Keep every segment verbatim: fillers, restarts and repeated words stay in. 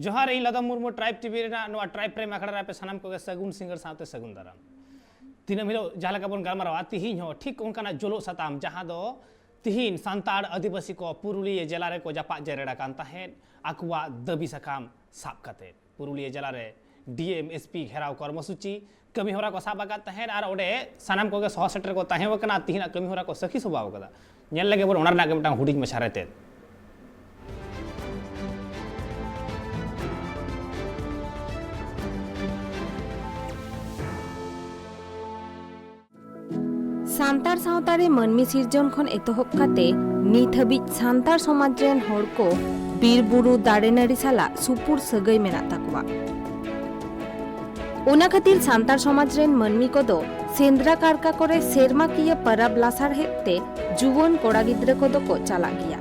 ᱡᱚᱦᱟᱨ, ᱤᱧ ᱞᱟᱫᱚᱢ Murmu, tribe TV ᱨᱮᱱᱟᱜ ᱱᱚᱣᱟ ᱴᱨᱟᱭᱤᱵᱽ ᱯᱨᱮᱢ ᱟᱠᱷᱲᱟ ᱨᱮ ᱟᱯᱮ ᱥᱟᱱᱟᱢ ᱠᱚᱜᱮ ᱥᱟᱹᱜᱩᱱ ᱥᱤᱸᱜᱟᱹᱲ ᱥᱟᱶᱛᱮ ᱥᱟᱹᱜᱩᱱ ᱫᱟᱨᱟᱢ᱾ ᱫᱤᱱᱟᱹᱢ ᱦᱤᱞᱳᱜ ᱡᱟᱦᱟᱸ ᱞᱮᱠᱟ ᱵᱚᱱ ᱜᱟᱞᱢᱟᱨᱟᱣᱟ, ᱛᱤᱦᱤᱧ ᱦᱚᱸ ᱴᱷᱤᱠ ᱚᱱᱠᱟᱱᱟᱜ ᱡᱚᱞᱚᱜ ᱥᱟᱛᱟᱢ, ᱡᱟᱦᱟᱸ ᱫᱚ ᱛᱤᱦᱤᱧ ᱥᱟᱱᱛᱟᱲ ᱟᱹᱫᱤᱵᱟᱹᱥᱤ ᱠᱚ ᱯᱩᱨᱩᱞᱤᱭᱟᱹ ᱡᱮᱞᱟ ᱨᱮᱠᱚ ᱡᱟᱯᱟᱜ ᱡᱮᱨᱮᱲ ᱟᱠᱟᱱ ᱛᱟᱦᱮᱸᱫ, ᱟᱠᱚᱣᱟᱜ ᱫᱟᱹᱵᱤ ᱥᱟᱠᱟᱢ ᱥᱟᱵ ᱠᱟᱛᱮ᱾ ᱯᱩᱨᱩᱞᱤᱭᱟᱹ ᱡᱮᱞᱟ ᱨᱮ ᱰᱤ ᱮᱢ ᱮᱥ ᱯᱤ ᱜᱷᱮᱨᱟᱣ ᱠᱚᱨᱢᱚᱥᱩᱪᱤ ᱠᱟᱹᱢᱤ ᱦᱚᱨᱟ ᱠᱚ ᱥᱟᱵ ᱟᱠᱟᱫ ᱛᱟᱦᱮᱸᱫ ᱟᱨ ᱚᱸᱰᱮ ᱥᱟᱱᱟᱢ ᱠᱚᱜᱮ ᱥᱚᱦᱚᱨ ᱥᱮᱴᱮᱨ ᱠᱚ ᱛᱟᱦᱮᱸ ᱟᱠᱟᱱᱟ ᱟᱨ ᱛᱤᱦᱤᱧᱟᱜ ᱠᱟᱹᱢᱤ ᱦᱚᱨᱟ ᱠᱚ ᱥᱟᱹᱠᱷᱤ ᱥᱚᱵᱷᱟᱣ ᱟᱠᱟᱫᱟ᱾ ᱧᱮᱞ ᱞᱮᱜᱮ ᱵᱚᱱ ᱚᱱᱟ ᱨᱮᱱᱟᱜ ᱜᱮ ᱢᱤᱫᱴᱟᱝ ᱦᱩᱰᱤᱧ ᱢᱟᱪᱷᱟ ᱨᱮᱛᱮᱫ᱾ ᱥᱟᱱᱛᱟᱲ ᱥᱟᱶᱛᱟ ᱨᱮ ᱢᱟᱹᱱᱢᱤ ᱥᱤᱨᱡᱚᱱ ᱠᱷᱚᱱ ᱮᱛᱚᱦᱚᱵ ᱠᱟᱛᱮ ᱱᱤᱛ ᱦᱟᱹᱵᱤᱡ ᱥᱟᱱᱛᱟᱲ ᱥᱚᱢᱟᱡᱽ ᱨᱮᱱ ᱦᱚᱲ ᱠᱚ ᱵᱤᱨ ᱵᱩᱨᱩ ᱫᱟᱨᱮ ᱱᱟᱹᱲᱤ ᱥᱟᱞᱟᱜ ᱥᱩᱯᱩᱨ ᱥᱟᱹᱜᱟᱹᱭ ᱢᱮᱱᱟᱜ ᱛᱟᱠᱚᱣᱟ᱾ ᱚᱱᱟ ᱠᱷᱟᱹᱛᱤᱨ ᱥᱟᱱᱛᱟᱲ ᱥᱚᱢᱟᱡᱽ ᱨᱮᱱ ᱢᱟᱹᱱᱢᱤ ᱠᱚᱫᱚ ᱥᱮᱸᱫᱽᱨᱟ ᱠᱟᱨᱠᱟ ᱠᱚᱨᱮ ᱥᱮᱨᱢᱟᱠᱤᱭᱟᱹ ᱯᱟᱨᱟᱵᱽ ᱞᱟᱥᱟᱲᱦᱮᱫ ᱛᱮ ᱡᱩᱣᱟᱹᱱ ᱠᱚᱲᱟ ᱜᱤᱫᱽᱨᱟᱹ ᱠᱚᱫᱚ ᱠᱚ ᱪᱟᱞᱟᱜ ᱜᱮᱭᱟ᱾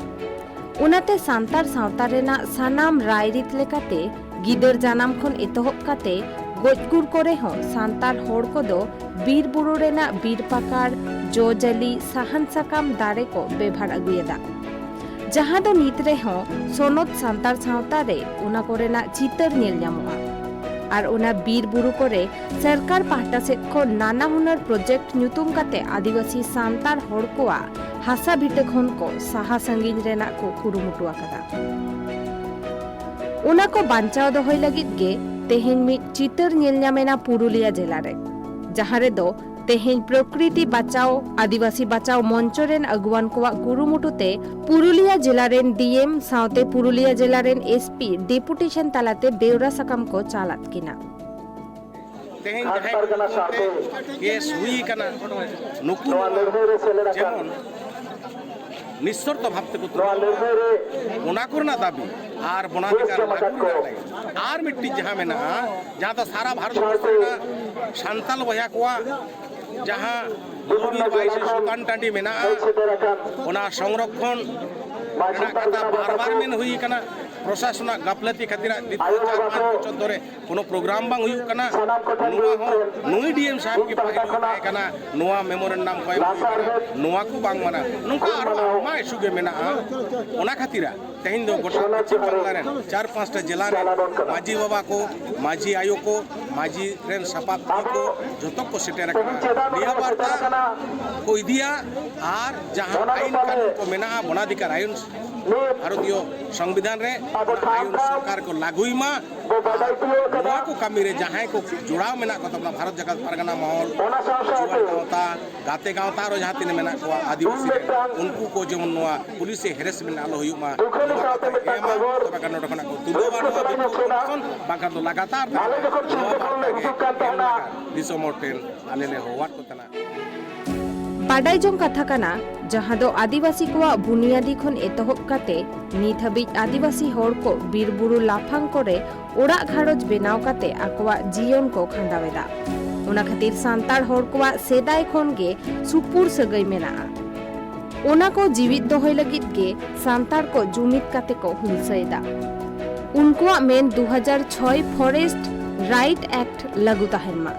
ᱚᱱᱟᱛᱮ ᱥᱟᱱᱛᱟᱲ ᱥᱟᱶᱛᱟ ᱨᱮᱱᱟᱜ ᱥᱟᱱᱟᱢ ᱨᱟᱭᱨᱤᱛ ᱞᱮᱠᱟᱛᱮ ᱜᱤᱫᱟᱹᱨ ᱡᱟᱱᱟᱢ ᱠᱷᱚᱱ ᱮᱛᱚᱦᱚᱵ ᱠᱟᱛᱮ ᱜᱚᱡ ᱜᱩᱨ ᱠᱚᱨᱮ ᱦᱚᱸ ᱥᱟᱱᱛᱟᱲ ᱦᱚᱲ ᱠᱚᱫᱚ ᱵᱤᱨ ᱵᱩᱨᱩ ᱨᱮᱱᱟᱜ ᱵᱤᱨ ᱯᱟᱠᱟᱲ, ᱡᱚ ᱡᱟᱹᱞᱤ, ᱥᱟᱦᱟᱱ ᱥᱟᱠᱟᱢ ᱫᱟᱨᱮ ᱠᱚ ᱵᱮᱵᱷᱟᱨ ᱟᱹᱜᱩᱭᱮᱫᱟ, ᱡᱟᱦᱟᱸ ᱫᱚ ᱱᱤᱛ ᱨᱮᱦᱚᱸ ᱥᱚᱱᱚᱛ ᱥᱟᱱᱛᱟᱲ ᱥᱟᱶᱛᱟ ᱨᱮ ᱚᱱᱟ ᱠᱚᱨᱮᱱᱟᱜ ᱪᱤᱛᱟᱹᱨ ᱧᱮᱞ ᱧᱟᱢᱚᱜᱼᱟ᱾ ᱟᱨ ᱚᱱᱟ ᱵᱤᱨ ᱵᱩᱨᱩ ᱠᱚᱨᱮ ᱥᱚᱨᱠᱟᱨ ᱯᱟᱦᱴᱟ ᱥᱮᱫ ᱠᱷᱚᱱ ᱱᱟᱱᱟ ᱦᱩᱱᱟᱹᱨ ᱯᱨᱚᱡᱮᱠᱴ ᱧᱩᱛᱩᱢ ᱠᱟᱛᱮ ᱟᱹᱫᱤᱵᱟᱹᱥᱤ ᱥᱟᱱᱛᱟᱲ ᱦᱚᱲ ᱠᱚᱣᱟᱜ ᱦᱟᱥᱟ ᱵᱷᱤᱴᱟᱹ ᱠᱷᱚᱱ ᱠᱚ ᱥᱟᱦᱟ ᱥᱟᱺᱜᱤᱧ ᱨᱮᱱᱟᱜ ᱠᱚ ᱠᱩᱨᱩᱢᱩᱴᱩ ᱟᱠᱟᱫᱟ᱾ ᱚᱱᱟ ᱠᱚ ᱵᱟᱧᱪᱟᱣ ᱫᱚᱦᱚᱭ ᱞᱟᱹᱜᱤᱫ ᱜᱮ ᱛᱮᱦᱮᱧ ᱢᱤᱫ ᱪᱤᱛᱟᱹᱨ ᱧᱮᱞ ᱧᱟᱢ ᱮᱱᱟ ᱯᱩᱨᱩᱞᱤᱭᱟ ᱡᱮᱞᱟ ᱨᱮ, ᱡᱟᱦᱟᱸ ᱨᱮᱫᱚ ᱛᱮᱦᱮᱧ ᱯᱨᱚᱠᱨᱤᱛᱤ ᱵᱟᱪᱟᱣ ᱟᱹᱫᱤᱵᱟᱹᱥᱤ ᱵᱟᱪᱟᱣ ᱢᱚᱧᱪᱚ ᱨᱮᱱ ᱟᱹᱜᱩᱣᱟᱱ ᱠᱚᱣᱟᱜ ᱠᱩᱨᱩᱢᱩᱴᱩ ᱛᱮ ᱯᱩᱨᱩᱞᱤᱭᱟ ᱡᱮᱞᱟ ᱨᱮᱱ ᱰᱤ ᱮᱢ ᱥᱟᱶᱛᱮ ᱯᱩᱨᱩᱞᱤᱭᱟ ᱡᱮᱞᱟ ᱨᱮᱱ ᱮᱥ ᱯᱤ ᱰᱮᱯᱩᱴᱮᱥᱚᱱ ᱛᱟᱞᱟᱛᱮ ᱵᱮᱣᱨᱟ ᱥᱟᱠᱟᱢ ᱠᱚ ᱪᱟᱞ ᱟᱫ ᱠᱤᱱᱟ᱾ ᱛᱮᱦᱮᱧ ᱡᱟᱦᱟᱸᱭ ᱠᱚ ᱛᱮ ᱠᱮᱥ ᱦᱩᱭ ᱟᱠᱟᱱᱟ, ᱱᱩᱠᱩ ᱡᱮᱢᱚᱱ ᱱᱤᱥᱥᱚᱨᱛᱚ ᱵᱷᱟᱵᱽ ᱛᱮᱠᱚ ᱛᱩᱞᱟᱹᱣ, ᱚᱱᱟ ᱠᱚᱨᱮᱱᱟᱜ ᱫᱟᱹᱵᱤ ᱟᱨ ᱵᱚᱱᱟᱫᱷᱤᱠᱟᱨ ᱞᱟᱹᱜᱩ ᱨᱮᱱᱟᱜ ᱞᱟᱹᱜᱤᱫ ᱟᱨ ᱢᱤᱫᱴᱤᱡ ᱡᱟᱦᱟᱸ ᱢᱮᱱᱟᱜᱼᱟ, ᱡᱟᱦᱟᱸ ᱫᱚ ᱥᱟᱨᱟ ᱵᱷᱟᱨᱚᱛ ᱵᱚᱨᱥᱚ ᱨᱮᱱᱟᱜ ᱥᱟᱱᱛᱟᱞ ᱵᱚᱭᱦᱟ ᱠᱚᱣᱟᱜ ᱡᱟᱦᱟᱸ ᱵᱩᱨᱩ ᱵᱟᱭᱥᱤ ᱥᱩᱛᱟᱱ ᱴᱟᱺᱰᱤ ᱢᱮᱱᱟᱜᱼᱟ, ᱚᱱᱟ ᱥᱚᱝᱨᱚᱠᱷᱚᱱ ᱨᱮᱱᱟᱜ ᱠᱟᱛᱷᱟ ᱵᱟᱨ ᱵᱟᱨ ᱢᱮᱱ ᱦᱩᱭ ᱟᱠᱟᱱᱟ᱾ ᱯᱨᱚᱥᱟᱥᱚᱱᱟᱜ ᱜᱟᱯᱞᱟᱹᱛᱤ ᱠᱷᱟᱹᱛᱤᱨᱟᱜ ᱫᱤᱱ ᱪᱟᱨ ᱯᱟᱸᱪ ᱵᱚᱪᱷᱚᱨ ᱫᱷᱚᱨᱮ ᱠᱳᱱᱳ ᱯᱨᱳᱜᱨᱟᱢ ᱵᱟᱝ ᱦᱩᱭᱩᱜ ᱠᱟᱱᱟ᱾ ᱱᱚᱣᱟ ᱦᱚᱸ ᱱᱩᱭ ᱰᱤ ᱮᱢ ᱥᱟᱦᱮᱵᱽ ᱜᱮ ᱯᱟᱹᱦᱤᱞ ᱛᱟᱦᱮᱸ ᱠᱟᱱᱟ, ᱱᱚᱣᱟ ᱢᱮᱢᱳᱨᱮᱱᱰᱟᱢ ᱠᱚ ᱮᱢ ᱦᱩᱭ ᱠᱟᱱᱟ, ᱱᱚᱣᱟ ᱠᱚ ᱵᱟᱝ ᱢᱟᱱᱟ᱾ ᱱᱚᱝᱠᱟ ᱟᱨᱦᱚᱸ ᱟᱭᱢᱟ ᱤᱥᱩ ᱜᱮ ᱢᱮᱱᱟᱜᱼᱟ᱾ ᱚᱱᱟ ᱠᱷᱟᱹᱛᱤᱨᱟᱜ ᱛᱮᱦᱮᱧ ᱫᱚ ᱜᱚᱴᱟ ᱯᱚᱪᱷᱤᱢ ᱵᱟᱝᱞᱟ ᱨᱮᱱ ᱪᱟᱨ ᱯᱟᱸᱪᱴᱟ ᱡᱮᱞᱟ ᱨᱮᱱ ᱢᱟᱹᱡᱷᱤ ᱵᱟᱵᱟ ᱠᱚ, ᱢᱟᱹᱡᱷᱤ ᱟᱭᱳ ᱠᱚ, ᱢᱟᱹᱡᱷᱤ ᱨᱮᱱ ᱥᱟᱯᱟᱵ ᱠᱚ ᱡᱷᱚᱛᱚ ᱠᱚ ᱥᱮᱴᱮᱨ ᱟᱠᱟᱱᱟ᱾ ᱱᱤᱭᱟᱹ ᱵᱟᱨᱛᱟ ᱠᱚ ᱤᱫᱤᱭᱟ ᱟᱨ ᱡᱟᱦᱟᱸ ᱟᱭᱤᱱ ᱠᱟᱹᱱᱩᱱ ᱠᱚ ᱢᱮᱱᱟᱜᱼᱟ, ᱵᱚᱱᱟᱫᱷᱤᱠᱟᱨ ᱟᱭᱤᱱ, ᱵᱷᱟᱨᱚᱛᱤᱭᱚ ᱥᱚᱝᱵᱤᱫᱷᱟᱱ ᱨᱮ ᱚᱱᱟ ᱟᱭᱤᱱ ᱥᱚᱨᱠᱟᱨ ᱠᱚ ᱞᱟᱹᱜᱩᱭ ᱢᱟ᱾ ᱟᱨ ᱱᱚᱣᱟ ᱠᱚ ᱠᱟᱹᱢᱤ ᱨᱮ ᱡᱟᱦᱟᱸᱭ ᱠᱚ ᱡᱚᱲᱟᱣ ᱢᱮᱱᱟᱜ ᱠᱚ ᱛᱟᱵᱚᱱᱟ, ᱵᱷᱟᱨᱚᱛ ᱡᱟᱠᱟᱛ ᱯᱟᱨᱜᱟᱱᱟ ᱢᱚᱦᱚᱞ, ᱡᱩᱣᱟᱹᱱ ᱜᱟᱶᱛᱟ, ᱜᱟᱛᱮ ᱜᱟᱶᱛᱟ ᱟᱨᱚ ᱡᱟᱦᱟᱸ ᱛᱤᱱᱟᱹᱜ ᱢᱮᱱᱟᱜ ᱠᱚᱣᱟ ᱟᱹᱫᱤᱵᱟᱹᱥᱤ ᱨᱮᱱ, ᱩᱱᱠᱩ ᱠᱚ ᱡᱮᱢᱚᱱ ᱱᱚᱣᱟ ᱯᱩᱞᱤᱥ ᱦᱮᱨᱮᱥᱢᱮᱱᱴ ᱟᱞᱚ ᱦᱩᱭᱩᱜ ᱢᱟ, ᱱᱚᱣᱟ ᱠᱟᱛᱷᱟ ᱮᱢᱟ, ᱛᱚᱵᱮ ᱠᱷᱟᱱ ᱱᱚᱰᱮ ᱠᱷᱚᱱᱟᱜ ᱠᱚ ᱛᱩᱞᱟᱹᱣᱟ ᱱᱚᱣᱟ ᱵᱤᱯᱞᱚᱵ ᱠᱚᱢᱤᱥᱚᱱ, ᱵᱟᱝᱠᱷᱟᱱ ᱫᱚ ᱞᱟᱜᱟᱛᱟᱨ ᱱᱚᱣᱟ ᱵᱟᱨᱛᱟ ᱜᱮ ᱮᱢ ᱞᱟᱜᱟᱜ ᱫᱤᱥᱚᱢ ᱦᱚᱲ ᱴᱷᱮᱱ ᱟᱞᱮ ᱞᱮ ᱦᱚᱦᱚᱣᱟᱫ ᱠᱚ ᱛᱟᱦᱮᱱᱟ᱾ ᱵᱟᱰᱟᱭ ᱡᱚᱝ ᱠᱟᱛᱷᱟ ᱠᱟᱱᱟ, ᱡᱟᱦᱟᱸ ᱫᱚ ᱟᱹᱫᱤᱵᱟᱹᱥᱤ ᱠᱚᱣᱟᱜ ᱵᱩᱱᱤᱭᱟᱫᱤ ᱠᱷᱚᱱ ᱮᱛᱚᱦᱚᱵ ᱠᱟᱛᱮ ᱱᱤᱛ ᱦᱟᱹᱵᱤᱡ ᱟᱹᱫᱤᱵᱟᱹᱥᱤ ᱦᱚᱲ ᱠᱚ ᱵᱤᱨ ᱵᱩᱨᱩ ᱞᱟᱯᱷᱟᱝ ᱠᱚᱨᱮ ᱚᱲᱟᱜ ᱜᱷᱟᱨᱚᱸᱡᱽ ᱵᱮᱱᱟᱣ ᱠᱟᱛᱮ ᱟᱠᱚᱣᱟᱜ ᱡᱤᱭᱚᱱ ᱠᱚ ᱠᱷᱟᱸᱰᱟᱣ ᱮᱫᱟ᱾ ᱚᱱᱟ ᱠᱷᱟᱹᱛᱤᱨ ᱥᱟᱱᱛᱟᱲ ᱦᱚᱲ ᱠᱚᱣᱟᱜ ᱥᱮᱫᱟᱭ ᱠᱷᱚᱱ ᱜᱮ ᱥᱩᱯᱩᱨ ᱥᱟᱹᱜᱟᱹᱭ ᱢᱮᱱᱟᱜᱼᱟ᱾ ᱚᱱᱟ ᱠᱚ ᱡᱤᱣᱤᱫ ᱫᱚᱦᱚᱭ ᱞᱟᱹᱜᱤᱫ ᱜᱮ ᱥᱟᱱᱛᱟᱲ ᱠᱚ ᱡᱩᱢᱤᱫ ᱠᱟᱛᱮ ᱠᱚ ᱦᱩᱞᱥᱟᱹᱭ ᱮᱫᱟ᱾ ᱩᱱᱠᱩᱣᱟᱜ ᱢᱮᱱ ᱫᱩ ᱦᱟᱡᱟᱨ ᱪᱷᱚᱭ Forest Right Act ᱞᱟᱹᱜᱩ ᱛᱟᱦᱮᱱ ᱢᱟ᱾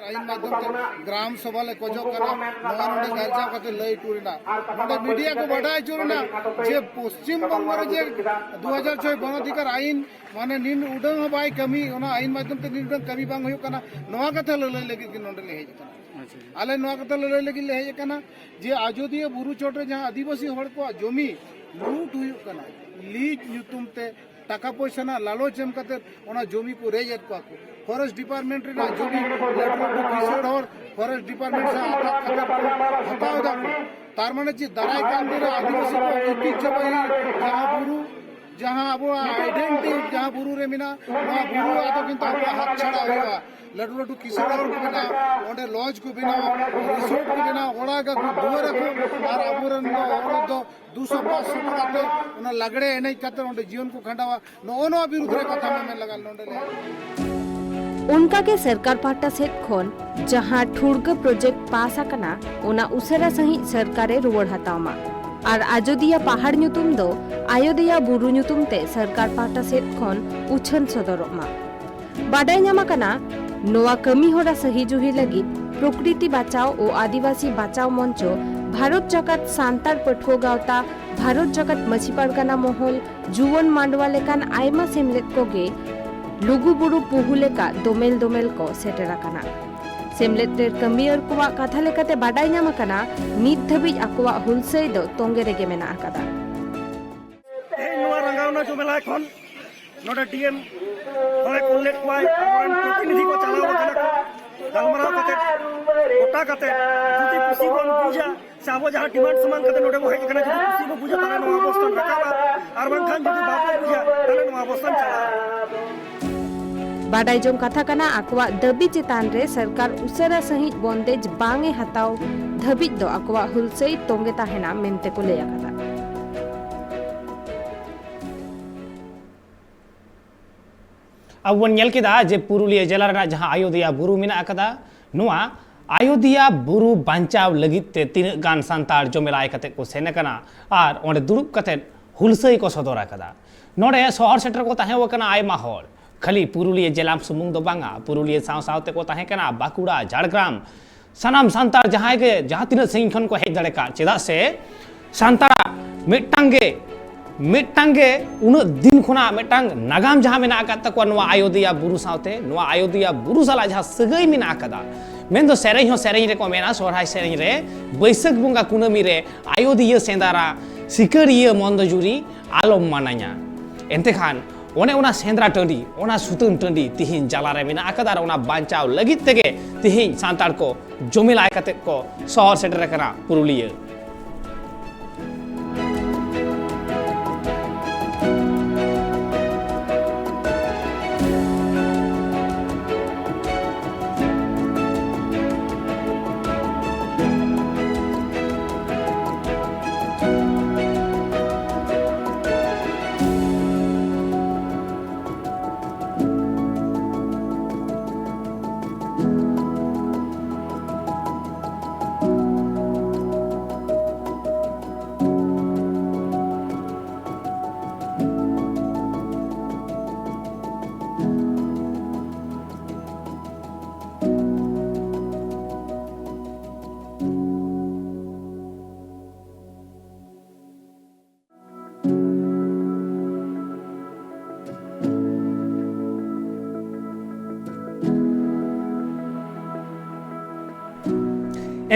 ᱟᱭᱤᱱ ᱢᱟᱫᱽᱫᱷᱚᱢ ᱛᱮ ᱜᱨᱟᱢ ᱥᱚᱵᱷᱟ ᱞᱮ ᱠᱷᱚᱡᱚᱜ ᱠᱟᱱᱟ, ᱱᱚᱣᱟ ᱱᱚᱰᱮ ᱜᱟᱨᱡᱟᱣ ᱠᱟᱛᱮ ᱞᱟᱹᱭ ᱦᱚᱴᱚ ᱨᱮᱱᱟᱜ᱾ ᱱᱚᱰᱮ ᱢᱤᱰᱤᱭᱟ ᱠᱚ ᱵᱟᱰᱟᱭ ᱦᱚᱪᱚ ᱨᱮᱱᱟᱜ ᱡᱮ ᱯᱚᱥᱪᱤᱢ ᱵᱚᱝᱜᱚ ᱨᱮ ᱡᱮ ᱫᱩ ᱦᱟᱡᱟᱨ ᱪᱷᱚᱭ ᱜᱚᱱ ᱚᱫᱷᱤᱠᱟᱨ ᱟᱭᱤᱱ, ᱢᱟᱱᱮ, ᱱᱤᱱ ᱩᱰᱟᱹᱝ ᱦᱚᱸ ᱵᱟᱭ ᱠᱟᱹᱢᱤ, ᱚᱱᱟ ᱟᱭᱤᱱ ᱢᱟᱫᱽᱫᱷᱚᱢ ᱛᱮ ᱱᱤᱱ ᱩᱰᱟᱹᱝ ᱠᱟᱹᱢᱤ ᱵᱟᱝ ᱦᱩᱭᱩᱜ ᱠᱟᱱᱟ, ᱱᱚᱣᱟ ᱠᱟᱛᱷᱟ ᱞᱟᱹᱞᱟᱹᱭ ᱞᱟᱹᱜᱤᱫ ᱜᱮ ᱱᱚᱰᱮ ᱞᱮ ᱦᱮᱡ ᱟᱠᱟᱱᱟ᱾ ᱟᱪᱪᱷᱟ᱾ ᱟᱞᱮ ᱱᱚᱣᱟ ᱠᱟᱛᱷᱟ ᱞᱟᱹᱞᱟᱹᱭ ᱞᱟᱹᱜᱤᱫ ᱞᱮ ᱦᱮᱡ ᱟᱠᱟᱱᱟ ᱡᱮ ᱟᱡᱚᱫᱤᱭᱟᱹ ᱵᱩᱨᱩ ᱪᱚᱴ ᱨᱮ ᱡᱟᱦᱟᱸ ᱟᱹᱫᱤᱵᱟᱹᱥᱤ ᱦᱚᱲ ᱠᱚᱣᱟᱜ ᱡᱚᱢᱤ ᱞᱩᱴ ᱦᱩᱭᱩᱜ ᱠᱟᱱᱟ, ᱞᱤᱡ ᱧᱩᱛᱩᱢ ᱛᱮ ᱴᱟᱠᱟ ᱯᱚᱭᱥᱟ ᱨᱮᱱᱟᱜ ᱞᱟᱞᱚᱪ ᱮᱢ ᱠᱟᱛᱮ ᱚᱱᱟ ᱡᱚᱢᱤ ᱠᱚ ᱨᱮᱡ ᱮᱫ ᱠᱚᱣᱟ ᱠᱚ᱾ ᱯᱷᱚᱨᱮᱥᱴ ᱰᱤᱯᱟᱨᱴᱢᱮᱱᱴ ᱨᱮᱱᱟᱜ ᱡᱚᱢᱤ ᱞᱟᱹᱴᱩ ᱞᱟᱹᱴᱩ ᱠᱤᱥᱟᱹᱬ ᱦᱚᱲ ᱯᱷᱚᱨᱮᱥᱴ ᱰᱤᱯᱟᱨᱴᱢᱮᱱᱴ ᱥᱟᱶ ᱟᱛᱟᱝ ᱠᱟᱛᱮ ᱠᱚ ᱦᱟᱛᱟᱣ ᱮᱫᱟ ᱠᱚ᱾ ᱛᱟᱨ ᱢᱟᱱᱮ ᱪᱮᱫ? ᱫᱟᱨᱟᱭ ᱠᱟᱱ ᱫᱤᱱ ᱨᱮ ᱟᱹᱫᱤᱵᱟᱹᱥᱤ ᱠᱚᱣᱟᱜ ᱳᱭᱛᱤᱦᱡᱚᱵᱟᱦᱤ ᱡᱟᱦᱟᱸ ᱵᱩᱨᱩ, ᱡᱟᱦᱟᱸ ᱟᱵᱚᱣᱟᱜ ᱟᱭᱰᱮᱱᱴᱤᱴᱤ ᱡᱟᱦᱟᱸ ᱵᱩᱨᱩ ᱨᱮ ᱢᱮᱱᱟᱜᱼᱟ, ᱱᱚᱣᱟ ᱵᱩᱨᱩ ᱟᱫᱚ ᱠᱤᱱᱛᱩ ᱟᱵᱚᱣᱟᱜ ᱦᱟᱛ ᱪᱷᱟᱲᱟ ᱦᱩᱭᱩᱜᱼᱟ᱾ ᱞᱟᱹᱴᱩ ᱞᱟᱹᱴᱩ ᱠᱤᱥᱟᱹᱬ ᱦᱚᱲ ᱠᱚ ᱵᱮᱱᱟᱣᱟ, ᱚᱸᱰᱮ ᱞᱚᱡᱽ ᱠᱚ ᱵᱮᱱᱟᱣᱟ, ᱨᱤᱥᱳᱨᱴ ᱠᱚ ᱵᱮᱱᱟᱣᱟ, ᱚᱲᱟᱜ ᱟᱠᱚ, ᱫᱩᱣᱟᱹᱨ ᱟᱠᱚ, ᱟᱨ ᱟᱵᱚᱨᱮᱱ ᱫᱚ ᱦᱚᱲ ᱫᱚ ᱫᱩᱥᱚ ᱯᱟᱸᱪᱥᱚ ᱴᱟᱠᱟ ᱛᱮ ᱚᱱᱟ ᱞᱟᱜᱽᱲᱮ ᱮᱱᱮᱡ ᱠᱟᱛᱮ ᱚᱸᱰᱮ ᱡᱤᱭᱚᱱ ᱠᱚ ᱠᱷᱟᱸᱰᱟᱣᱟ᱾ ᱱᱚᱜᱼᱚ ᱱᱚᱣᱟ ᱵᱤᱨᱩᱫᱷ ᱨᱮ ᱠᱟᱛᱷᱟ ᱢᱮᱢᱮᱱ ᱞᱟᱜᱟᱣ ᱱᱚᱰᱮ ᱞᱮ᱾ ᱚᱱᱠᱟ ᱜᱮ ᱥᱚᱨᱠᱟᱨ ᱯᱟᱦᱴᱟ ᱥᱮᱫ ᱠᱷᱚᱱ ᱡᱟᱦᱟᱸ ᱴᱷᱩᱲᱜᱟᱹ ᱯᱨᱚᱡᱮᱠᱴ ᱯᱟᱥ ᱟᱠᱟᱱᱟ, ᱚᱱᱟ ᱩᱥᱟᱹᱨᱟ ᱥᱟᱺᱦᱤᱡ ᱥᱚᱨᱠᱟᱨ ᱮ ᱨᱩᱣᱟᱹᱲ ᱦᱟᱛᱟᱣ ᱢᱟ᱾ ᱟᱨ ᱟᱡᱚᱫᱤᱭᱟ ᱯᱟᱦᱟᱲ ᱧᱩᱛᱩᱢ ᱫᱚ ᱟᱭᱳᱫᱤᱭᱟ ᱵᱩᱨᱩ ᱧᱩᱛᱩᱢ ᱛᱮ ᱥᱚᱨᱠᱟᱨ ᱯᱟᱦᱴᱟ ᱥᱮᱫ ᱠᱷᱚᱱ ᱩᱪᱷᱟᱹᱱ ᱥᱚᱫᱚᱨᱚᱜ ᱢᱟ᱾ ᱵᱟᱰᱟᱭ ᱧᱟᱢ ᱟᱠᱟᱱᱟ, ᱱᱚᱣᱟ ᱠᱟᱹᱢᱤ ᱦᱚᱨᱟ ᱥᱟᱹᱦᱤ ᱡᱩᱦᱤ ᱞᱟᱹᱜᱤᱫ ᱯᱨᱚᱠᱨᱤᱛᱤ ᱵᱟᱪᱟᱣ ᱳ ᱟᱹᱫᱤᱵᱟᱹᱥᱤ ᱵᱟᱪᱟᱣ ᱢᱚᱧᱪᱚ, ᱵᱷᱟᱨᱚᱛ ᱡᱟᱠᱟᱛ ᱥᱟᱱᱛᱟᱲ ᱯᱟᱹᱴᱷᱩᱣᱟᱹ ᱜᱟᱶᱛᱟ, ᱵᱷᱟᱨᱚᱛ ᱡᱟᱠᱟᱛ ᱢᱟᱹᱡᱷᱤ ᱯᱟᱨᱜᱟᱱᱟ ᱢᱚᱦᱚᱞ, ᱡᱩᱣᱟᱹᱱ ᱢᱟᱰᱣᱟ ᱞᱮᱠᱟᱱ ᱟᱭᱢᱟ ᱥᱮᱢᱞᱮᱫ ᱠᱚᱜᱮ ᱞᱩᱜᱩ ᱵᱩᱨᱩ ᱯᱩᱦᱩ ᱞᱮᱠᱟ ᱫᱚᱢᱮᱞ ᱫᱚᱢᱮᱞ ᱠᱚ ᱥᱮᱴᱮᱨ ᱟᱠᱟᱱᱟ᱾ ᱥᱮᱢᱞᱮᱫ ᱨᱮ ᱠᱟᱹᱢᱤᱭᱟᱹᱨ ᱠᱚᱣᱟᱜ ᱠᱟᱛᱷᱟ ᱞᱮᱠᱟᱛᱮ ᱵᱟᱰᱟᱭ ᱧᱟᱢ ᱟᱠᱟᱱᱟ, ᱱᱤᱛ ᱫᱷᱟᱹᱵᱤᱡ ᱟᱠᱚᱣᱟᱜ ᱦᱩᱞᱥᱟᱹᱭ ᱫᱚ ᱛᱚᱸᱜᱮ ᱨᱮᱜᱮ ᱢᱮᱱᱟᱜ ᱟᱠᱟᱫᱟ᱾ ᱛᱮᱦᱮᱧ ᱱᱚᱣᱟ ᱨᱟᱸᱜᱟᱣᱱᱟ ᱡᱚᱢᱮᱞᱟᱭ ᱠᱷᱚᱱ ᱱᱚᱰᱮ ᱰᱤ ᱮᱢ ᱦᱚᱸᱭ ᱠᱩᱞ ᱞᱮᱫ ᱠᱚᱣᱟᱭ, ᱟᱵᱚᱨᱮᱱ ᱯᱨᱚᱛᱤᱱᱤᱫᱷᱤ ᱠᱚ ᱪᱟᱞᱟᱣ ᱟᱠᱟᱱᱟ ᱠᱚ, ᱜᱟᱞᱢᱟᱨᱟᱣ ᱠᱟᱛᱮ, ᱜᱚᱴᱟ ᱠᱟᱛᱮ ᱡᱩᱫᱤ ᱠᱩᱥᱤ ᱵᱚᱱ ᱵᱩᱡᱟ, ᱥᱮ ᱟᱵᱚ ᱡᱟᱦᱟᱸ ᱰᱤᱢᱟᱱᱰ ᱥᱟᱢᱟᱝ ᱠᱟᱛᱮ ᱱᱚᱰᱮ ᱵᱚ ᱦᱮᱡ ᱟᱠᱟᱱᱟ, ᱡᱩᱫᱤ ᱠᱩᱥᱤ ᱵᱚ ᱵᱩᱡᱟ, ᱛᱟᱦᱞᱮ ᱱᱚᱣᱟ ᱚᱵᱚᱥᱛᱷᱟ ᱨᱟᱠᱟᱵᱼᱟ, ᱟᱨ ᱵᱟᱝᱠᱷᱟᱱ ᱡᱩᱫᱤ ᱵᱟᱵᱚ ᱵᱩᱡᱟ, ᱛᱟᱦᱞᱮ ᱱᱚᱣᱟ ᱚᱵᱚᱥᱛᱷᱟ ᱪᱟᱞᱟᱜᱼᱟ᱾ ᱵᱟᱰᱟᱭ ᱡᱚᱝ ᱠᱟᱛᱷᱟ ᱠᱟᱱᱟ, ᱟᱠᱚᱣᱟᱜ ᱫᱟᱹᱵᱤ ᱪᱮᱛᱟᱱ ᱨᱮ ᱥᱚᱨᱠᱟᱨ ᱩᱥᱟᱹᱨᱟ ᱥᱟᱹᱦᱤᱡ ᱵᱚᱱᱫᱮᱡ ᱵᱟᱝ ᱮ ᱦᱟᱛᱟᱣ ᱫᱷᱟᱹᱵᱤᱡ ᱫᱚ ᱟᱠᱚᱣᱟᱜ ᱦᱩᱞᱥᱟᱹᱭ ᱛᱚᱸᱜᱮ ᱛᱟᱦᱮᱱᱟ ᱢᱮᱱᱛᱮ ᱠᱚ ᱞᱟᱹᱭ ᱟᱠᱟᱫᱟ᱾ ᱟᱵᱚ ᱵᱚᱱ ᱧᱮᱞ ᱠᱮᱫᱟ ᱡᱮ ᱯᱩᱨᱩᱞᱤᱭᱟᱹ ᱡᱮᱞᱟ ᱨᱮᱱᱟᱜ ᱡᱟᱦᱟᱸ ᱟᱭᱳᱫᱤᱭᱟ ᱵᱩᱨᱩ ᱢᱮᱱᱟᱜ ᱟᱠᱟᱫᱟ, ᱱᱚᱣᱟ ᱟᱭᱳᱫᱤᱭᱟ ᱵᱩᱨᱩ ᱵᱟᱧᱪᱟᱣ ᱞᱟᱹᱜᱤᱫ ᱛᱮ ᱛᱤᱱᱟᱹᱜ ᱜᱟᱱ ᱥᱟᱱᱛᱟᱲ ᱡᱚᱢᱮᱞᱟᱭ ᱠᱟᱛᱮ ᱠᱚ ᱥᱮᱱ ᱟᱠᱟᱱᱟ ᱟᱨ ᱚᱸᱰᱮ ᱫᱩᱲᱩᱵ ᱠᱟᱛᱮ ᱦᱩᱞᱥᱟᱹᱭ ᱠᱚ ᱥᱚᱫᱚᱨ ᱟᱠᱟᱫᱟ᱾ ᱱᱚᱰᱮ ᱥᱚᱦᱚᱨ ᱥᱮᱴᱮᱨ ᱠᱚ ᱛᱟᱦᱮᱸ ᱟᱠᱟᱱᱟ ᱟᱭᱢᱟ ᱦᱚᱲ, ᱠᱷᱟᱹᱞᱤ ᱯᱩᱨᱩᱞᱤᱭᱟᱹ ᱡᱮᱞᱟ ᱥᱩᱢᱩᱝ ᱫᱚ ᱵᱟᱝᱟ, ᱯᱩᱨᱩᱞᱤᱭᱟᱹ ᱥᱟᱶ ᱥᱟᱶ ᱛᱮᱠᱚ ᱛᱟᱦᱮᱸ ᱠᱟᱱᱟ ᱵᱟᱸᱠᱩᱲᱟ, ᱡᱷᱟᱲᱜᱨᱟᱢ, ᱥᱟᱱᱟᱢ ᱥᱟᱱᱛᱟᱲ ᱡᱟᱦᱟᱸᱭ ᱜᱮ ᱡᱟᱦᱟᱸ ᱛᱤᱱᱟᱹᱜ ᱥᱟᱺᱜᱤᱧ ᱠᱷᱚᱱ ᱠᱚ ᱦᱮᱡ ᱫᱟᱲᱮ ᱠᱟᱜ, ᱪᱮᱫᱟᱜ ᱥᱮ ᱥᱟᱱᱛᱟᱲᱟᱜ ᱢᱤᱫᱴᱟᱝ ᱜᱮ, ᱢᱤᱫᱴᱟᱝ ᱜᱮ ᱩᱱᱟᱹᱜ ᱫᱤᱱ ᱠᱷᱚᱱᱟᱜ ᱢᱤᱫᱴᱟᱝ ᱱᱟᱜᱟᱢ ᱡᱟᱦᱟᱸ ᱢᱮᱱᱟᱜ ᱟᱠᱟᱫ ᱛᱟᱠᱚᱣᱟ ᱱᱚᱣᱟ ᱟᱭᱳᱫᱤᱭᱟ ᱵᱩᱨᱩ ᱥᱟᱶᱛᱮ, ᱱᱚᱣᱟ ᱟᱭᱳᱫᱤᱭᱟ ᱵᱩᱨᱩ ᱥᱟᱞᱟᱜ ᱡᱟᱦᱟᱸ ᱥᱟᱹᱜᱟᱹᱭ ᱢᱮᱱᱟᱜ ᱟᱠᱟᱫᱟ, ᱢᱮᱱᱫᱚ ᱥᱮᱨᱮᱧ ᱦᱚᱸ ᱥᱮᱨᱮᱧ ᱨᱮᱠᱚ ᱢᱮᱱᱟ, ᱥᱚᱨᱦᱟᱭ ᱥᱮᱨᱮᱧ ᱨᱮ, "ᱵᱟᱹᱭᱥᱟᱹᱠᱷ ᱵᱚᱸᱜᱟ ᱠᱩᱱᱟᱹᱢᱤ ᱨᱮ ᱟᱭᱳᱫᱤᱭᱟᱹ ᱥᱮᱸᱫᱽᱨᱟ, ᱥᱤᱠᱟᱹᱨᱤᱭᱟᱹ ᱢᱚᱱᱫᱚ ᱡᱩᱨᱤ ᱟᱞᱚᱢ ᱢᱟᱱᱟᱧᱟ᱾" ᱮᱱᱛᱮ ᱠᱷᱟᱱ ᱚᱱᱮ ᱚᱱᱟ ᱥᱮᱸᱫᱽᱨᱟ ᱴᱟᱺᱰᱤ, ᱚᱱᱟ ᱥᱩᱛᱟᱹᱱ ᱴᱟᱺᱰᱤ ᱛᱤᱦᱤᱧ ᱡᱟᱞᱟ ᱨᱮ ᱢᱮᱱᱟᱜ ᱟᱠᱟᱫᱟ ᱟᱨ ᱚᱱᱟ ᱵᱟᱧᱪᱟᱣ ᱞᱟᱹᱜᱤᱫ ᱛᱮᱜᱮ ᱛᱤᱦᱤᱧ ᱥᱟᱱᱛᱟᱲ ᱠᱚ ᱡᱚᱢᱮᱞᱟᱭ ᱠᱟᱛᱮ ᱠᱚ ᱥᱚᱦᱚᱨ ᱥᱮᱴᱮᱨ ᱟᱠᱟᱱᱟ ᱯᱩᱨᱩᱞᱤᱭᱟᱹ᱾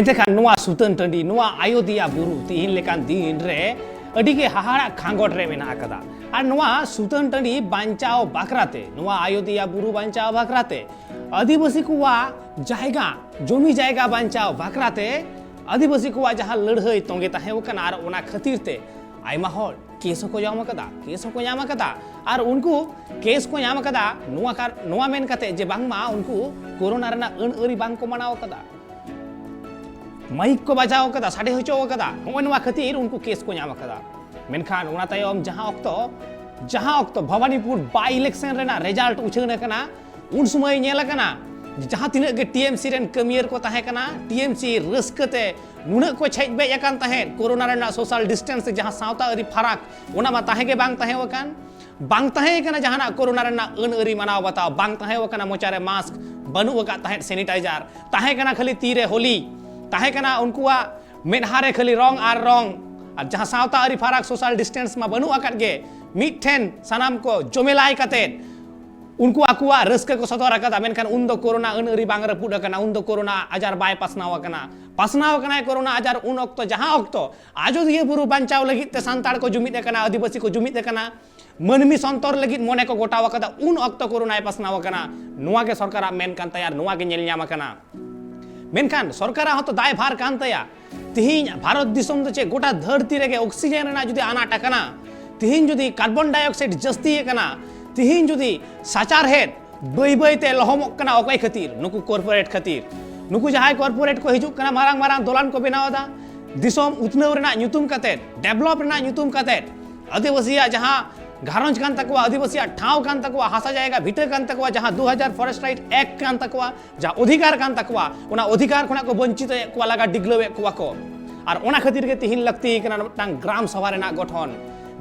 ᱮᱱᱛᱮᱠᱷᱟᱱ ᱱᱚᱣᱟ ᱥᱩᱛᱟᱹᱱ ᱴᱟᱺᱰᱤ, ᱱᱚᱣᱟ ᱟᱭᱳᱫᱤᱭᱟ ᱵᱩᱨᱩ ᱛᱤᱦᱤᱧ ᱞᱮᱠᱟᱱ ᱫᱤᱱ ᱨᱮ ᱟᱹᱰᱤ ᱜᱮ ᱦᱟᱦᱟᱲᱟᱜ ᱠᱷᱟᱸᱜᱚᱴ ᱨᱮ ᱢᱮᱱᱟᱜ ᱟᱠᱟᱫᱟ᱾ ᱟᱨ ᱱᱚᱣᱟ ᱥᱩᱛᱟᱹᱱ ᱴᱟᱺᱰᱤ ᱵᱟᱧᱪᱟᱣ ᱵᱟᱠᱷᱨᱟᱛᱮ, ᱱᱚᱣᱟ ᱟᱭᱳᱫᱤᱭᱟ ᱵᱩᱨᱩ ᱵᱟᱧᱪᱟᱣ ᱵᱟᱠᱷᱨᱟᱛᱮ, ᱟᱹᱫᱤᱵᱟᱹᱥᱤ ᱠᱚᱣᱟᱜ ᱡᱟᱭᱜᱟ, ᱡᱚᱢᱤ ᱡᱟᱭᱜᱟ ᱵᱟᱧᱪᱟᱣ ᱵᱟᱠᱷᱨᱟᱛᱮ ᱟᱹᱫᱤᱵᱟᱹᱥᱤ ᱠᱚᱣᱟᱜ ᱡᱟᱦᱟᱸ ᱞᱟᱹᱲᱦᱟᱹᱭ ᱛᱚᱸᱜᱮ ᱛᱟᱦᱮᱸ ᱠᱟᱱᱟ, ᱟᱨ ᱚᱱᱟ ᱠᱷᱟᱹᱛᱤᱨ ᱛᱮ ᱟᱭᱢᱟ ᱦᱚᱲ ᱠᱮᱥ ᱦᱚᱸᱠᱚ ᱧᱟᱢ ᱟᱠᱟᱫᱟ, ᱠᱮᱥ ᱦᱚᱸᱠᱚ ᱧᱟᱢ ᱟᱠᱟᱫᱟ᱾ ᱟᱨ ᱩᱱᱠᱩ ᱠᱮᱥ ᱠᱚ ᱧᱟᱢ ᱟᱠᱟᱫᱟ ᱱᱚᱣᱟ ᱠᱟᱨ-, ᱱᱚᱣᱟ ᱢᱮᱱ ᱠᱟᱛᱮ ᱡᱮ ᱵᱟᱝᱢᱟ ᱩᱱᱠᱩ ᱠᱳᱨᱳᱱᱟ ᱨᱮᱱᱟᱜ ᱟᱹᱱ ᱟᱹᱨᱤ ᱵᱟᱝ ᱠᱚ ᱢᱟᱱᱟᱣ ᱟᱠᱟᱫᱟ, ᱢᱟᱭᱤᱠ ᱠᱚ ᱵᱟᱡᱟᱣ ᱟᱠᱟᱫᱟ, ᱥᱟᱰᱮ ᱦᱚᱪᱚ ᱟᱠᱟᱫᱟ, ᱱᱚᱜᱼᱚᱭ ᱱᱚᱣᱟ ᱠᱷᱟᱹᱛᱤᱨ ᱩᱱᱠᱩ ᱠᱮᱥ ᱠᱚ ᱧᱟᱢ ᱟᱠᱟᱫᱟ᱾ ᱢᱮᱱᱠᱷᱟᱱ ᱚᱱᱟ ᱛᱟᱭᱚᱢ ᱡᱟᱦᱟᱸ ᱚᱠᱛᱚ, ᱡᱟᱦᱟᱸ ᱚᱠᱛᱚ ᱵᱷᱚᱵᱟᱱᱤᱯᱩᱨ by election ᱨᱮᱱᱟᱜ result ᱩᱪᱷᱟᱹᱱ ᱟᱠᱟᱱᱟ, ᱩᱱ ᱥᱚᱢᱚᱭ ᱧᱮᱞ ᱟᱠᱟᱱᱟ ᱡᱮ ᱡᱟᱦᱟᱸ ᱛᱤᱱᱟᱹᱜ ᱜᱮ ᱴᱤ ᱮᱢ ᱥᱤ ᱨᱮᱱ ᱠᱟᱹᱢᱤᱭᱟᱹ ᱠᱚ ᱛᱟᱦᱮᱸ ᱠᱟᱱᱟ, ᱴᱤ ᱮᱢ ᱥᱤ ᱨᱟᱹᱥᱠᱟᱹ ᱛᱮ ᱱᱩᱱᱟᱹᱜ ᱠᱚ ᱪᱷᱮᱡ ᱵᱮᱡ ᱟᱠᱟᱱ ᱛᱟᱦᱮᱸᱫ, ᱠᱳᱨᱳᱱᱟ ᱨᱮᱱᱟᱜ social distance, ᱡᱟᱦᱟᱸ ᱥᱟᱶᱛᱟ ᱟᱹᱨᱤ ᱯᱷᱟᱨᱟᱠ, ᱚᱱᱟ ᱢᱟ ᱛᱟᱦᱮᱸ ᱜᱮ ᱵᱟᱝ ᱛᱟᱦᱮᱸ ᱟᱠᱟᱱ᱾ ᱵᱟᱝ ᱛᱟᱦᱮᱸ ᱠᱟᱱᱟ ᱡᱟᱦᱟᱱᱟᱜ ᱠᱳᱨᱳᱱᱟ ᱨᱮᱱᱟᱜ ᱟᱹᱱ ᱟᱹᱨᱤ ᱢᱟᱱᱟᱣ ᱵᱟᱛᱟᱣ, ᱵᱟᱝ ᱛᱟᱦᱮᱸ ᱠᱟᱱᱟ ᱢᱚᱪᱟ ᱨᱮ ᱢᱟᱥᱠ, ᱵᱟᱹᱱᱩᱜ ᱟᱠᱟᱫ ᱛᱟᱦᱮᱸᱫ ᱥᱮᱱᱤᱴᱟᱭᱡᱟᱨ, ᱛᱟᱦᱮᱸ ᱠᱟᱱᱟ ᱠᱷᱟᱹᱞᱤ ᱛᱤ ᱨᱮ ᱦᱳᱞᱤ, ᱛᱟᱦᱮᱸ ᱠᱟᱱᱟ ᱩᱱᱠᱩᱣᱟᱜ ᱢᱮᱫᱦᱟ ᱨᱮ ᱠᱷᱟᱹᱞᱤ ᱨᱚᱝ ᱟᱨ ᱨᱚᱝ᱾ ᱟᱨ ᱡᱟᱦᱟᱸ ᱥᱟᱶᱛᱟ ᱟᱹᱨᱤ ᱯᱷᱟᱨᱟᱠ, social distance ᱢᱟ ᱵᱟᱹᱱᱩᱜ ᱟᱠᱟᱫ ᱜᱮ, ᱢᱤᱫ ᱴᱷᱮᱱ ᱥᱟᱱᱟᱢ ᱠᱚ ᱡᱚᱢᱮᱞᱟᱭ ᱠᱟᱛᱮᱫ ᱩᱱᱠᱩ ᱟᱠᱚᱣᱟᱜ ᱨᱟᱹᱥᱠᱟᱹ ᱠᱚ ᱥᱚᱫᱚᱨ ᱟᱠᱟᱫᱟ᱾ ᱢᱮᱱᱠᱷᱟᱱ ᱩᱱᱫᱚ ᱠᱳᱨᱳᱱᱟ ᱟᱹᱱ ᱟᱹᱨᱤ ᱵᱟᱝ ᱨᱟᱹᱯᱩᱫ ᱟᱠᱟᱱᱟ, ᱩᱱᱫᱚ ᱠᱳᱨᱳᱱᱟ ᱟᱡᱟᱨ ᱵᱟᱭ ᱯᱟᱥᱱᱟᱣ ᱟᱠᱟᱱᱟ᱾ ᱯᱟᱥᱱᱟᱣ ᱟᱠᱟᱱᱟᱭ ᱠᱳᱨᱳᱱᱟ ᱟᱡᱟᱨ ᱩᱱ ᱚᱠᱛᱚ, ᱡᱟᱦᱟᱸ ᱚᱠᱛᱚ ᱟᱡᱚᱫᱤᱭᱟᱹ ᱵᱩᱨᱩ ᱵᱟᱧᱪᱟᱣ ᱞᱟᱹᱜᱤᱫ ᱛᱮ ᱥᱟᱱᱛᱟᱲ ᱠᱚ ᱡᱩᱢᱤᱫ ᱟᱠᱟᱱᱟ, ᱟᱹᱫᱤᱵᱟᱹᱥᱤ ᱠᱚ ᱡᱩᱢᱤᱫ ᱟᱠᱟᱱᱟ, ᱢᱟᱹᱱᱢᱤ ᱥᱚᱱᱛᱚᱨ ᱞᱟᱹᱜᱤᱫ ᱢᱚᱱᱮ ᱠᱚ ᱜᱚᱴᱟᱣ ᱟᱠᱟᱫᱟ, ᱩᱱ ᱚᱠᱛᱚ ᱠᱳᱨᱳᱱᱟᱭ ᱯᱟᱥᱱᱟᱣ ᱟᱠᱟᱱᱟ᱾ ᱱᱚᱣᱟ ᱜᱮ ᱥᱚᱨᱠᱟᱨᱟᱜ ᱢᱮᱱ ᱠᱟᱱ ᱛᱟᱭᱟ ᱟᱨ ᱱᱚᱣᱟ ᱜᱮ ᱧᱮᱞ ᱧᱟᱢ ᱟᱠᱟᱱᱟ᱾ ᱢᱮᱱᱠᱷᱟᱱ ᱥᱚᱨᱠᱟᱨᱟᱜ ᱦᱚᱸᱛᱚ ᱫᱟᱭᱵᱷᱟᱨ ᱠᱟᱱ ᱛᱟᱭᱟ᱾ ᱛᱤᱦᱤᱧ ᱵᱷᱟᱨᱚᱛ ᱫᱤᱥᱚᱢ ᱫᱚ ᱪᱮᱫ ᱜᱚᱴᱟ ᱫᱷᱟᱹᱨᱛᱤ ᱨᱮᱜᱮ ᱚᱠᱥᱤᱡᱮᱱ ᱨᱮᱱᱟᱜ ᱡᱩᱫᱤ ᱟᱱᱟᱴ ᱟᱠᱟᱱᱟ, ᱛᱤᱦᱤᱧ ᱡᱩᱫᱤ ᱠᱟᱨᱵᱚᱱ ᱰᱟᱭᱚᱠᱥᱟᱭᱤᱰ ᱡᱟᱹᱥᱛᱤ ᱟᱠᱟᱱᱟ, ᱛᱤᱦᱤᱧ ᱡᱩᱫᱤ ᱥᱟᱪᱟᱨᱦᱮᱫ ᱵᱟᱹᱭ ᱵᱟᱹᱭ ᱛᱮ ᱞᱚᱦᱚᱢᱚᱜ ᱠᱟᱱᱟ, ᱚᱠᱚᱭ ᱠᱷᱟᱹᱛᱤᱨ? ᱱᱩᱠᱩ ᱠᱚᱨᱯᱳᱨᱮᱴ ᱠᱷᱟᱹᱛᱤᱨ᱾ ᱱᱩᱠᱩ ᱡᱟᱦᱟᱸᱭ ᱠᱚᱨᱯᱳᱨᱮᱴ ᱠᱚ ᱦᱤᱡᱩᱜ ᱠᱟᱱᱟ, ᱢᱟᱨᱟᱝ ᱢᱟᱨᱟᱝ ᱫᱚᱞᱟᱱ ᱠᱚ ᱵᱮᱱᱟᱣ ᱮᱫᱟ, ᱫᱤᱥᱚᱢ ᱩᱛᱱᱟᱹᱣ ᱨᱮᱱᱟᱜ ᱧᱩᱛᱩᱢ ᱠᱟᱛᱮᱫ, ᱰᱮᱵᱷᱞᱚᱯ ᱨᱮᱱᱟᱜ ᱧᱩᱛᱩᱢ ᱠᱟᱛᱮᱫ, ᱟᱹᱫᱤᱵᱟᱹᱥᱤᱭᱟᱜ ᱡᱟᱦᱟᱸ ᱜᱷᱟᱨᱚᱸᱡᱽ ᱠᱟᱱ ᱛᱟᱠᱚᱣᱟ, ᱟᱹᱫᱤᱵᱟᱹᱥᱤᱭᱟᱜ ᱴᱷᱟᱶ ᱠᱟᱱ ᱛᱟᱠᱚᱣᱟ, ᱦᱟᱥᱟ ᱡᱟᱭᱜᱟ ᱵᱷᱤᱴᱟᱹ ᱠᱟᱱ ᱛᱟᱠᱚᱣᱟ, ᱡᱟᱦᱟᱸ ᱫᱩ ᱦᱟᱡᱟᱨ Forest Right Act ᱠᱟᱱ ᱛᱟᱠᱚᱣᱟ, ᱡᱟᱦᱟᱸ ᱚᱫᱷᱤᱠᱟᱨ ᱠᱟᱱ ᱛᱟᱠᱚᱣᱟ, ᱚᱱᱟ ᱚᱫᱷᱤᱠᱟᱨ ᱠᱷᱚᱱᱟᱜ ᱠᱚ ᱵᱚᱧᱪᱤᱛᱚᱭᱮᱫ ᱠᱚᱣᱟ, ᱞᱟᱜᱟ ᱰᱤᱜᱽᱞᱟᱹᱣᱮᱫ ᱠᱚᱣᱟ ᱠᱚ᱾ ᱟᱨ ᱚᱱᱟ ᱠᱷᱟᱹᱛᱤᱨ ᱜᱮ ᱛᱤᱦᱤᱧ ᱞᱟᱹᱠᱛᱤ ᱠᱟᱱᱟ ᱢᱤᱫᱴᱟᱝ ᱜᱨᱟᱢ ᱥᱚᱵᱷᱟ ᱨᱮᱱᱟᱜ ᱜᱚᱴᱷᱚᱱ᱾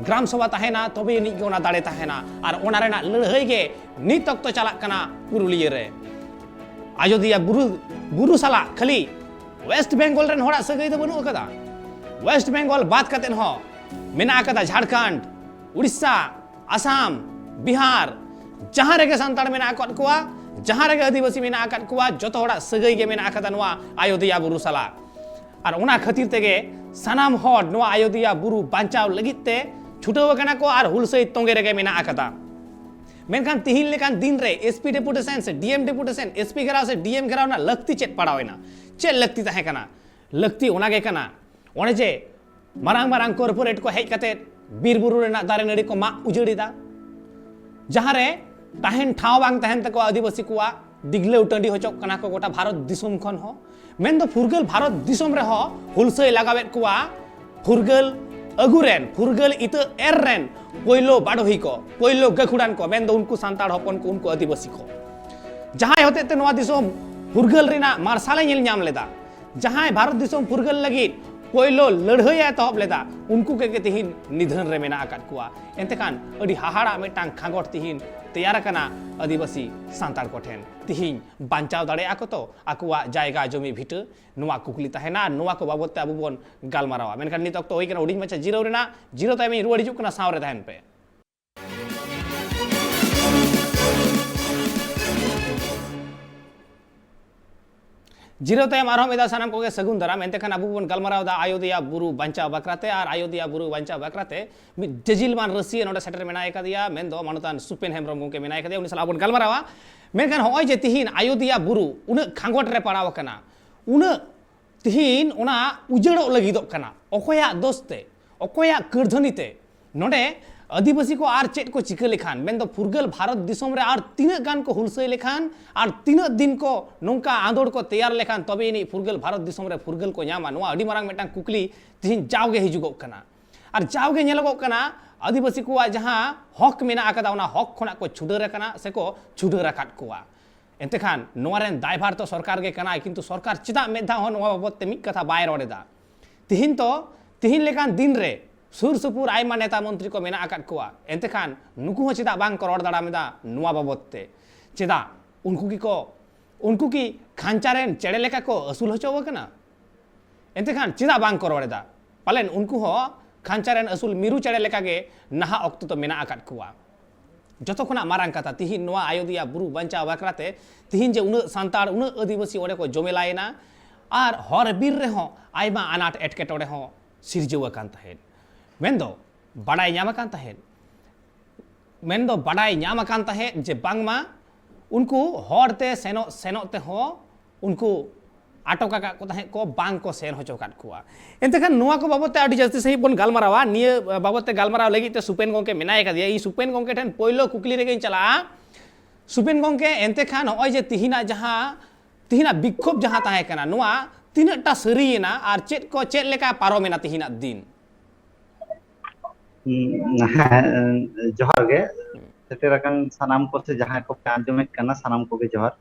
ᱜᱨᱟᱢ ᱥᱚᱵᱷᱟ ᱛᱟᱦᱮᱱᱟ, ᱛᱚᱵᱮ ᱟᱹᱱᱤᱡ ᱜᱮ ᱚᱱᱟ ᱫᱟᱲᱮ ᱛᱟᱦᱮᱱᱟ᱾ ᱟᱨ ᱚᱱᱟ ᱨᱮᱱᱟᱜ ᱞᱟᱹᱲᱦᱟᱹᱭ ᱜᱮ ᱱᱤᱛ ᱚᱠᱛᱚ ᱪᱟᱞᱟᱜ ᱠᱟᱱᱟ ᱯᱩᱨᱩᱞᱤᱭᱟᱹ ᱨᱮ᱾ ᱟᱡᱚᱫᱤᱭᱟᱹ ᱵᱩᱨᱩ, ᱵᱩᱨᱩ ᱥᱟᱞᱟᱜ ᱠᱷᱟᱹᱞᱤ ᱳᱭᱮᱥᱴ ᱵᱮᱝᱜᱚᱞ ᱨᱮᱱ ᱦᱚᱲᱟᱜ ᱥᱟᱹᱜᱟᱹᱭ ᱫᱚ ᱵᱟᱹᱱᱩᱜ ᱟᱠᱟᱫᱟ᱾ ᱳᱭᱮᱥᱴ ᱵᱮᱝᱜᱚᱞ ᱵᱟᱫ ᱠᱟᱛᱮᱫ ᱦᱚᱸ ᱢᱮᱱᱟᱜ ᱟᱠᱟᱫᱟ ᱡᱷᱟᱲᱠᱷᱚᱸᱰ, ᱩᱲᱤᱥᱥᱟ, ᱟᱥᱟᱢ, ᱵᱤᱦᱟᱨ, ᱡᱟᱦᱟᱸ ᱨᱮᱜᱮ ᱥᱟᱱᱛᱟᱲ ᱢᱮᱱᱟᱜ ᱟᱠᱟᱫ ᱠᱚᱣᱟ, ᱡᱟᱦᱟᱸ ᱨᱮᱜᱮ ᱟᱹᱫᱤᱵᱟᱹᱥᱤ ᱢᱮᱱᱟᱜ ᱟᱠᱟᱫ ᱠᱚᱣᱟ, ᱡᱚᱛᱚ ᱦᱚᱲᱟᱜ ᱥᱟᱹᱜᱟᱹᱭ ᱜᱮ ᱢᱮᱱᱟᱜ ᱟᱠᱟᱫᱟ ᱱᱚᱣᱟ ᱟᱭᱳᱫᱤᱭᱟ ᱵᱩᱨᱩ ᱥᱟᱞᱟᱜ᱾ ᱟᱨ ᱚᱱᱟ ᱠᱷᱟᱹᱛᱤᱨ ᱛᱮᱜᱮ ᱥᱟᱱᱟᱢ ᱦᱚᱲ ᱱᱚᱣᱟ ᱟᱭᱳᱫᱤᱭᱟ ᱵᱩᱨᱩ ᱵᱟᱧᱪᱟᱣ ᱞᱟᱹᱜᱤᱫ ᱛᱮ ᱪᱷᱩᱴᱟᱹᱣ ᱟᱠᱟᱱᱟ ᱠᱚ ᱟᱨ ᱦᱩᱞᱥᱟᱹᱭ ᱛᱚᱸᱜᱮ ᱨᱮᱜᱮ ᱢᱮᱱᱟᱜ ᱟᱠᱟᱫᱟ᱾ ᱢᱮᱱᱠᱷᱟᱱ ᱛᱤᱦᱤᱧ ᱞᱮᱠᱟᱱ ᱫᱤᱱ ᱨᱮ ᱮᱥᱯᱤ ᱰᱮᱯᱩᱴᱮᱥᱚᱱ ᱥᱮ ᱰᱤᱮᱢ ᱰᱮᱯᱩᱴᱮᱥᱚᱱ, ᱮᱥᱯᱤ ᱜᱷᱮᱨᱟᱣ ᱥᱮ ᱰᱤᱮᱢ ᱜᱷᱮᱨᱟᱣ ᱨᱮᱱᱟᱜ ᱞᱟᱹᱠᱛᱤ ᱪᱮᱫ ᱯᱟᱲᱟᱣ ᱮᱱᱟ? ᱪᱮᱫ ᱞᱟᱹᱠᱛᱤ ᱛᱟᱦᱮᱸ ᱠᱟᱱᱟ? ᱞᱟᱹᱠᱛᱤ ᱚᱱᱟ ᱜᱮ ᱠᱟᱱᱟ, ᱚᱱᱮ ᱡᱮ ᱢᱟᱨᱟᱝ ᱢᱟᱨᱟᱝ ᱠᱚᱨᱯᱳᱨᱮᱴ ᱠᱚ ᱦᱮᱡ ᱠᱟᱛᱮ ᱵᱤᱨ ᱵᱩᱨᱩ ᱨᱮᱱᱟᱜ ᱫᱟᱨᱮ ᱱᱟᱹᱲᱤ ᱠᱚ ᱢᱟᱜ ᱩᱡᱟᱹᱲ ᱮᱫᱟ, ᱡᱟᱦᱟᱸ ᱨᱮ ᱛᱟᱦᱮᱱ ᱴᱷᱟᱶ ᱵᱟᱝ ᱛᱟᱦᱮᱱ ᱛᱟᱠᱚᱣᱟ ᱟᱹᱫᱤᱵᱟᱹᱥᱤ ᱠᱚᱣᱟᱜ, ᱰᱤᱜᱽᱞᱟᱹᱣ ᱴᱟᱺᱰᱤ ᱦᱚᱪᱚᱜ ᱠᱟᱱᱟ ᱠᱚ ᱜᱚᱴᱟ ᱵᱷᱟᱨᱚᱛ ᱫᱤᱥᱚᱢ ᱠᱷᱚᱱ ᱦᱚᱸ᱾ ᱢᱮᱱᱫᱚ ᱯᱷᱩᱨᱜᱟᱹᱞ ᱵᱷᱟᱨᱚᱛ ᱫᱤᱥᱚᱢ ᱨᱮᱦᱚᱸ ᱦᱩᱞᱥᱟᱹᱭ ᱞᱟᱜᱟᱣᱮᱫ ᱠᱚᱣᱟ ᱯᱷᱩᱨᱜᱟᱹᱞ ᱟᱹᱜᱩ ᱨᱮᱱ, ᱯᱷᱩᱨᱜᱟᱹᱞ ᱤᱛᱟᱹ ᱮᱨ ᱨᱮᱱ ᱯᱳᱭᱞᱳ ᱵᱟᱰᱚᱦᱤ ᱠᱚ, ᱯᱳᱭᱞᱳ ᱜᱟᱹᱠᱷᱩᱲᱟᱱ ᱠᱚ, ᱢᱮᱱᱫᱚ ᱩᱱᱠᱩ ᱥᱟᱱᱛᱟᱲ ᱦᱚᱯᱚᱱ ᱠᱚ, ᱩᱱᱠᱩ ᱟᱹᱫᱤᱵᱟᱹᱥᱤ ᱠᱚ, ᱡᱟᱦᱟᱸᱭ ᱦᱚᱛᱮᱡ ᱛᱮ ᱱᱚᱣᱟ ᱫᱤᱥᱚᱢ ᱯᱷᱩᱨᱜᱟᱹᱞ ᱨᱮᱱᱟᱜ ᱢᱟᱨᱥᱟᱞᱮ ᱧᱮᱞ ᱧᱟᱢ ᱞᱮᱫᱟ, ᱡᱟᱦᱟᱸᱭ ᱵᱷᱟᱨᱚᱛ ᱫᱤᱥᱚᱢ ᱯᱷᱩᱨᱜᱟᱹᱞ ᱞᱟᱹᱜᱤᱫ ᱯᱳᱭᱞᱳ ᱞᱟᱹᱲᱦᱟᱹᱭ ᱮ ᱮᱛᱚᱦᱚᱵ ᱞᱮᱫᱟ, ᱩᱱᱠᱩ ᱜᱮ ᱛᱤᱦᱤᱧ ᱱᱤᱫᱷᱟᱹᱱ ᱨᱮ ᱢᱮᱱᱟᱜ ᱟᱠᱟᱫ ᱠᱚᱣᱟ᱾ ᱮᱱᱛᱮ ᱠᱷᱟᱱ ᱟᱹᱰᱤ ᱦᱟᱦᱟᱲᱟᱜ ᱢᱤᱫᱴᱟᱝ ᱠᱷᱟᱸᱜᱚᱴ ᱛᱤᱦᱤᱧ ᱛᱮᱭᱟᱨ ᱟᱠᱟᱱᱟ ᱟᱹᱫᱤᱵᱟᱹᱥᱤ ᱥᱟᱱᱛᱟᱲ ᱠᱚᱴᱷᱮᱱ᱾ ᱛᱤᱦᱤᱧ ᱵᱟᱧᱪᱟᱣ ᱫᱟᱲᱮᱭᱟᱜᱼᱟ ᱠᱚ ᱛᱚ ᱟᱠᱚᱣᱟᱜ ᱡᱟᱭᱜᱟ ᱡᱚᱢᱤ ᱵᱷᱤᱴᱟᱹ? ᱱᱚᱣᱟ ᱠᱩᱠᱞᱤ ᱛᱟᱦᱮᱱᱟ ᱟᱨ ᱱᱚᱣᱟ ᱠᱚ ᱵᱟᱵᱚᱫ ᱛᱮ ᱟᱵᱚ ᱵᱚᱱ ᱜᱟᱞᱢᱟᱨᱟᱣᱟ᱾ ᱢᱮᱱᱠᱷᱟᱱ ᱱᱤᱛ ᱚᱠᱛᱚ ᱦᱩᱭ ᱠᱟᱱᱟ ᱦᱩᱰᱤᱧ ᱢᱟᱪᱷᱟ ᱡᱤᱨᱟᱹᱣ ᱨᱮᱱᱟᱜ᱾ ᱡᱤᱨᱟᱹᱣ ᱛᱟᱭᱚᱢ ᱤᱧ ᱨᱩᱣᱟᱹᱲ ᱦᱤᱡᱩᱜ ᱠᱟᱱᱟ, ᱥᱟᱶ ᱨᱮ ᱛᱟᱦᱮᱱ ᱯᱮ᱾ ᱡᱤᱨᱟᱹᱣ ᱛᱟᱭᱚᱢ ᱟᱨᱦᱚᱸ ᱢᱤᱫ ᱫᱷᱟᱣ ᱥᱟᱱᱟᱢ ᱠᱚᱜᱮ ᱥᱟᱹᱜᱩᱱ ᱫᱟᱨᱟᱢ᱾ ᱮᱱᱛᱮ ᱠᱷᱟᱱ ᱟᱵᱚ ᱵᱚᱱ ᱜᱟᱞᱢᱟᱨᱟᱣ ᱮᱫᱟ ᱟᱭᱳᱫᱤᱭᱟ ᱵᱩᱨᱩ ᱵᱟᱧᱪᱟᱣ ᱵᱟᱠᱷᱨᱟ ᱛᱮ, ᱟᱨ ᱟᱭᱳᱫᱤᱭᱟ ᱵᱩᱨᱩ ᱵᱟᱧᱪᱟᱣ ᱵᱟᱠᱷᱨᱟ ᱛᱮ ᱢᱤᱫ ᱡᱟᱹᱡᱤᱞ ᱢᱟᱱ ᱨᱟᱹᱥᱤᱭᱟᱹ ᱱᱚᱰᱮ ᱥᱮᱴᱮᱨ ᱢᱮᱱᱟᱭ ᱟᱠᱟᱫᱮᱭᱟ, ᱢᱮᱱᱫᱚ ᱢᱟᱱᱚᱛᱟᱱ ᱥᱩᱯᱮᱱ ᱦᱮᱢᱵᱨᱚᱢ ᱜᱚᱢᱠᱮ ᱢᱮᱱᱟᱭ ᱟᱠᱟᱫᱮᱭᱟ, ᱩᱱᱤ ᱥᱟᱞᱟᱜ ᱵᱚᱱ ᱜᱟᱞᱢᱟᱨᱟᱣᱟ᱾ ᱢᱮᱱᱠᱷᱟᱱ ᱱᱚᱜᱼᱚᱭ ᱡᱮ ᱛᱤᱦᱤᱧ ᱟᱭᱳᱫᱤᱭᱟ ᱵᱩᱨᱩ ᱩᱱᱟᱹᱜ ᱠᱷᱟᱸᱜᱚᱴ ᱨᱮ ᱯᱟᱲᱟᱣ ᱟᱠᱟᱱᱟ, ᱩᱱᱟᱹᱜ ᱛᱤᱦᱤᱧ ᱚᱱᱟ ᱩᱡᱟᱹᱲᱚᱜ ᱞᱟᱹᱜᱤᱫᱚᱜ ᱠᱟᱱᱟ, ᱚᱠᱚᱭᱟᱜ ᱫᱳᱥ ᱛᱮ, ᱚᱠᱚᱭᱟᱜ ᱠᱟᱹᱨᱫᱷᱟᱹᱱᱤ ᱛᱮ? ᱱᱚᱰᱮ ᱟᱹᱫᱤᱵᱟᱹᱥᱤ ᱠᱚ ᱟᱨ ᱪᱮᱫ ᱠᱚ ᱪᱤᱠᱟᱹ ᱞᱮᱠᱷᱟᱱ, ᱢᱮᱱᱫᱚ ᱯᱷᱩᱨᱜᱟᱹᱞ ᱵᱷᱟᱨᱚᱛ ᱫᱤᱥᱚᱢ ᱨᱮ ᱟᱨ ᱛᱤᱱᱟᱹᱜ ᱜᱟᱱ ᱠᱚ ᱦᱩᱞᱥᱟᱹᱭ ᱞᱮᱠᱷᱟᱱ, ᱟᱨ ᱛᱤᱱᱟᱹᱜ ᱫᱤᱱ ᱠᱚ ᱱᱚᱝᱠᱟ ᱟᱸᱫᱳᱲ ᱠᱚ ᱛᱮᱭᱟᱨ ᱞᱮᱠᱷᱟᱱ, ᱛᱚᱵᱮ ᱟᱹᱱᱤᱡ ᱯᱷᱩᱨᱜᱟᱹᱞ ᱵᱷᱟᱨᱚᱛ ᱫᱤᱥᱚᱢ ᱨᱮ ᱯᱷᱩᱨᱜᱟᱹᱞ ᱠᱚ ᱧᱟᱢᱟ? ᱱᱚᱣᱟ ᱟᱹᱰᱤ ᱢᱟᱨᱟᱝ ᱢᱤᱫᱴᱟᱝ ᱠᱩᱠᱞᱤ ᱛᱤᱦᱤᱧ ᱡᱟᱣᱜᱮ ᱦᱤᱡᱩᱜᱚᱜ ᱠᱟᱱᱟ᱾ ᱟᱨ ᱡᱟᱣᱜᱮ ᱧᱮᱞᱚᱜᱚᱜ ᱠᱟᱱᱟ, ᱟᱹᱫᱤᱵᱟᱹᱥᱤ ᱠᱚᱣᱟᱜ ᱡᱟᱦᱟᱸ ᱦᱚᱠ ᱢᱮᱱᱟᱜ ᱟᱠᱟᱫᱟ, ᱚᱱᱟ ᱦᱚᱠ ᱠᱷᱚᱱᱟᱜ ᱠᱚ ᱪᱷᱩᱰᱟᱹᱨ ᱟᱠᱟᱱᱟ ᱥᱮᱠᱚ ᱪᱷᱩᱰᱟᱹᱨ ᱟᱠᱟᱫ ᱠᱚᱣᱟ᱾ ᱮᱱᱛᱮ ᱠᱷᱟᱱ ᱱᱚᱣᱟ ᱨᱮᱱ ᱫᱟᱭᱵᱷᱟᱨ ᱛᱚ ᱥᱚᱨᱠᱟᱨ ᱜᱮ ᱠᱟᱱᱟᱭ, ᱠᱤᱱᱛᱩ ᱥᱚᱨᱠᱟᱨ ᱪᱮᱫᱟᱜ ᱢᱤᱫ ᱫᱷᱟᱣ ᱦᱚᱸ ᱱᱚᱣᱟ ᱵᱟᱵᱚᱫ ᱛᱮ ᱢᱤᱫ ᱠᱟᱛᱷᱟ ᱵᱟᱭ ᱨᱚᱲ ᱮᱫᱟ? ᱛᱤᱦᱤᱧ ᱛᱚ, ᱛᱤᱦᱤᱧ ᱞᱮᱠᱟᱱ ᱫᱤᱱ ᱨᱮ ᱥᱩᱨ ᱥᱩᱯᱩᱨ ᱟᱭᱢᱟ ᱱᱮᱛᱟ ᱢᱚᱱᱛᱨᱤ ᱠᱚ ᱢᱮᱱᱟᱜ ᱟᱠᱟᱫ ᱠᱚᱣᱟ, ᱮᱱᱛᱮ ᱠᱷᱟᱱ ᱱᱩᱠᱩ ᱦᱚᱸ ᱪᱮᱫᱟᱜ ᱵᱟᱝ ᱠᱚ ᱨᱚᱲ ᱫᱟᱲᱟᱢ ᱮᱫᱟ ᱱᱚᱣᱟ ᱵᱟᱵᱚᱫ ᱛᱮ? ᱪᱮᱫᱟᱜ? ᱩᱱᱠᱩ ᱜᱮᱠᱚ, ᱩᱱᱠᱩ ᱠᱤ ᱠᱷᱟᱧᱪᱟ ᱨᱮᱱ ᱪᱮᱬᱮ ᱞᱮᱠᱟ ᱠᱚ ᱟᱹᱥᱩᱞ ᱦᱚᱪᱚ ᱟᱠᱟᱱᱟ? ᱮᱱᱛᱮ ᱠᱷᱟᱱ ᱪᱮᱫᱟᱜ ᱵᱟᱝ ᱠᱚ ᱨᱚᱲ ᱮᱫᱟ? ᱯᱟᱞᱮᱱ ᱩᱱᱠᱩ ᱦᱚᱸ ᱠᱷᱟᱧᱪᱟ ᱨᱮᱱ ᱟᱹᱥᱩᱞ ᱢᱤᱨᱩ ᱪᱮᱬᱮ ᱞᱮᱠᱟᱜᱮ ᱱᱟᱦᱟᱜ ᱚᱠᱛᱚ ᱫᱚ ᱢᱮᱱᱟᱜ ᱟᱠᱟᱫ ᱠᱚᱣᱟ᱾ ᱡᱚᱛᱚ ᱠᱷᱚᱱᱟᱜ ᱢᱟᱨᱟᱝ ᱠᱟᱛᱷᱟ, ᱛᱤᱦᱤᱧ ᱱᱚᱣᱟ ᱟᱭᱳᱫᱤᱭᱟ ᱵᱩᱨᱩ ᱵᱟᱧᱪᱟᱣ ᱵᱟᱠᱷᱨᱟᱛᱮ ᱛᱤᱦᱤᱧ ᱡᱮ ᱩᱱᱟᱹᱜ ᱥᱟᱱᱛᱟᱲ, ᱩᱱᱟᱹᱜ ᱟᱹᱫᱤᱵᱟᱹᱥᱤ ᱚᱸᱰᱮ ᱠᱚ ᱡᱚᱢᱮᱞᱟᱭᱮᱱᱟ, ᱟᱨ ᱦᱚᱨ ᱵᱤᱨ ᱨᱮᱦᱚᱸ ᱟᱭᱢᱟ ᱟᱱᱟᱴ ᱮᱴᱠᱮᱴᱚᱬᱮ ᱦᱚᱸ ᱥᱤᱨᱡᱟᱹᱣ ᱟᱠᱟᱱ ᱛᱟᱦᱮᱸᱫ᱾ ᱢᱮᱱᱫᱚ ᱵᱟᱰᱟᱭ ᱧᱟᱢ ᱟᱠᱟᱱ ᱛᱟᱦᱮᱸᱫ, ᱢᱮᱱᱫᱚ ᱵᱟᱰᱟᱭ ᱧᱟᱢ ᱟᱠᱟᱱ ᱛᱟᱦᱮᱸᱫ ᱡᱮ ᱵᱟᱝᱢᱟ ᱩᱱᱠᱩ ᱦᱚᱨ ᱛᱮ ᱥᱮᱱᱚᱜ ᱥᱮᱱᱚᱜ ᱛᱮᱦᱚᱸ ᱩᱱᱠᱩ ᱟᱴᱚᱠ ᱟᱠᱟᱫ ᱠᱚ ᱛᱟᱦᱮᱸᱫ ᱠᱚ, ᱵᱟᱝ ᱠᱚ ᱥᱮᱱ ᱦᱚᱪᱚ ᱟᱠᱟᱫ ᱠᱚᱣᱟ᱾ ᱮᱱᱛᱮ ᱠᱷᱟᱱ ᱱᱚᱣᱟ ᱠᱚ ᱵᱟᱵᱚᱫ ᱛᱮ ᱟᱹᱰᱤ ᱡᱟᱹᱥᱛᱤ ᱥᱟᱺᱦᱤᱡ ᱵᱚᱱ ᱜᱟᱞᱢᱟᱨᱟᱣᱟ᱾ ᱱᱤᱭᱟᱹ ᱵᱟᱵᱚᱫ ᱛᱮ ᱜᱟᱞᱢᱟᱨᱟᱣ ᱞᱟᱹᱜᱤᱫ ᱛᱮ ᱥᱩᱯᱮᱱ ᱜᱚᱢᱠᱮ ᱢᱮᱱᱟᱭ ᱟᱠᱟᱫᱮᱭᱟ᱾ ᱤᱧ ᱥᱩᱯᱮᱱ ᱜᱚᱢᱠᱮ ᱴᱷᱮᱱ ᱯᱳᱭᱞᱳ ᱠᱩᱠᱞᱤ ᱨᱮᱜᱮᱧ ᱪᱟᱞᱟᱜᱼᱟ᱾ ᱥᱩᱯᱮᱱ ᱜᱚᱢᱠᱮ, ᱮᱱᱛᱮ ᱠᱷᱟᱱ ᱱᱚᱜᱼᱚᱭ ᱡᱮ ᱛᱤᱦᱤᱧᱟᱜ ᱡᱟᱦᱟᱸ, ᱛᱤᱦᱤᱧᱟᱜ ᱵᱤᱠᱠᱷᱳᱵ ᱡᱟᱦᱟᱸ ᱛᱟᱦᱮᱸ ᱠᱟᱱᱟ, ᱱᱚᱣᱟ ᱛᱤᱱᱟᱹᱜ ᱴᱟ ᱥᱟᱹᱨᱤᱭᱮᱱᱟ ᱟᱨ ᱪᱮᱫ ᱠᱚ, ᱪᱮᱫ ᱞᱮᱠᱟ ᱯᱟᱨᱚᱢᱮᱱᱟ ᱛᱤᱦᱤᱧᱟᱜ ᱫᱤᱱ? ᱦᱮᱸ, ᱡᱚᱦᱟᱨ ᱜᱮ᱾ ᱥᱮᱴᱮᱨ ᱟᱠᱟᱱ ᱥᱟᱱᱟᱢ ᱠᱚ ᱥᱮ ᱡᱟᱦᱟᱸᱭ ᱠᱚᱯᱮ ᱟᱸᱡᱚᱢᱮᱫ ᱠᱟᱱᱟ, ᱥᱟᱱᱟᱢ ᱠᱚᱜᱮ ᱡᱚᱦᱟᱨ᱾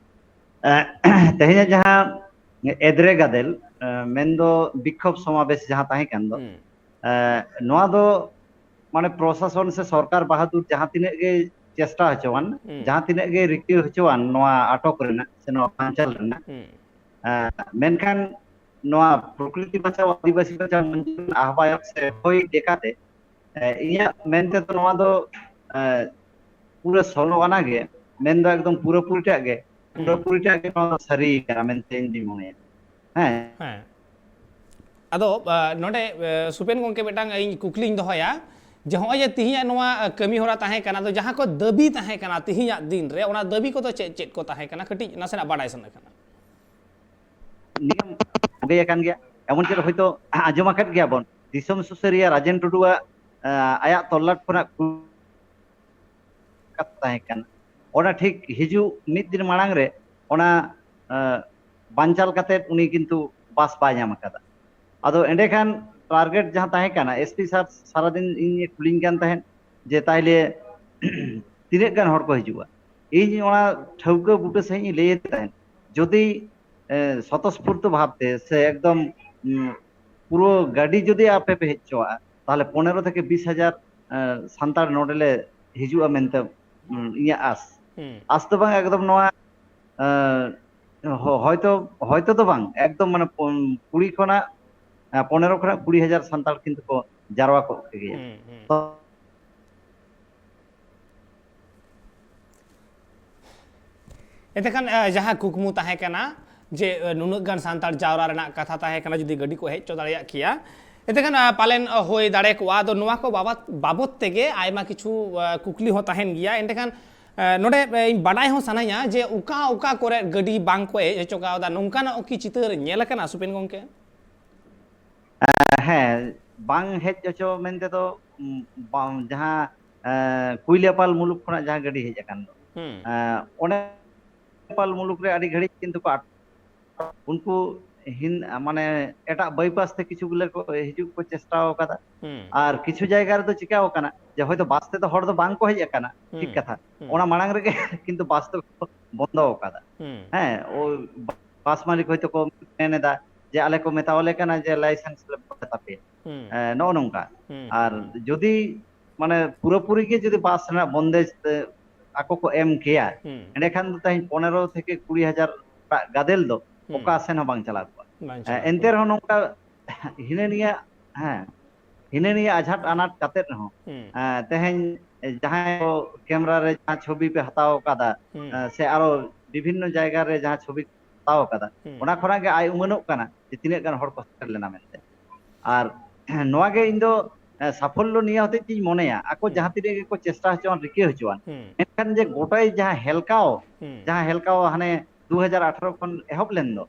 ᱮ, ᱛᱮᱦᱮᱧᱟᱜ ᱡᱟᱦᱟᱸ ᱮᱫᱽᱨᱮ ᱜᱟᱫᱮᱞ, ᱮ, ᱢᱮᱱᱫᱚ ᱵᱤᱠᱠᱷᱳᱵ ᱥᱚᱢᱟᱵᱮᱥ ᱡᱟᱦᱟᱸ ᱛᱟᱦᱮᱸ ᱠᱟᱱ ᱫᱚ, ᱦᱩᱸ᱾ ᱮ, ᱱᱚᱣᱟ ᱫᱚ ᱢᱟᱱᱮ ᱯᱨᱚᱥᱟᱥᱚᱱ ᱥᱮ ᱥᱚᱨᱠᱟᱨ ᱵᱟᱦᱟᱫᱩᱨ ᱡᱟᱦᱟᱸ ᱛᱤᱱᱟᱹᱜ ᱜᱮ ᱪᱮᱥᱴᱟ ᱦᱚᱪᱚᱣᱟᱱ, ᱦᱩᱸ᱾ ᱡᱟᱦᱟᱸ ᱛᱤᱱᱟᱹᱜ ᱜᱮ ᱨᱤᱠᱟᱹ ᱦᱚᱪᱚᱣᱟᱱ ᱱᱚᱣᱟ ᱟᱴᱚᱠ ᱨᱮᱱᱟᱜ ᱥᱮ ᱱᱚᱣᱟ ᱵᱟᱧᱪᱟᱣ ᱨᱮᱱᱟᱜ, ᱦᱩᱸ᱾ ᱮ, ᱢᱮᱱᱠᱷᱟᱱ ᱱᱚᱣᱟ ᱯᱨᱚᱠᱨᱤᱛᱤ ᱵᱟᱧᱪᱟᱣ, ᱟᱹᱫᱤᱵᱟᱹᱥᱤ ᱵᱟᱧᱪᱟᱣ ᱢᱚᱧᱪᱚ ᱨᱮᱱ ᱟᱦᱵᱟᱭᱚᱠ ᱥᱮ ᱦᱚᱭ ᱞᱮᱠᱟᱛᱮ, ᱮ, ᱤᱧᱟᱹᱜ ᱢᱮᱱ ᱛᱮᱫᱚ ᱱᱚᱣᱟ ᱫᱚ, ᱮ, ᱯᱩᱨᱟᱹ ᱥᱚᱞᱚ ᱟᱱᱟ ᱜᱮ, ᱢᱮᱱᱫᱚ ᱮᱠᱫᱚᱢ ᱯᱩᱨᱟᱹᱯᱩᱨᱤᱴᱟᱜ ᱜᱮ, ᱦᱩᱸ᱾ ᱯᱩᱨᱟᱹᱯᱩᱨᱤᱴᱟᱜ ᱜᱮ ᱱᱚᱣᱟ ᱫᱚ ᱥᱟᱹᱨᱤ ᱠᱟᱱᱟ ᱢᱮᱱᱛᱮ ᱤᱧ ᱫᱩᱧ ᱢᱚᱱᱮᱭᱟ᱾ ᱦᱮᱸ᱾ ᱦᱮᱸ᱾ ᱟᱫᱚ, ᱟ, ᱱᱚᱰᱮ, ᱟ, ᱥᱩᱯᱮᱱ ᱜᱚᱢᱠᱮ, ᱢᱤᱫᱴᱟᱝ ᱤᱧ ᱠᱩᱠᱞᱤᱧ ᱫᱚᱦᱚᱭᱟ ᱡᱮ ᱦᱚᱸᱜᱼᱚᱭ ᱡᱮ ᱛᱤᱦᱤᱧᱟᱜ ᱱᱚᱣᱟ, ᱟ, ᱠᱟᱹᱢᱤ ᱦᱚᱨᱟ ᱛᱟᱦᱮᱸ ᱠᱟᱱᱟ, ᱟᱫᱚ ᱡᱟᱦᱟᱸ ᱠᱚ ᱫᱟᱹᱵᱤ ᱛᱟᱦᱮᱸ ᱠᱟᱱᱟ ᱛᱤᱦᱤᱧᱟᱜ ᱫᱤᱱ ᱨᱮ, ᱚᱱᱟ ᱫᱟᱹᱵᱤ ᱠᱚᱫᱚ ᱪᱮᱫ ᱪᱮᱫ ᱠᱚ ᱛᱟᱦᱮᱸ ᱠᱟᱱᱟ? ᱠᱟᱹᱴᱤᱡ ᱱᱟᱥᱮᱱᱟᱜ ᱵᱟᱰᱟᱭ ᱥᱟᱱᱟ ᱠᱟᱱᱟ᱾ ᱱᱤᱭᱟᱹ ᱵᱷᱟᱜᱮ ᱟᱠᱟᱱ ᱜᱮᱭᱟ, ᱮᱢᱚᱱ ᱪᱮᱫ ᱦᱚᱭᱛᱳ ᱟᱸᱡᱚᱢ ᱟᱠᱟᱫ ᱜᱮᱭᱟ ᱵᱚᱱ, ᱫᱤᱥᱚᱢ ᱥᱩᱥᱟᱹᱨᱤᱭᱟᱹ ᱨᱟᱡᱮᱱ ᱴᱩᱰᱩᱣᱟᱜ, ᱟ, ᱟᱭᱟᱜ ᱛᱚᱞᱞᱟᱴ ᱠᱷᱚᱱᱟᱜ ᱠᱟᱛᱷᱟ ᱛᱟᱦᱮᱸ ᱠᱟᱱᱟ᱾ ᱚᱱᱟ ᱴᱷᱤᱠ ᱦᱤᱡᱩᱜ ᱢᱤᱫ ᱫᱤᱱ ᱢᱟᱲᱟᱝ ᱨᱮ ᱚᱱᱟ, ᱮ, ᱵᱟᱧᱪᱟᱞ ᱠᱟᱛᱮ ᱩᱱᱤ ᱠᱤᱱᱛᱩ ᱵᱟᱥ ᱵᱟᱭ ᱧᱟᱢ ᱟᱠᱟᱫᱟ᱾ ᱟᱫᱚ ᱮᱸᱰᱮᱠᱷᱟᱱ ᱴᱟᱨᱜᱮᱴ ᱡᱟᱦᱟᱸ ᱛᱟᱦᱮᱸ ᱠᱟᱱᱟ, ᱮᱥ ᱯᱤ ᱥᱟᱨ ᱥᱟᱨᱟᱫᱤᱱ ᱤᱧ ᱮ ᱠᱩᱞᱤᱧ ᱠᱟᱱ ᱛᱟᱦᱮᱸᱫ ᱡᱮ ᱛᱟᱦᱞᱮ ᱛᱤᱱᱟᱹᱜ ᱜᱟᱱ ᱦᱚᱲ ᱠᱚ ᱦᱤᱡᱩᱜᱼᱟ᱾ ᱤᱧ ᱚᱱᱟ ᱴᱷᱟᱹᱣᱠᱟᱹ ᱵᱩᱴᱟᱹ ᱥᱟᱺᱦᱤᱡ ᱤᱧ ᱞᱟᱹᱭ ᱟᱫᱮ ᱛᱟᱦᱮᱸᱫ, ᱡᱩᱫᱤ, ᱮ, ᱥᱚᱛᱚᱥᱯᱷᱩᱨᱛᱚ ᱵᱷᱟᱵᱽᱛᱮ ᱥᱮ ᱮᱠᱫᱚᱢ, ᱩᱢ, ᱯᱩᱨᱟᱹ ᱜᱟᱹᱰᱤ ᱡᱩᱫᱤ ᱟᱯᱮ ᱯᱮ ᱦᱮᱡ ᱦᱚᱪᱚᱣᱟᱜᱼᱟ, ᱛᱟᱦᱞᱮ ᱯᱚᱱᱮᱨᱚ ᱛᱷᱮᱠᱮ ᱵᱤᱥ ᱦᱟᱡᱟᱨ, ᱮ, ᱥᱟᱱᱛᱟᱲ ᱱᱚᱰᱮ ᱞᱮ ᱦᱤᱡᱩᱜᱼᱟ ᱢᱮᱱᱛᱮ, ᱩᱢ, ᱤᱧᱟᱹᱜ ᱟᱥ᱾ ᱦᱩᱸ᱾ ᱟᱥ ᱫᱚ ᱵᱟᱝ, ᱮᱠᱫᱚᱢ ᱱᱚᱣᱟ, ᱮ, ᱦᱚ-, ᱦᱚᱭᱛᱚ, ᱦᱚᱭᱛᱚ ᱫᱚ ᱵᱟᱝ, ᱮᱠᱫᱚᱢ ᱢᱟᱱᱮ ᱯᱚᱱ-, ᱠᱩᱲᱤ ᱠᱷᱚᱱᱟᱜ, ᱮ, ᱯᱚᱱᱮᱨᱚ ᱠᱷᱚᱱᱟᱜ ᱠᱩᱲᱤ ᱦᱟᱡᱟᱨ ᱥᱟᱱᱛᱟᱲ ᱠᱤᱱᱛᱩ ᱠᱚ ᱡᱟᱨᱣᱟ ᱠᱚᱜ ᱠᱮᱜᱮᱭᱟ᱾ ᱦᱩᱸ, ᱦᱩᱸ᱾ ᱛᱚ ᱮᱱᱛᱮᱠᱷᱟᱱ ᱡᱟᱦᱟᱸ ᱠᱩᱠᱢᱩ ᱛᱟᱦᱮᱸ ᱠᱟᱱᱟ ᱡᱮ ᱱᱩᱱᱟᱹᱜ ᱜᱟᱱ ᱥᱟᱱᱛᱟᱲ ᱡᱟᱣᱨᱟ ᱨᱮᱱᱟᱜ ᱠᱟᱛᱷᱟ ᱛᱟᱦᱮᱸ ᱠᱟᱱᱟ, ᱡᱩᱫᱤ ᱜᱟᱹᱰᱤ ᱠᱚ ᱦᱮᱡ ᱦᱚᱪᱚ ᱫᱟᱲᱮᱭᱟᱜ ᱠᱮᱭᱟ, ᱮᱱᱛᱮᱠᱷᱟᱱ ᱯᱟᱞᱮᱱ ᱦᱩᱭ ᱫᱟᱲᱮ ᱠᱚᱜᱼᱟ᱾ ᱟᱫᱚ ᱱᱚᱣᱟ ᱠᱚ ᱵᱟᱵᱚᱛ ᱵᱟᱵᱚᱛ ᱛᱮᱜᱮ ᱟᱭᱢᱟ ᱠᱤᱪᱷᱩ ᱠᱩᱠᱞᱤ ᱦᱚᱸ ᱛᱟᱦᱮᱱ ᱜᱮᱭᱟ᱾ ᱮᱱᱛᱮᱠᱷᱟᱱ ᱱᱚᱰᱮ ᱤᱧ ᱵᱟᱰᱟᱭ ᱦᱚᱸ ᱥᱟᱱᱟᱧᱟ ᱡᱮ ᱚᱠᱟ ᱚᱠᱟ ᱠᱚᱨᱮ ᱜᱟᱹᱰᱤ ᱵᱟᱝ ᱠᱚ ᱦᱮᱡ ᱦᱚᱪᱚ ᱠᱟᱣᱫᱟ, ᱱᱚᱝᱠᱟᱱᱟᱜ ᱠᱤ ᱪᱤᱛᱟᱹᱨ ᱧᱮᱞ ᱟᱠᱟᱱᱟ ᱥᱩᱯᱮᱱ ᱜᱚᱢᱠᱮ? ᱦᱮᱸ, ᱵᱟᱝ ᱦᱮᱡ ᱦᱚᱪᱚ ᱢᱮᱱᱛᱮ ᱫᱚ ᱡᱟᱦᱟᱸ ᱠᱩᱭᱞᱟᱹᱯᱟᱞ ᱢᱩᱞᱩᱠ ᱠᱷᱚᱱᱟᱜ ᱡᱟᱦᱟᱸ ᱜᱟᱹᱰᱤ ᱦᱮᱡ ᱟᱠᱟᱱ ᱫᱚ, ᱚᱱᱮ ᱠᱩᱭᱞᱟᱹᱯᱟᱞ ᱢᱩᱞᱩᱠ ᱨᱮ ᱟᱹᱰᱤ ᱜᱷᱟᱹᱲᱤᱡ ᱠᱤᱱᱛᱩ ᱠᱚ ᱟᱴᱠᱟᱣ, ᱩᱱᱠᱩ ᱦᱤᱱ ᱢᱟᱱᱮ ᱮᱴᱟᱜ ᱵᱟᱭᱯᱟᱥ ᱛᱮ ᱠᱤᱪᱷᱩ ᱜᱩᱞᱟᱹ ᱠᱚ ᱦᱤᱡᱩᱜ ᱠᱚ ᱪᱮᱥᱴᱟ ᱟᱠᱟᱫᱟ᱾ ᱟᱨ ᱠᱤᱪᱷᱩ ᱡᱟᱭᱜᱟ ᱨᱮᱫᱚ ᱪᱤᱠᱟᱹ ᱟᱠᱟᱱᱟ ᱡᱮ ᱦᱚᱭᱛᱳ ᱵᱟᱥ ᱛᱮᱫᱚ ᱦᱚᱲ ᱫᱚ ᱵᱟᱝ ᱠᱚ ᱦᱮᱡ ᱟᱠᱟᱱᱟ, ᱴᱷᱤᱠ ᱠᱟᱛᱷᱟ, ᱚᱱᱟ ᱢᱟᱲᱟᱝ ᱨᱮᱜᱮ ᱠᱤᱱᱛᱩ ᱵᱟᱥ ᱫᱚ ᱵᱚᱱᱫᱚ ᱟᱠᱟᱫᱟ᱾ ᱦᱮᱸ, ᱵᱟᱥ ᱢᱟᱹᱞᱤᱠ ᱦᱚᱭᱛᱳ ᱠᱚ ᱢᱮᱱ ᱮᱫᱟ ᱡᱮ ᱟᱞᱮ ᱠᱚ ᱢᱮᱛᱟᱣᱟᱞᱮ ᱠᱟᱱᱟ ᱡᱮ ᱞᱟᱭᱥᱮᱱᱥ ᱞᱮ ᱵᱚᱱᱫ ᱛᱟᱯᱮᱭᱟ᱾ ᱱᱚᱜᱼᱚ ᱱᱚᱝᱠᱟ᱾ ᱟᱨ ᱡᱩᱫᱤ ᱢᱟᱱᱮ ᱯᱩᱨᱟᱹᱯᱩᱨᱤ ᱜᱮ ᱡᱩᱫᱤ ᱵᱟᱥ ᱨᱮᱱᱟᱜ ᱵᱚᱱᱫᱮᱡᱽ ᱟᱠᱚ ᱠᱚ ᱮᱢ ᱠᱮᱭᱟ, ᱮᱸᱰᱮᱠᱷᱟᱱ ᱫᱚ ᱛᱮᱦᱮᱧ ᱯᱚᱱᱮᱨᱚ ᱛᱷᱮᱠᱮ ᱠᱩᱲᱤ ᱦᱟᱡᱟᱨ ᱜᱟᱫᱮᱞ ᱫᱚ ᱚᱠᱟ ᱥᱮᱱ ᱦᱚᱸ ᱵᱟᱝ ᱪᱟᱞᱟᱣ ᱠᱚᱜᱼᱟ᱾ ᱮᱱᱛᱮ ᱨᱮᱦᱚᱸ ᱱᱚᱝᱠᱟ ᱦᱤᱱᱟᱹ ᱱᱤᱭᱟᱹ, ᱦᱮᱸ, ᱦᱤᱱᱟᱹ ᱱᱤᱭᱟᱹ ᱟᱡᱷᱟᱴ ᱟᱱᱟᱴ ᱠᱟᱛᱮ ᱨᱮᱦᱚᱸ ᱛᱮᱦᱮᱧ ᱡᱟᱦᱟᱸᱭ ᱠᱚ ᱠᱮᱢᱮᱨᱟ ᱨᱮ ᱡᱟᱦᱟᱸ ᱪᱷᱚᱵᱤ ᱯᱮ ᱦᱟᱛᱟᱣ ᱟᱠᱟᱫᱟ, ᱥᱮ ᱟᱨᱚ ᱵᱤᱵᱷᱤᱱᱱᱚ ᱡᱟᱭᱜᱟ ᱨᱮ ᱡᱟᱦᱟᱸ ᱪᱷᱚᱵᱤ ᱦᱟᱛᱟᱣ ᱟᱠᱟᱫᱟ, ᱚᱱᱟ ᱠᱷᱚᱱᱟᱜ ᱜᱮ ᱟᱭ ᱩᱢᱟᱹᱱᱚᱜ ᱠᱟᱱᱟ ᱡᱮ ᱛᱤᱱᱟᱹᱜ ᱜᱟᱱ ᱦᱚᱲ ᱠᱚ ᱥᱮᱴᱮᱨ ᱞᱮᱱᱟ ᱢᱮᱱᱛᱮ᱾ ᱟᱨ ᱱᱚᱣᱟ ᱜᱮ ᱤᱧ ᱫᱚ ᱥᱟᱯᱷᱚᱞᱞᱚ ᱱᱤᱭᱟᱹ ᱦᱚᱛᱮᱡ ᱛᱤᱧ ᱢᱚᱱᱮᱭᱟ, ᱟᱠᱚ ᱡᱟᱦᱟᱸ ᱛᱤᱱᱟᱹᱜ ᱜᱮᱠᱚ ᱪᱮᱥᱴᱟ ᱦᱚᱪᱚᱣᱟᱱ, ᱨᱤᱠᱟᱹ ᱦᱚᱪᱚᱣᱟᱱ, ᱢᱮᱱᱠᱷᱟᱱ ᱡᱮ ᱜᱚᱴᱟᱭ ᱡᱟᱦᱟᱸ ᱦᱮᱞᱠᱟᱣ, ᱡᱟᱦᱟᱸ ᱦᱮᱞᱠᱟᱣ ᱦᱟᱱᱮ ᱫᱩ ᱦᱟᱡᱟᱨ ᱟᱴᱷᱟᱨᱚ ᱠᱷᱚᱱ ᱮᱦᱚᱵ ᱞᱮᱱ ᱫᱚ,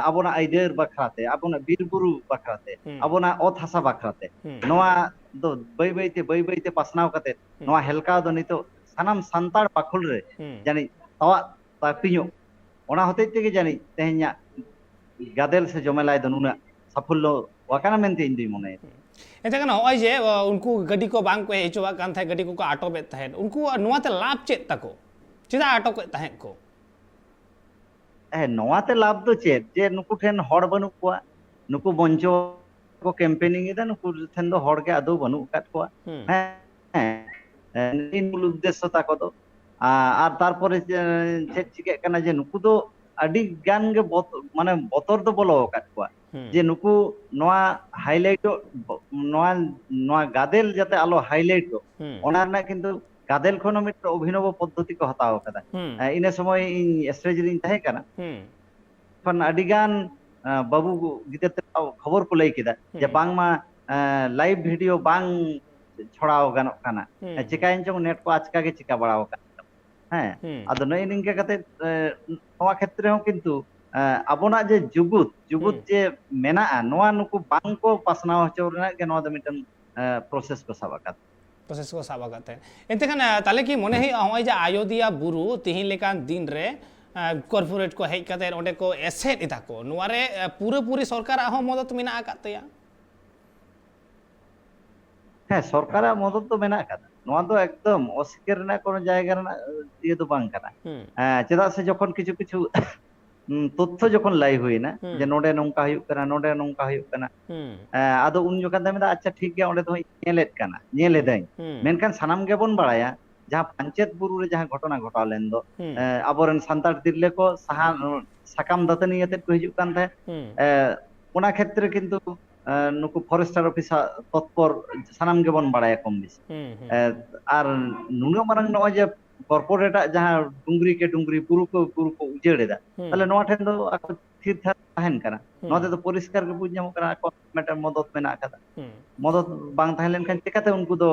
ᱟᱵᱚᱱᱟᱜ ᱟᱹᱭᱫᱟᱹᱨ ᱵᱟᱠᱷᱨᱟᱛᱮ, ᱟᱵᱚᱱᱟᱜ ᱵᱤᱨ ᱵᱩᱨᱩ ᱵᱟᱠᱷᱨᱟᱛᱮ, ᱟᱵᱚᱱᱟᱜ ᱚᱛ ᱦᱟᱥᱟ ᱵᱟᱠᱷᱨᱟᱛᱮ, ᱱᱚᱣᱟ ᱫᱚ ᱵᱟᱹᱭ ᱵᱟᱹᱭᱛᱮ, ᱵᱟᱹᱭ ᱵᱟᱹᱭᱛᱮ ᱯᱟᱥᱱᱟᱣ ᱠᱟᱛᱮ ᱱᱚᱣᱟ ᱦᱮᱞᱠᱟᱣ ᱫᱚ ᱱᱤᱛᱚᱜ ᱥᱟᱱᱟᱢ ᱥᱟᱱᱛᱟᱲ ᱵᱟᱠᱷᱳᱞ ᱨᱮ ᱡᱟᱹᱱᱤᱡ ᱛᱟᱣᱟᱜ ᱛᱟᱹᱯᱤᱧᱚᱜ, ᱚᱱᱟ ᱦᱚᱛᱮᱡ ᱛᱮᱜᱮ ᱡᱟᱹᱱᱤᱡ ᱛᱮᱦᱮᱧᱟᱜ ᱜᱟᱫᱮᱞ ᱥᱮ ᱡᱚᱢᱮᱞᱟᱭ ᱫᱚ ᱱᱩᱱᱟᱹᱜ ᱥᱟᱯᱷᱚᱞᱞᱚ ᱟᱠᱟᱱᱟ ᱢᱮᱱᱛᱮ ᱤᱧ ᱫᱩᱧ ᱢᱚᱱᱮᱭᱟ᱾ ᱮᱱᱛᱮ ᱠᱷᱟᱱ ᱱᱚᱜᱼᱚᱭ ᱡᱮ ᱩᱱᱠᱩ ᱜᱟᱹᱰᱤ ᱠᱚ ᱵᱟᱝ ᱠᱚ ᱦᱮᱡ ᱦᱚᱪᱚᱣᱟᱜ ᱠᱟᱱ ᱛᱟᱦᱮᱸᱫ, ᱜᱟᱹᱰᱤ ᱠᱚᱠᱚ ᱟᱴᱚᱠᱮᱫ ᱛᱟᱦᱮᱸᱫ, ᱩᱱᱠᱩ ᱱᱚᱣᱟᱛᱮ ᱞᱟᱵᱷ ᱪᱮᱫ ᱛᱟᱠᱚ? ᱪᱮᱫᱟᱜ ᱟᱴᱚᱠᱮᱫ ᱛᱟᱦᱮᱸᱫ ᱠᱚ? ᱦᱮᱸ, ᱱᱚᱣᱟᱛᱮ ᱞᱟᱵᱷ ᱫᱚ ᱪᱮᱫ? ᱡᱮ ᱱᱩᱠᱩ ᱴᱷᱮᱱ ᱦᱚᱲ ᱵᱟᱹᱱᱩᱜ ᱠᱚᱣᱟ, ᱱᱩᱠᱩ ᱢᱚᱧᱪᱚ ᱠᱚ ᱠᱮᱢᱯᱮᱱᱤᱝ ᱮᱫᱟ, ᱱᱩᱠᱩ ᱴᱷᱮᱱ ᱫᱚ ᱦᱚᱲ ᱜᱮ ᱟᱫᱚ ᱵᱟᱹᱱᱩᱜ ᱟᱠᱟᱫ ᱠᱚᱣᱟ᱾ ᱦᱮᱸ, ᱦᱮᱸ, ᱱᱤᱭᱟᱹ ᱢᱩᱞ ᱩᱫᱽᱫᱮᱥᱥᱚ ᱛᱟᱠᱚ ᱫᱚ᱾ ᱟᱨ ᱛᱟᱨᱯᱚᱨᱮ ᱪᱮᱫ ᱪᱤᱠᱟᱹᱜ ᱠᱟᱱᱟ ᱡᱮ ᱱᱩᱠᱩ ᱫᱚ ᱟᱹᱰᱤ ᱜᱟᱱ ᱜᱮ ᱵᱚᱛ-, ᱢᱟᱱᱮ ᱵᱚᱛᱚᱨ ᱫᱚ ᱵᱚᱞᱚ ᱟᱠᱟᱫ ᱠᱚᱣᱟ᱾ ᱡᱮ ᱱᱩᱠᱩ ᱱᱚᱣᱟ ᱦᱟᱭᱞᱟᱭᱤᱴᱚᱜ, ᱱᱚᱣᱟ, ᱱᱚᱣᱟ ᱜᱟᱫᱮᱞ ᱡᱟᱛᱮ ᱟᱞᱚ ᱦᱟᱭᱞᱟᱭᱤᱴᱚᱜ, ᱚᱱᱟ ᱨᱮᱱᱟᱜ ᱠᱤᱱᱛᱩ ᱜᱟᱫᱮᱞ ᱠᱷᱚᱱ ᱦᱚᱸ ᱢᱤᱫᱴᱮᱱ ᱚᱵᱷᱤᱱᱚᱵᱚ ᱯᱚᱫᱽᱫᱷᱚᱛᱤ ᱠᱚ ᱦᱟᱛᱟᱣ ᱟᱠᱟᱫᱟ᱾ ᱦᱩᱸ᱾ ᱮ, ᱤᱱᱟᱹ ᱥᱚᱢᱚᱭ ᱤᱧ ᱥᱴᱮᱡ ᱨᱤᱧ ᱛᱟᱦᱮᱸ ᱠᱟᱱᱟ᱾ ᱦᱩᱸ᱾ ᱠᱷᱚᱱ ᱟᱹᱰᱤ ᱜᱟᱱ, ᱮ, ᱵᱟᱹᱵᱩ ᱜᱤᱫᱟᱹᱨ ᱛᱮ ᱠᱷᱚᱵᱚᱨ ᱠᱚ ᱞᱟᱹᱭ ᱠᱮᱫᱟ ᱡᱮ ᱦᱩᱸ᱾ ᱵᱟᱝᱢᱟ, ᱮ, ᱞᱟᱭᱤᱵᱷ ᱵᱷᱤᱰᱤᱭᱳ ᱵᱟᱝ ᱪᱷᱚᱲᱟᱣ ᱜᱟᱱᱚᱜ ᱠᱟᱱᱟ᱾ ᱦᱩᱸ, ᱮ, ᱦᱩᱸ᱾ ᱪᱤᱠᱟᱹᱭᱮᱱ ᱪᱚᱝ, ᱱᱮᱴ ᱠᱚ ᱟᱪᱠᱟ ᱜᱮ ᱪᱤᱠᱟ ᱵᱟᱲᱟᱣ ᱟᱠᱟᱱ᱾ ᱦᱮᱸ, ᱦᱩᱸ᱾ ᱟᱫᱚ ᱱᱚᱜᱼᱚᱭ ᱱᱤᱝᱠᱟᱹ ᱠᱟᱛᱮ, ᱮ, ᱱᱚᱣᱟ ᱠᱷᱮᱛᱨᱮ ᱦᱚᱸ ᱠᱤᱱᱛᱩ, ᱮ, ᱟᱵᱚᱱᱟᱜ ᱡᱮ ᱡᱩᱜᱩᱫ, ᱡᱩᱜᱩᱫ ᱦᱩᱸ᱾ ᱡᱮ ᱢᱮᱱᱟᱜᱼᱟ, ᱱᱚᱣᱟ ᱱᱩᱠᱩ ᱵᱟᱝ ᱠᱚ ᱯᱟᱥᱱᱟᱣ ᱦᱚᱪᱚ ᱨᱮᱱᱟᱜ ᱜᱮ ᱱᱚᱣᱟ ᱫᱚ ᱢᱤᱫᱴᱮᱱ, ᱮ, ᱯᱨᱚᱥᱮᱥ ᱠᱚ ᱥᱟᱵ ᱟᱠᱟᱫ᱾ ᱯᱨᱚᱥᱮᱥ ᱠᱚ ᱥᱟᱵ ᱟᱠᱟᱫ ᱛᱟᱦᱮᱸᱫ᱾ ᱮᱱᱛᱮ ᱠᱷᱟᱱ, ᱮ, ᱛᱟᱦᱞᱮ ᱠᱤ ᱢᱚᱱᱮ ᱦᱩᱭᱩᱜᱼᱟ, ᱱᱚᱜᱼᱚᱭ ᱡᱮ ᱟᱡᱚᱫᱤᱭᱟᱹ ᱵᱩᱨᱩ ᱛᱤᱦᱤᱧ ᱞᱮᱠᱟᱱ ᱫᱤᱱ ᱨᱮ, ᱮ, ᱠᱚᱨᱯᱳᱨᱮᱴ ᱠᱚ ᱦᱮᱡ ᱠᱟᱛᱮ ᱚᱸᱰᱮ ᱠᱚ ᱮᱥᱮᱫ ᱮᱫᱟ ᱠᱚ, ᱱᱚᱣᱟ ᱨᱮ, ᱮ, ᱯᱩᱨᱟᱹᱯᱩᱨᱤ ᱥᱚᱨᱠᱟᱨᱟᱜ ᱦᱚᱸ ᱢᱚᱫᱚᱛ ᱢᱮᱱᱟᱜ ᱟᱠᱟᱫ ᱛᱟᱭᱟ? ᱦᱮᱸ, ᱥᱚᱨᱠᱟᱨᱟᱜ ᱢᱚᱫᱚᱛ ᱫᱚ ᱢᱮᱱᱟᱜ ᱟᱠᱟᱫᱟ᱾ ᱱᱚᱣᱟ ᱫᱚ ᱮᱠᱫᱚᱢ ᱚᱥᱤᱠᱟᱹᱨ ᱨᱮᱱᱟᱜ ᱠᱳᱱᱳ ᱡᱟᱭᱜᱟ ᱨᱮᱱᱟᱜ, ᱮ, ᱤᱭᱟᱹ ᱫᱚ ᱵᱟᱝ ᱠᱟᱱᱟ᱾ ᱦᱩᱸ᱾ ᱮ, ᱪᱮᱫᱟᱜ ᱥᱮ ᱡᱚᱠᱷᱚᱱ ᱠᱤᱪᱷᱩ ᱠᱤᱪᱷᱩ, ᱩᱸ, ᱛᱚᱛᱛᱷᱚ ᱡᱚᱠᱷᱚᱱ ᱞᱟᱹᱭ ᱦᱩᱭᱱᱟ ᱦᱩᱸ᱾ ᱡᱮ ᱱᱚᱰᱮ ᱱᱚᱝᱠᱟ ᱦᱩᱭᱩᱜ ᱠᱟᱱᱟ, ᱱᱚᱰᱮ ᱱᱚᱝᱠᱟ ᱦᱩᱭᱩᱜ ᱠᱟᱱᱟ, ᱦᱩᱸ᱾ ᱮ, ᱟᱫᱚ ᱩᱱ ᱡᱚᱠᱷᱚᱱ ᱫᱚ ᱢᱮᱱᱫᱟ, "ᱟᱪᱪᱷᱟ, ᱴᱷᱤᱠ ᱜᱮᱭᱟ, ᱚᱸᱰᱮ ᱫᱚ ᱦᱟᱸᱜ ᱤᱧ ᱧᱮᱞᱮᱫ ᱠᱟᱱᱟ, ᱧᱮᱞ ᱮᱫᱟᱹᱧ᱾" ᱦᱩᱸ᱾ ᱢᱮᱱᱠᱷᱟᱱ ᱥᱟᱱᱟᱢ ᱜᱮᱵᱚᱱ ᱵᱟᱲᱟᱭᱟ, ᱡᱟᱦᱟᱸ ᱯᱟᱧᱪᱮᱛ ᱵᱩᱨᱩ ᱨᱮ ᱡᱟᱦᱟᱸ ᱜᱷᱚᱴᱚᱱᱟ ᱜᱷᱚᱴᱟᱣ ᱞᱮᱱ ᱫᱚ, ᱦᱩᱸ᱾ ᱮ, ᱟᱵᱚᱨᱮᱱ ᱥᱟᱱᱛᱟᱲ ᱛᱤᱨᱞᱟᱹ ᱠᱚ ᱥᱟᱦᱟ-, ᱥᱟᱠᱟᱢ ᱫᱟᱹᱛᱟᱹᱱᱤ ᱟᱛᱮᱫ ᱠᱚ ᱦᱤᱡᱩᱜ ᱠᱟᱱ ᱛᱟᱦᱮᱸᱫ᱾ ᱦᱩᱸ᱾ ᱮ, ᱚᱱᱟ ᱠᱷᱮᱛᱨᱮ ᱠᱤᱱᱛᱩ, ᱮ, ᱱᱩᱠᱩ ᱯᱷᱚᱨᱮᱥᱴᱟᱨ ᱚᱯᱷᱤᱥᱟᱨ ᱛᱚᱛᱯᱚᱨ ᱥᱟᱱᱟᱢ ᱜᱮᱵᱚᱱ ᱵᱟᱲᱟᱭᱟ ᱠᱚᱢ ᱵᱮᱥᱤ᱾ ᱦᱩᱸ, ᱦᱩᱸ, ᱮ, ᱦᱩᱸ᱾ ᱟᱨ ᱱᱩᱱᱟᱹᱜ ᱢᱟᱨᱟᱝ ᱱᱚᱜᱼᱚᱭ ᱡᱮ ᱠᱚᱨᱯᱳᱨᱮᱴᱟᱜ ᱡᱟᱦᱟᱸ ᱰᱩᱝᱨᱤ ᱠᱮ ᱰᱩᱝᱨᱤ, ᱵᱩᱨᱩ ᱠᱚ ᱵᱩᱨᱩ ᱠᱚ ᱩᱡᱟᱹᱲ ᱮᱫᱟ, ᱦᱩᱸ᱾ ᱛᱟᱦᱞᱮ ᱱᱚᱣᱟ ᱴᱷᱮᱱ ᱫᱚ ᱟᱠᱚ ᱛᱷᱤᱨ ᱛᱷᱟᱨ ᱛᱟᱦᱮᱱ ᱠᱟᱱᱟ᱾ ᱦᱩᱸ᱾ ᱱᱚᱣᱟ ᱛᱮᱫᱚ ᱯᱚᱨᱤᱥᱠᱟᱨ ᱜᱮ ᱵᱩᱡᱽ ᱧᱟᱢᱚᱜ ᱠᱟᱱᱟ ᱟᱠᱚ ᱢᱤᱫᱴᱮᱱ ᱢᱚᱫᱚᱛ ᱢᱮᱱᱟᱜ ᱟᱠᱟᱫᱟ᱾ ᱦᱩᱸ᱾ ᱢᱚᱫᱚᱛ ᱵᱟᱝ ᱛᱟᱦᱮᱸ ᱞᱮᱱᱠᱷᱟᱱ ᱪᱤᱠᱟᱹᱛᱮ ᱩᱱᱠᱩ ᱫᱚ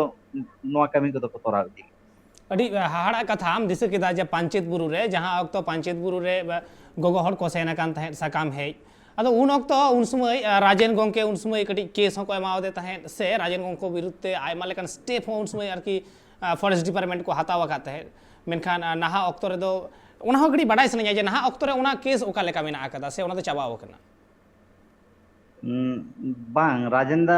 ᱱᱚᱣᱟ ᱠᱟᱹᱢᱤ ᱠᱚᱫᱚ ᱠᱚ ᱛᱚᱨᱟᱣ ᱤᱫᱤ ᱜᱮᱭᱟ᱾ ᱟᱹᱰᱤ, ᱟ, ᱦᱟᱦᱟᱲᱟᱜ ᱠᱟᱛᱷᱟᱢ ᱫᱤᱥᱟᱹ ᱠᱮᱫᱟ ᱡᱮ ᱯᱟᱧᱪᱮᱛ ᱵᱩᱨᱩ ᱨᱮ, ᱡᱟᱦᱟᱸ ᱚᱠᱛᱚ ᱯᱟᱧᱪᱮᱛ ᱵᱩᱨᱩ ᱨᱮ, ᱟ, ᱜᱚᱜᱚ ᱦᱚᱲ ᱠᱚ ᱥᱮᱱ ᱟᱠᱟᱱ ᱛᱟᱦᱮᱸᱫ ᱥᱟᱠᱟᱢ ᱦᱮᱡ, ᱟᱫᱚ ᱩᱱ ᱚᱠᱛᱚ, ᱩᱱ ᱥᱚᱢᱚᱭ, ᱟ, ᱨᱟᱡᱮᱱ ᱜᱚᱢᱠᱮ ᱩᱱ ᱥᱚᱢᱚᱭ ᱠᱟᱹᱴᱤᱡ ᱠᱮᱥ ᱦᱚᱸᱠᱚ ᱮᱢᱟᱣᱟᱫᱮ ᱛᱟᱦᱮᱸᱫ, ᱥᱮ ᱨᱟᱡᱮᱱ ᱜᱚᱢᱠᱮ ᱵᱤᱨᱩᱫᱷ ᱛᱮ ᱟᱭᱢᱟ ᱞᱮᱠᱟᱱ ᱥᱴᱮᱯ ᱦᱚᱸ ᱩᱱ ᱥᱚᱢᱚᱭ ᱟᱨᱠᱤ, ᱟ, ᱯᱷᱚᱨᱮᱥᱴ ᱰᱤᱯᱟᱨᱴᱢᱮᱱᱴ ᱠᱚ ᱦᱟᱛᱟᱣ ᱟᱠᱟᱫ ᱛᱟᱦᱮᱸᱫ᱾ ᱢᱮᱱᱠᱷᱟᱱ, ᱟ, ᱱᱟᱦᱟᱜ ᱚᱠᱛᱚ ᱨᱮᱫᱚ ᱚᱱᱟ ᱦᱚᱸ ᱠᱟᱹᱴᱤᱡ ᱵᱟᱰᱟᱭ ᱥᱟᱱᱟᱧᱟ ᱡᱮ ᱱᱟᱦᱟᱜ ᱚᱠᱛᱚ ᱨᱮ ᱚᱱᱟ ᱠᱮᱥ ᱚᱠᱟ ᱞᱮᱠᱟ ᱢᱮᱱᱟᱜ ᱟᱠᱟᱫᱟ ᱥᱮ ᱚᱱᱟ ᱫᱚ ᱪᱟᱵᱟᱣ ᱟᱠᱟᱱᱟ? ᱩᱸ, ᱵᱟᱝ, ᱨᱟᱡᱮᱱᱫᱟ,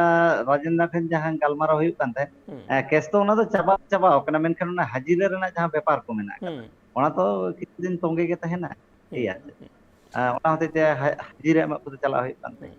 ᱨᱟᱡᱮᱱᱫᱟ ᱴᱷᱮᱱ ᱡᱟᱦᱟᱸ ᱜᱟᱞᱢᱟᱨᱟᱣ ᱦᱩᱭᱩᱜ ᱠᱟᱱ ᱛᱟᱦᱮᱸᱫ, ᱦᱩᱸ᱾ ᱮ, ᱠᱮᱥ ᱫᱚ ᱚᱱᱟ ᱫᱚ ᱪᱟᱵᱟ, ᱪᱟᱵᱟᱣ ᱠᱟᱱᱟ, ᱢᱮᱱᱠᱷᱟᱱ ᱚᱱᱟ ᱦᱟᱡᱤᱨᱟ ᱨᱮᱱᱟᱜ ᱡᱟᱦᱟᱸ ᱵᱮᱯᱟᱨ ᱠᱚ ᱢᱮᱱᱟᱜ ᱟᱠᱟᱫᱟ, ᱦᱩᱸ᱾ ᱚᱱᱟ ᱛᱚ ᱠᱤᱪᱷᱩ ᱫᱤᱱ ᱛᱚᱸᱜᱮ ᱜᱮ ᱛᱟᱦᱮᱱᱟ, ᱴᱷᱤᱠ ᱦᱩᱸ, ᱟᱪᱷᱮ᱾ ᱦᱩᱸ᱾ ᱮ, ᱚᱱᱟ ᱦᱚᱛᱮᱡ ᱛᱮ ᱦᱟ-, ᱦᱟᱡᱤᱨᱟ ᱮᱢᱚᱜ ᱠᱚᱫᱚ ᱪᱟᱞᱟᱣ ᱦᱩᱭᱩᱜ ᱠᱟᱱ ᱛᱟᱦᱮᱸᱫ᱾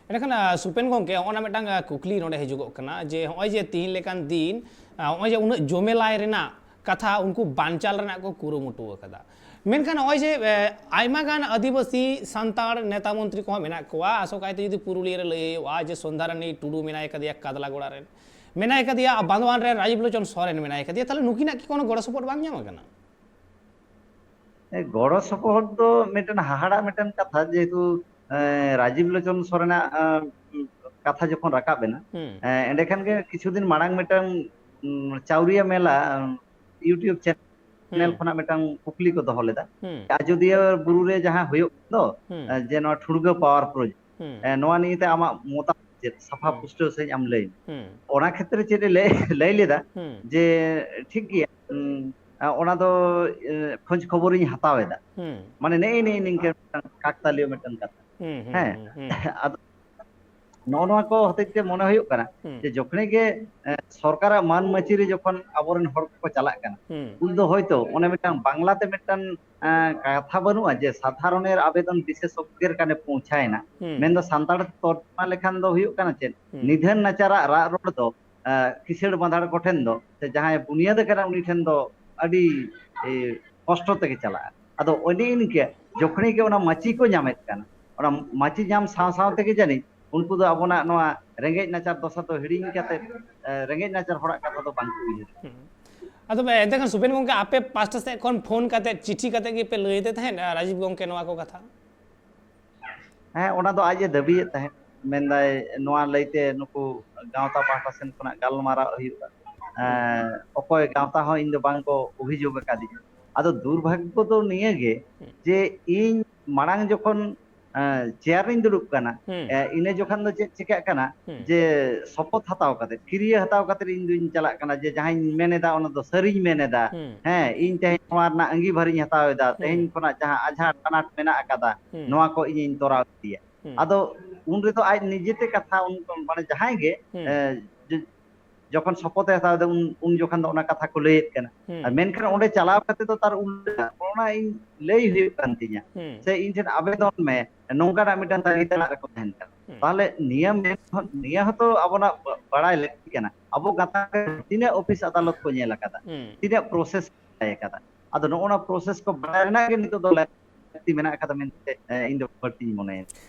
ᱮᱸᱰᱮᱠᱷᱟᱱ, ᱟ, ᱥᱩᱯᱮᱱ ᱜᱚᱢᱠᱮ, ᱦᱚᱸᱜᱼᱚ ᱱᱟ ᱢᱤᱫᱴᱟᱝ, ᱟ, ᱠᱩᱠᱞᱤ ᱱᱚᱰᱮ ᱦᱤᱡᱩᱜᱚᱜ ᱠᱟᱱᱟ ᱡᱮ ᱦᱚᱸᱜᱼᱚᱭ ᱡᱮ ᱛᱤᱦᱤᱧ ᱞᱮᱠᱟᱱ ᱫᱤᱱ, ᱟ, ᱦᱚᱸᱜᱼᱚᱭ ᱡᱮ ᱩᱱᱟᱹᱜ ᱡᱚᱢᱮᱞᱟᱭ ᱨᱮᱱᱟᱜ ᱠᱟᱛᱷᱟ ᱩᱱᱠᱩ ᱵᱟᱧᱪᱟᱞ ᱨᱮᱱᱟᱜ ᱠᱚ ᱠᱩᱨᱩᱢᱩᱴᱩ ᱟᱠᱟᱫᱟ, ᱢᱮᱱᱠᱷᱟᱱ ᱱᱚᱜᱼᱚᱭ ᱡᱮ, ᱮ, ᱟᱭᱢᱟ ᱜᱟᱱ ᱟᱹᱫᱤᱵᱟᱹᱥᱤ ᱥᱟᱱᱛᱟᱲ ᱱᱮᱛᱟ ᱢᱚᱱᱛᱨᱤ ᱠᱚᱦᱚᱸ ᱢᱮᱱᱟᱜ ᱠᱚᱣᱟ, ᱟᱥᱚᱠᱟᱭᱛᱮ ᱡᱩᱫᱤ ᱯᱩᱨᱩᱞᱤᱭᱟᱹ ᱨᱮ ᱞᱟᱹᱭ ᱦᱩᱭᱩᱜᱼᱟ ᱡᱮ ᱥᱚᱱᱫᱷᱟᱨᱟᱱᱤ ᱴᱩᱰᱩ ᱢᱮᱱᱟᱭ ᱠᱟᱫᱮᱭᱟ ᱠᱟᱫᱞᱟᱜᱚᱲᱟ ᱨᱮᱱ, ᱢᱮᱱᱟᱭ ᱠᱟᱫᱮᱭᱟ, ᱟᱨ ᱵᱟᱸᱫᱣᱟᱱ ᱨᱮ ᱨᱟᱡᱤᱵ ᱞᱳᱪᱚᱱ ᱥᱚᱨᱮᱱ ᱢᱮᱱᱟᱭ ᱠᱟᱫᱮᱭᱟ᱾ ᱛᱟᱦᱚᱞᱮ ᱱᱩᱠᱤᱱᱟᱜ ᱠᱤ ᱠᱳᱱᱳ ᱜᱚᱲᱚ ᱥᱚᱯᱚᱦᱚᱫ ᱵᱟᱝ ᱧᱟᱢ ᱟᱠᱟᱱᱟ? ᱮ, ᱜᱚᱲᱚ ᱥᱚᱯᱚᱦᱚᱫ ᱫᱚ ᱢᱤᱫᱴᱮᱱ ᱦᱟᱦᱟᱲᱟᱜ ᱢᱤᱫᱴᱮᱱ ᱠᱟᱛᱷᱟ, ᱡᱮᱦᱮᱛᱩ ᱮ, ᱨᱟᱡᱤᱵ ᱞᱳᱪᱚᱱ ᱥᱚᱨᱮᱱᱟᱜ ᱮ, ᱠᱟᱛᱷᱟ ᱡᱚᱠᱷᱚᱱ ᱨᱟᱠᱟᱵ ᱮᱱᱟ, ᱦᱩᱸ᱾ ᱮ, ᱮᱸᱰᱮᱠᱷᱟᱱ ᱜᱮ ᱠᱤᱪᱷᱩ ᱫᱤᱱ ᱢᱟᱲᱟᱝ ᱢᱤᱫᱴᱟᱝ ᱩᱢ, ᱪᱟᱣᱨᱤᱭᱟ ᱢᱮᱞᱟ ᱩᱢ, YouTube channel ᱦᱩᱸ᱾ ᱠᱷᱚᱱᱟᱜ ᱢᱤᱫᱴᱟᱝ ᱠᱩᱠᱞᱤ ᱠᱚ ᱫᱚᱦᱚ ᱞᱮᱫᱟ᱾ ᱦᱩᱸ᱾ ᱟᱡᱚᱫᱤᱭᱟᱹ ᱵᱩᱨᱩ ᱨᱮ ᱡᱟᱦᱟᱸ ᱦᱩᱭᱩᱜ ᱫᱚ, ᱦᱩᱸ᱾ ᱮ, ᱡᱮ ᱱᱚᱣᱟ ᱴᱷᱩᱲᱜᱟᱹ power project, ᱦᱩᱸ᱾ ᱮ, ᱱᱚᱣᱟ ᱱᱤᱭᱮᱛᱮ ᱟᱢᱟᱜ ᱢᱚᱛᱟᱢᱚᱛ ᱪᱮᱫ? ᱥᱟᱯᱷᱟ ᱦᱩᱸ᱾ ᱯᱩᱥᱴᱟᱹᱣ ᱥᱟᱺᱦᱤᱡ ᱟᱢ ᱞᱟᱹᱭ ᱢᱮ᱾ ᱦᱩᱸ᱾ ᱚᱱᱟ ᱠᱷᱮᱛᱨᱮ ᱪᱮᱫ ᱮ ᱞᱟᱹᱭ, ᱞᱟᱹᱭ ᱞᱮᱫᱟ ᱦᱩᱸ᱾ ᱡᱮ, ᱴᱷᱤᱠ ᱜᱮᱭᱟ, ᱩᱢ, ᱟ, ᱚᱱᱟ ᱫᱚ ᱮ, ᱠᱷᱚᱡᱽ ᱠᱷᱚᱵᱚᱨᱤᱧ ᱦᱟᱛᱟᱣ ᱮᱫᱟ᱾ ᱦᱩᱸ᱾ ᱢᱟᱱᱮ ᱱᱮᱜᱼᱮ ᱱᱮᱜᱼᱮ ᱱᱤᱝᱠᱟᱹ ᱢᱤᱫᱴᱟᱝ ᱠᱟᱠᱛᱟᱞᱤᱭᱚ ᱢᱤᱫᱴᱟᱝ ᱠᱟᱛᱷᱟ᱾ ᱦᱩᱸ, ᱦᱩᱸ, ᱦᱮᱸ᱾ ᱦᱩᱸ, ᱦᱩᱸ᱾ ᱟᱫᱚ ᱱᱚᱜᱼᱚ ᱱᱚᱣᱟ ᱠᱚ ᱦᱚᱛᱮᱡ ᱛᱮ ᱢᱚᱱᱮ ᱦᱩᱭᱩᱜ ᱠᱟᱱᱟ ᱦᱩᱸ᱾ ᱡᱮ ᱡᱚᱠᱷᱚᱱ ᱜᱮ, ᱮ, ᱥᱚᱨᱠᱟᱨᱟᱜ ᱢᱟᱹᱱ ᱢᱟᱹᱪᱤ ᱨᱮ ᱡᱚᱠᱷᱚᱱ ᱟᱵᱚᱨᱮᱱ ᱦᱚᱲ ᱠᱚᱠᱚ ᱪᱟᱞᱟᱜ ᱠᱟᱱᱟ, ᱦᱩᱸ᱾ ᱩᱱ ᱫᱚ ᱦᱚᱭᱛᱳ ᱚᱱᱮ ᱢᱤᱫᱴᱟᱝ ᱵᱟᱝᱞᱟᱛᱮ ᱢᱤᱫᱴᱟᱝ, ᱮ, ᱠᱟᱛᱷᱟ ᱵᱟᱹᱱᱩᱜᱼᱟ ᱡᱮ ᱥᱟᱫᱷᱟᱨᱚᱱᱮᱨ ᱟᱵᱮᱫᱚᱱ ᱵᱤᱥᱮᱥᱚᱜᱽᱜᱮᱨ ᱠᱟᱱᱮ ᱯᱳᱸᱣᱪᱷᱟᱭᱮᱱᱟ᱾ ᱦᱩᱸ᱾ ᱢᱮᱱᱫᱚ ᱥᱟᱱᱛᱟᱲ ᱛᱚᱨᱡᱚᱢᱟ ᱞᱮᱠᱷᱟᱱ ᱫᱚ ᱦᱩᱭᱩᱜ ᱠᱟᱱᱟ ᱪᱮᱫ? ᱦᱩᱸ᱾ ᱱᱤᱫᱷᱟᱹᱱ ᱱᱟᱪᱟᱨᱟᱜ ᱨᱟᱜ ᱨᱚᱲ ᱫᱚ, ᱮ, ᱠᱤᱥᱟᱹᱬ ᱵᱟᱸᱫᱷᱟᱲ ᱠᱚᱴᱷᱮᱱ ᱫᱚ, ᱥᱮ ᱡᱟᱦᱟᱸᱭ ᱵᱩᱱᱤᱭᱟᱹᱫ ᱟᱠᱟᱱᱟ ᱩᱱᱤ ᱴᱷᱮᱱ ᱫᱚ ᱟᱹᱰᱤ, ᱮ, ᱠᱚᱥᱴᱚ ᱛᱮᱜᱮ ᱪᱟᱞᱟᱜᱼᱟ᱾ ᱟᱫᱚ ᱚᱱᱮ ᱤᱱᱠᱟᱹ ᱡᱚᱠᱷᱚᱱ ᱜᱮ ᱚᱱᱟ ᱢᱟᱹᱪᱤ ᱠᱚ ᱧᱟᱢᱮᱫ ᱠᱟᱱᱟ, ᱚᱱᱟ ᱢᱟᱹᱪᱤ ᱧᱟᱢ ᱥᱟᱶ ᱥᱟᱶ ᱛᱮᱜᱮ ᱡᱟᱹᱱᱤᱡ ᱩᱱᱠᱩ ᱫᱚ ᱟᱵᱚᱱᱟᱜ ᱱᱚᱣᱟ ᱨᱮᱸᱜᱮᱡ ᱱᱟᱪᱟᱨ ᱫᱚᱥᱟ ᱫᱚ ᱦᱤᱲᱤᱧ ᱠᱟᱛᱮ, ᱮ, ᱨᱮᱸᱜᱮᱡ ᱱᱟᱪᱟᱨ ᱦᱚᱲᱟᱜ ᱠᱟᱛᱷᱟ ᱫᱚ ᱵᱟᱝ ᱠᱚ ᱩᱭᱦᱟᱹᱨᱟ᱾ ᱦᱩᱸ᱾ ᱟᱫᱚ ᱮᱱᱛᱮ ᱠᱷᱟᱱ ᱥᱩᱵᱮᱱ ᱜᱚᱝᱠᱮ, ᱟᱯᱮ ᱯᱟᱥᱴᱟ ᱥᱮᱫ ᱠᱷᱚᱱ ᱯᱷᱳᱱ ᱠᱟᱛᱮ, ᱪᱤᱴᱷᱤ ᱠᱟᱛᱮ ᱜᱮᱯᱮ ᱞᱟᱹᱭ ᱟᱫᱮ ᱛᱟᱦᱮᱸᱫ, ᱟᱨ ᱨᱟᱡᱤᱵ ᱜᱚᱝᱠᱮ ᱱᱚᱣᱟ ᱠᱚ ᱠᱟᱛᱷᱟ? ᱦᱮᱸ, ᱚᱱᱟ ᱫᱚ ᱟᱡ ᱮ ᱫᱟᱹᱵᱤᱭᱮᱫ ᱛᱟᱦᱮᱸᱫ, ᱢᱮᱱᱫᱟᱭ ᱱᱚᱣᱟ ᱞᱟᱹᱭᱛᱮ ᱱᱩᱠᱩ ᱜᱟᱶᱛᱟ ᱯᱟᱦᱴᱟ ᱥᱮᱱ ᱠᱷᱚᱱᱟᱜ ᱜᱟᱞᱢᱟᱨᱟᱣ ᱦᱩᱭᱩᱜᱼᱟ᱾ ᱮᱸ, ᱚᱠᱚᱭ ᱜᱟᱶᱛᱟ ᱦᱚᱸ ᱤᱧ ᱫᱚ ᱵᱟᱝ ᱠᱚ ᱚᱵᱷᱤᱡᱳᱜᱽ ᱟᱠᱟᱫᱤᱧᱟ᱾ ᱟᱫᱚ ᱫᱩᱨᱵᱷᱟᱜᱽᱜᱚ ᱫᱚ ᱱᱤᱭᱟᱹ ᱜᱮ ᱡᱮ ᱤᱧ ᱢᱟᱲᱟᱝ ᱡᱚᱠᱷᱚᱱ, ᱮᱸ, ᱪᱮᱭᱟᱨ ᱨᱤᱧ ᱫᱩᱲᱩᱵ ᱠᱟᱱᱟ, ᱦᱩᱸ᱾ ᱮᱸ, ᱤᱱᱟᱹ ᱡᱚᱠᱷᱚᱱ ᱫᱚ ᱪᱮᱫ ᱪᱤᱠᱟᱹᱜ ᱠᱟᱱᱟ ᱦᱩᱸ᱾ ᱡᱮ ᱥᱚᱯᱚᱛ ᱦᱟᱛᱟᱣ ᱠᱟᱛᱮ, ᱠᱤᱨᱭᱟᱹ ᱦᱟᱛᱟᱣ ᱠᱟᱛᱮ ᱤᱧ ᱫᱩᱧ ᱪᱟᱞᱟᱜ ᱠᱟᱱᱟ ᱡᱮ ᱡᱟᱦᱟᱸᱧ ᱢᱮᱱ ᱮᱫᱟ ᱚᱱᱟ ᱫᱚ ᱥᱟᱹᱨᱤᱧ ᱢᱮᱱ ᱮᱫᱟ᱾ ᱦᱩᱸ᱾ ᱦᱮᱸ, ᱤᱧ ᱛᱮᱦᱮᱧ ᱱᱚᱣᱟ ᱨᱮᱱᱟᱜ ᱟᱸᱜᱤᱵᱷᱟᱨᱤᱧ ᱦᱟᱛᱟᱣ ᱮᱫᱟ, ᱦᱩᱸ᱾ ᱛᱮᱦᱮᱧ ᱠᱷᱚᱱᱟᱜ ᱡᱟᱦᱟᱸ ᱟᱡᱷᱟᱴ ᱟᱱᱟᱴ ᱢᱮᱱᱟᱜ ᱟᱠᱟᱫᱟ, ᱦᱩᱸ᱾ ᱱᱚᱣᱟ ᱠᱚ ᱤᱧᱤᱧ ᱛᱚᱨᱟᱣ ᱤᱫᱤᱭᱟ᱾ ᱦᱩᱸ᱾ ᱟᱫᱚ ᱩᱱ ᱨᱮᱫᱚ ᱟᱡ ᱱᱤᱡᱮᱛᱮ ᱠᱟᱛᱷᱟ, ᱩᱱ ᱢᱟᱱᱮ ᱡᱟᱦᱟᱸᱭ ᱜᱮ, ᱦᱩᱸ᱾ ᱮ, ᱡᱚ-, ᱡᱚᱠᱷᱚᱱ ᱥᱚᱯᱚᱛ ᱮ ᱦᱟᱛᱟᱣ ᱮᱫᱟ, ᱩᱱ, ᱩᱱ ᱡᱚᱠᱷᱚᱱ ᱫᱚ ᱚᱱᱟ ᱠᱟᱛᱷᱟ ᱠᱚ ᱞᱟᱹᱭᱮᱫ ᱠᱟᱱᱟ᱾ ᱦᱩᱸ᱾ ᱟᱨ ᱢᱮᱱᱠᱷᱟᱱ ᱚᱸᱰᱮ ᱪᱟᱞᱟᱣ ᱠᱟᱛᱮ ᱫᱚ ᱛᱟᱨ ᱩᱞᱴᱟᱹ, ᱚᱱᱟ ᱤᱧ ᱞᱟᱹᱭ ᱦᱩᱭᱩᱜ ᱠᱟᱱ ᱛᱤᱧᱟ, ᱦᱩᱸ᱾ ᱥᱮ ᱤᱧ ᱴᱷᱮᱱ ᱟᱵᱮᱫᱚᱱ ᱢᱮ, ᱱᱚᱝᱠᱟᱱᱟᱜ ᱢᱤᱫᱴᱟᱝ ᱛᱟᱹᱜᱤ ᱛᱟᱲᱟᱜ ᱨᱮᱠᱚ ᱛᱟᱦᱮᱱ ᱠᱟᱱᱟ᱾ ᱦᱩᱸ᱾ ᱛᱟᱦᱚᱞᱮ ᱱᱤᱭᱟᱹ ᱢᱮᱱ, ᱱᱤᱭᱟᱹ ᱦᱚᱸᱛᱚ ᱟᱵᱚᱱᱟᱜ ᱵᱟᱲᱟᱭ ᱞᱟᱹᱠᱛᱤ ᱠᱟᱱᱟ, ᱟᱵᱚ ᱜᱟᱛᱟᱠ ᱨᱮ ᱛᱤᱱᱟᱹᱜ ᱚᱯᱷᱤᱥ ᱟᱫᱟᱞᱚᱛ ᱠᱚ ᱧᱮᱞ ᱟᱠᱟᱫᱟ, ᱦᱩᱸ᱾ ᱛᱤᱱᱟᱹᱜ ᱯᱨᱚᱥᱮᱥ ᱵᱟᱲᱟᱭ ᱟᱠᱟᱫᱟ᱾ ᱟᱫᱚ ᱱᱚᱜᱼᱚ ᱱᱚᱣᱟ ᱯᱨᱚᱥᱮᱥ ᱠᱚ ᱵᱟᱲᱟᱭ ᱨᱮᱱᱟᱜ ᱜᱮ ᱱᱤᱛᱚᱜ ᱫᱚ ᱞᱟᱹᱠᱛᱤ ᱢᱮᱱᱟᱜ ᱟᱠᱟᱫᱟ ᱢᱮᱱᱛᱮ, ᱮ, ᱤᱧ ᱫᱚ ᱵᱟᱹᱲᱛᱤᱧ ᱢᱚᱱᱮᱭᱟ᱾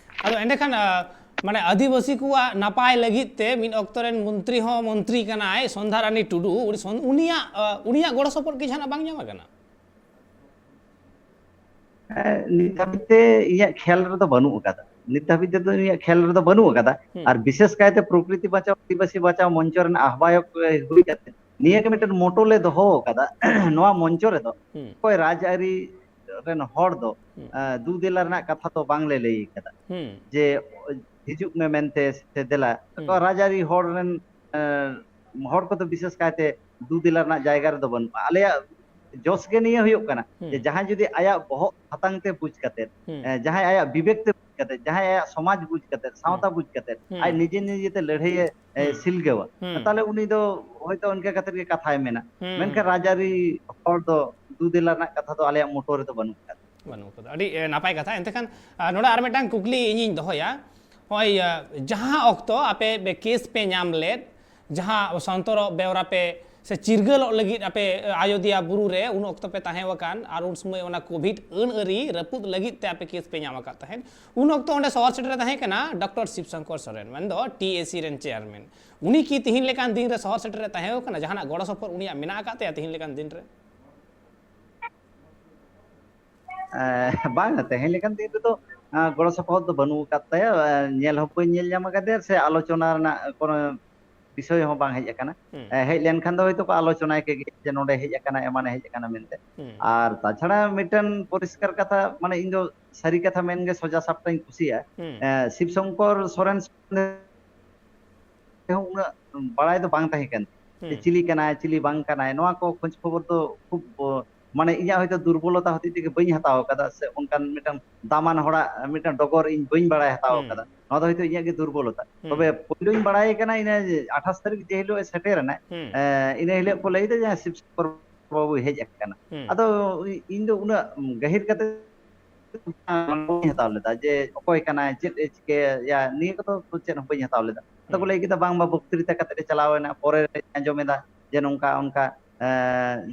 ᱟᱫᱚ ᱮᱸᱰᱮᱠᱷᱟᱱ, ᱟ, ᱢᱟᱱᱮ ᱟᱹᱫᱤᱵᱟᱹᱥᱤ ᱠᱚᱣᱟᱜ ᱱᱟᱯᱟᱭ ᱞᱟᱹᱜᱤᱫ ᱛᱮ ᱢᱤᱫ ᱚᱠᱛᱚ ᱨᱮᱱ ᱢᱚᱱᱛᱨᱤ ᱦᱚᱸ ᱢᱚᱱᱛᱨᱤ ᱠᱟᱱᱟᱭ ᱥᱚᱱᱫᱷᱟ ᱨᱟᱱᱤ ᱴᱩᱰᱩ, ᱩᱱᱤ ᱥᱚᱱ-, ᱩᱱᱤᱭᱟᱜ, ᱟ, ᱩᱱᱤᱭᱟᱜ ᱜᱚᱲᱚ ᱥᱚᱯᱚᱦᱚᱫ ᱠᱤ ᱡᱟᱦᱟᱱᱟᱜ ᱵᱟᱝ ᱧᱟᱢ ᱟᱠᱟᱱᱟ? ᱱᱤᱛ ᱫᱷᱟᱹᱵᱤᱡ ᱛᱮ ᱤᱧᱟᱹᱜ ᱠᱷᱮᱭᱟᱞ ᱨᱮᱫᱚ ᱵᱟᱹᱱᱩᱜ ᱟᱠᱟᱫᱟ᱾ ᱱᱤᱛ ᱫᱷᱟᱹᱵᱤᱡ ᱛᱮᱫᱚ ᱤᱧᱟᱹᱜ ᱠᱷᱮᱭᱟᱞ ᱨᱮᱫᱚ ᱵᱟᱹᱱᱩᱜ ᱟᱠᱟᱫᱟ᱾ ᱦᱩᱸ᱾ ᱟᱨ ᱵᱤᱥᱮᱥ ᱠᱟᱭᱛᱮ ᱯᱨᱚᱠᱨᱤᱛᱤ ᱵᱟᱪᱟᱣ ᱟᱹᱫᱤᱵᱟᱹᱥᱤ ᱵᱟᱪᱟᱣ ᱢᱚᱧᱪᱚ ᱨᱮᱱ ᱟᱦᱽᱵᱟᱭᱚᱠ, ᱮ, ᱦᱩᱭ ᱠᱟᱛᱮ ᱱᱤᱭᱟᱹ ᱜᱮ ᱢᱤᱫᱴᱮᱱ ᱢᱚᱴᱳ ᱞᱮ ᱫᱚᱦᱚ ᱟᱠᱟᱫᱟ ᱱᱚᱣᱟ ᱢᱚᱧᱪᱚ ᱨᱮᱫᱚ᱾ ᱦᱩᱸ᱾ ᱚᱠᱚᱭ ᱨᱟᱡᱽᱟᱹᱨᱤ ᱨᱮᱱ ᱦᱚᱲ ᱫᱚ, ᱦᱩᱸ᱾ ᱮ, ᱫᱩ ᱫᱮᱞᱟ ᱨᱮᱱᱟᱜ ᱠᱟᱛᱷᱟ ᱫᱚ ᱵᱟᱝᱞᱮ ᱞᱟᱹᱭ ᱟᱠᱟᱫᱟ᱾ ᱦᱩᱸ᱾ ᱡᱮ ᱦᱤᱡᱩᱜ ᱢᱮ ᱢᱮᱱᱛᱮ ᱥᱮ ᱫᱮᱞᱟ, ᱦᱩᱸ᱾ ᱛᱚ ᱨᱟᱡᱽᱟᱹᱨᱤ ᱦᱚᱲ ᱨᱮᱱ, ᱮ, ᱦᱚᱲ ᱠᱚᱫᱚ ᱵᱤᱥᱮᱥ ᱠᱟᱭᱛᱮ ᱫᱩ ᱫᱮᱞᱟ ᱨᱮᱱᱟᱜ ᱡᱟᱭᱜᱟ ᱨᱮᱫᱚ ᱵᱟᱹᱱᱩᱜᱼᱟ᱾ ᱟᱞᱮᱭᱟᱜ ᱡᱚᱥ ᱜᱮ ᱱᱤᱭᱟᱹ ᱦᱩᱭᱩᱜ ᱠᱟᱱᱟ ᱡᱮ ᱦᱩᱸ᱾ ᱡᱟᱦᱟᱸᱭ ᱡᱩᱫᱤ ᱟᱭᱟᱜ ᱵᱚᱦᱚᱜ ᱦᱟᱛᱟᱝ ᱛᱮ ᱵᱩᱡᱽ ᱠᱟᱛᱮ, ᱦᱩᱸ᱾ ᱮ, ᱡᱟᱦᱟᱸᱭ ᱟᱭᱟᱜ ᱵᱤᱵᱮᱠ ᱛᱮ ᱵᱩᱡᱽ ᱠᱟᱛᱮ, ᱡᱟᱦᱟᱸᱭ ᱟᱭᱟᱜ ᱥᱚᱢᱟᱡᱽ ᱵᱩᱡᱽ ᱠᱟᱛᱮ, ᱦᱩᱸ᱾ ᱥᱟᱶᱛᱟ ᱵᱩᱡᱽ ᱠᱟᱛᱮ, ᱦᱩᱸ᱾ ᱟᱡ ᱱᱤᱡᱮ ᱱᱤᱡᱮ ᱛᱮ ᱞᱟᱹᱲᱦᱟᱹᱭᱮ, ᱮ, ᱦᱩᱸ᱾ ᱥᱤᱞᱜᱟᱹᱣᱟ, ᱦᱩᱸ᱾ ᱛᱟᱦᱞᱮ ᱩᱱᱤ ᱫᱚ ᱦᱚᱭᱛᱳ ᱚᱱᱠᱟ ᱠᱟᱛᱮ ᱜᱮ ᱠᱟᱛᱷᱟᱭ ᱢᱮᱱᱟ᱾ ᱦᱩᱸ, ᱢᱮᱱᱠᱷᱟᱱ ᱦᱩᱸ᱾ ᱨᱟᱡᱽᱟᱹᱨᱤ ᱦᱚᱲ ᱫᱚ ᱫᱩ ᱫᱮᱞᱟ ᱨᱮᱱᱟᱜ ᱠᱟᱛᱷᱟ ᱫᱚ ᱟᱞᱮᱭᱟᱜ ᱢᱚᱴᱳ ᱨᱮᱫᱚ ᱵᱟᱹᱱᱩᱜ ᱟᱠᱟᱫᱟ᱾ ᱵᱟᱹᱱᱩᱜ ᱟᱠᱟᱫᱟ᱾ ᱟᱹᱰᱤ, ᱮ, ᱱᱟᱯᱟᱭ ᱠᱟᱛᱷᱟ᱾ ᱮᱱᱛᱮ ᱠᱷᱟᱱ, ᱟ, ᱱᱚᱰᱮ ᱟᱨ ᱢᱤᱫᱴᱟᱝ ᱠᱩᱠᱞᱤ ᱤᱧᱤᱧ ᱫᱚᱦᱚᱭᱟ᱾ ᱱᱚᱜᱼᱚᱭ, ᱟ, ᱡᱟᱦᱟᱸ ᱚᱠᱛᱚ ᱟᱯᱮ ᱯᱮ ᱠᱮᱥ ᱯᱮ ᱧᱟᱢ ᱞᱮᱫ, ᱡᱟᱦᱟᱸ ᱥᱚᱱᱛᱚᱨᱚᱜ ᱵᱮᱣᱨᱟ ᱯᱮ ᱥᱮ ᱪᱤᱨᱜᱟᱹᱞᱚᱜ ᱞᱟᱹᱜᱤᱫ ᱟᱯᱮ, ᱟ, ᱟᱡᱚᱫᱤᱭᱟ ᱵᱩᱨᱩ ᱨᱮ ᱩᱱ ᱚᱠᱛᱚ ᱯᱮ ᱛᱟᱦᱮᱸ ᱟᱠᱟᱱ, ᱟᱨ ᱩᱱ ᱥᱚᱢᱚᱭ ᱚᱱᱟ ᱠᱳᱵᱷᱤᱰ ᱟᱹᱱ ᱟᱹᱨᱤ ᱨᱟᱹᱯᱩᱫ ᱞᱟᱹᱜᱤᱫ ᱛᱮ ᱟᱯᱮ ᱠᱮᱥ ᱯᱮ ᱧᱟᱢ ᱟᱠᱟᱫ ᱛᱟᱦᱮᱸᱫ, ᱩᱱ ᱚᱠᱛᱚ ᱚᱸᱰᱮ ᱥᱚᱦᱚᱨ ᱥᱮᱴᱮᱨ ᱮ ᱛᱟᱦᱮᱸ ᱠᱟᱱᱟ ᱰᱚᱠᱴᱚᱨ ᱥᱤᱵ ᱥᱚᱝᱠᱚᱨ ᱥᱚᱨᱮᱱ, ᱢᱮᱱᱫᱚ ᱴᱤ ᱮ ᱥᱤ ᱨᱮᱱ ᱪᱮᱭᱟᱨᱢᱮᱱ᱾ ᱩᱱᱤ ᱠᱤ ᱛᱤᱦᱤᱧ ᱞᱮᱠᱟᱱ ᱫᱤᱱ ᱨᱮ ᱥᱚᱦᱚᱨ ᱥᱮᱴᱮᱨ ᱮ ᱛᱟᱦᱮᱸ ᱠᱟᱱᱟ? ᱡᱟᱦᱟᱱᱟᱜ ᱜᱚᱲᱚ ᱥᱚᱯᱚᱦᱚᱫ ᱩᱱᱤᱭᱟᱜ ᱢᱮᱱᱟᱜ ᱟᱠᱟᱫ ᱛᱟᱭᱟ ᱛᱤᱦᱤᱧ ᱞᱮᱠᱟᱱ ᱫᱤᱱ ᱨᱮ? ᱮ, ᱵᱟᱝ, ᱛᱮᱦᱮᱧ ᱞᱮᱠᱟᱱ ᱫᱤᱱ ᱨᱮᱫᱚ, ᱟ, ᱜᱚᱲᱚ ᱥᱚᱯᱚᱦᱚᱫ ᱫᱚ ᱵᱟᱹᱱᱩᱜ ᱟᱠᱟᱫ ᱛᱟᱭᱟ᱾ ᱮ, ᱧᱮᱞ ᱦᱚᱸ ᱵᱟᱹᱧ ᱧᱮᱞ ᱧᱟᱢ ᱟᱠᱟᱫᱮᱭᱟ, ᱥᱮ ᱟᱞᱳᱪᱚᱱᱟ ᱨᱮᱱᱟᱜ ᱠᱳᱱᱳ ᱵᱤᱥᱚᱭ ᱦᱚᱸ ᱵᱟᱝ ᱦᱮᱡ ᱟᱠᱟᱱᱟ᱾ ᱦᱩᱸ᱾ ᱮ, ᱦᱮᱡ ᱞᱮᱱᱠᱷᱟᱱ ᱫᱚ ᱦᱚᱭᱛᱳ ᱠᱚ ᱟᱞᱳᱪᱚᱱᱟᱭ ᱠᱮᱜᱮᱭᱟ ᱡᱮ ᱱᱚᱰᱮ ᱦᱮᱡ ᱟᱠᱟᱱᱟ, ᱮᱢᱟᱱᱮ ᱦᱮᱡ ᱟᱠᱟᱱᱟ ᱢᱮᱱᱛᱮ᱾ ᱦᱩᱸ᱾ ᱟᱨ ᱛᱟᱪᱷᱟᱲᱟ ᱢᱤᱫᱴᱮᱱ ᱯᱚᱨᱤᱥᱠᱟᱨ ᱠᱟᱛᱷᱟ, ᱢᱟᱱᱮ, ᱤᱧ ᱫᱚ ᱥᱟᱹᱨᱤ ᱠᱟᱛᱷᱟ ᱢᱮᱱ ᱜᱮ ᱥᱚᱡᱟ ᱥᱟᱯᱴᱟᱧ ᱠᱩᱥᱤᱭᱟᱜᱼᱟ᱾ ᱦᱩᱸ᱾ ᱮ, ᱥᱤᱵ ᱥᱚᱝᱠᱚᱨ ᱥᱚᱨᱮᱱ ᱦᱚᱸ ᱩᱱᱟᱹᱜ ᱵᱟᱲᱟᱭ ᱫᱚ ᱵᱟᱝ ᱛᱟᱦᱮᱸ ᱠᱟᱱ ᱛᱤᱧᱟ᱾ ᱡᱮ ᱦᱩᱸ᱾ ᱪᱤᱞᱤ ᱠᱟᱱᱟᱭ, ᱪᱤᱞᱤ ᱵᱟᱝ ᱠᱟᱱᱟᱭ, ᱱᱚᱣᱟ ᱠᱚ ᱠᱷᱳᱡᱽ ᱠᱷᱚᱵᱚᱨ ᱫᱚ ᱠᱷᱩᱵ, ᱚ, ᱢᱟᱱᱮ, ᱤᱧᱟᱹᱜ ᱦᱚᱭᱛᱳ ᱫᱩᱨᱵᱚᱞᱚᱛᱟ ᱦᱚᱛᱮᱡ ᱛᱮᱜᱮ ᱵᱟᱹᱧ ᱦᱟᱛᱟᱣ ᱟᱠᱟᱫᱟ, ᱥᱮ ᱚᱱᱠᱟᱱ ᱢᱤᱫᱴᱟᱝ ᱫᱟᱢᱟᱱ ᱦᱚᱲᱟᱜ ᱢᱤᱫᱴᱟᱝ ᱰᱚᱜᱚᱨ ᱤᱧ ᱵᱟᱹᱧ ᱵᱟᱲᱟᱭ ᱦᱟᱛᱟᱣ ᱦᱩᱸ᱾ ᱟᱠᱟᱫᱟ᱾ ᱱᱚᱣᱟ ᱫᱚ ᱦᱚᱭᱛᱳ ᱤᱧᱟᱹᱜ ᱜᱮ ᱫᱩᱨᱵᱚᱞᱚᱛᱟ᱾ ᱦᱩᱸ᱾ ᱛᱚᱵᱮ ᱯᱳᱭᱞᱳᱧ ᱵᱟᱲᱟᱭ ᱠᱟᱱᱟ ᱤᱱᱟᱹ ᱟᱴᱷᱟᱥ ᱛᱟᱹᱨᱤᱠᱷ ᱡᱮ ᱦᱤᱞᱳᱜ ᱮ ᱥᱮᱴᱮᱨ ᱮᱱᱟᱭ, ᱦᱩᱸ᱾ ᱮ, ᱤᱱᱟᱹ ᱦᱤᱞᱳᱜ ᱠᱚ ᱞᱟᱹᱭ ᱮᱫᱟ ᱡᱮ ᱥᱤᱵ ᱥᱚᱝᱠᱚᱨ ᱵᱟᱹᱵᱩᱭ ᱦᱮᱡ ᱟᱠᱟᱱᱟ᱾ ᱦᱩᱸ᱾ ᱟᱫᱚ ᱤᱧ ᱫᱚ ᱩᱱᱟᱹᱜ ᱜᱟᱹᱦᱤᱨ ᱠᱟᱛᱮ ᱵᱟᱹᱧ ᱦᱟᱛᱟᱣ ᱞᱮᱫᱟ ᱡᱮ ᱚᱠᱚᱭ ᱠᱟᱱᱟᱭ, ᱪᱮᱫ ᱮ ᱪᱤᱠᱟᱹᱭᱟ, ᱱᱤᱭᱟᱹ ᱠᱚᱫᱚ ᱪᱮᱫ ᱦᱚᱸ ᱵᱟᱹᱧ ᱦᱟᱛᱟᱣ ᱞᱮᱫᱟ᱾ ᱟᱫᱚ ᱠᱚ ᱦᱩᱸ᱾ ᱞᱟᱹᱭ ᱠᱮᱫᱟ, "ᱵᱟᱝ ᱵᱟ, ᱵᱚᱠᱛᱨᱤᱛᱟ ᱠᱟᱛᱮ ᱮ ᱪᱟᱞᱟᱣ ᱮᱱᱟ, ᱯᱚᱨᱮ ᱨᱮᱧ ᱟᱸᱡᱚᱢ ᱮᱫᱟ ᱡᱮ ᱱᱚᱝᱠᱟ ᱚᱱᱠᱟ, ᱮ,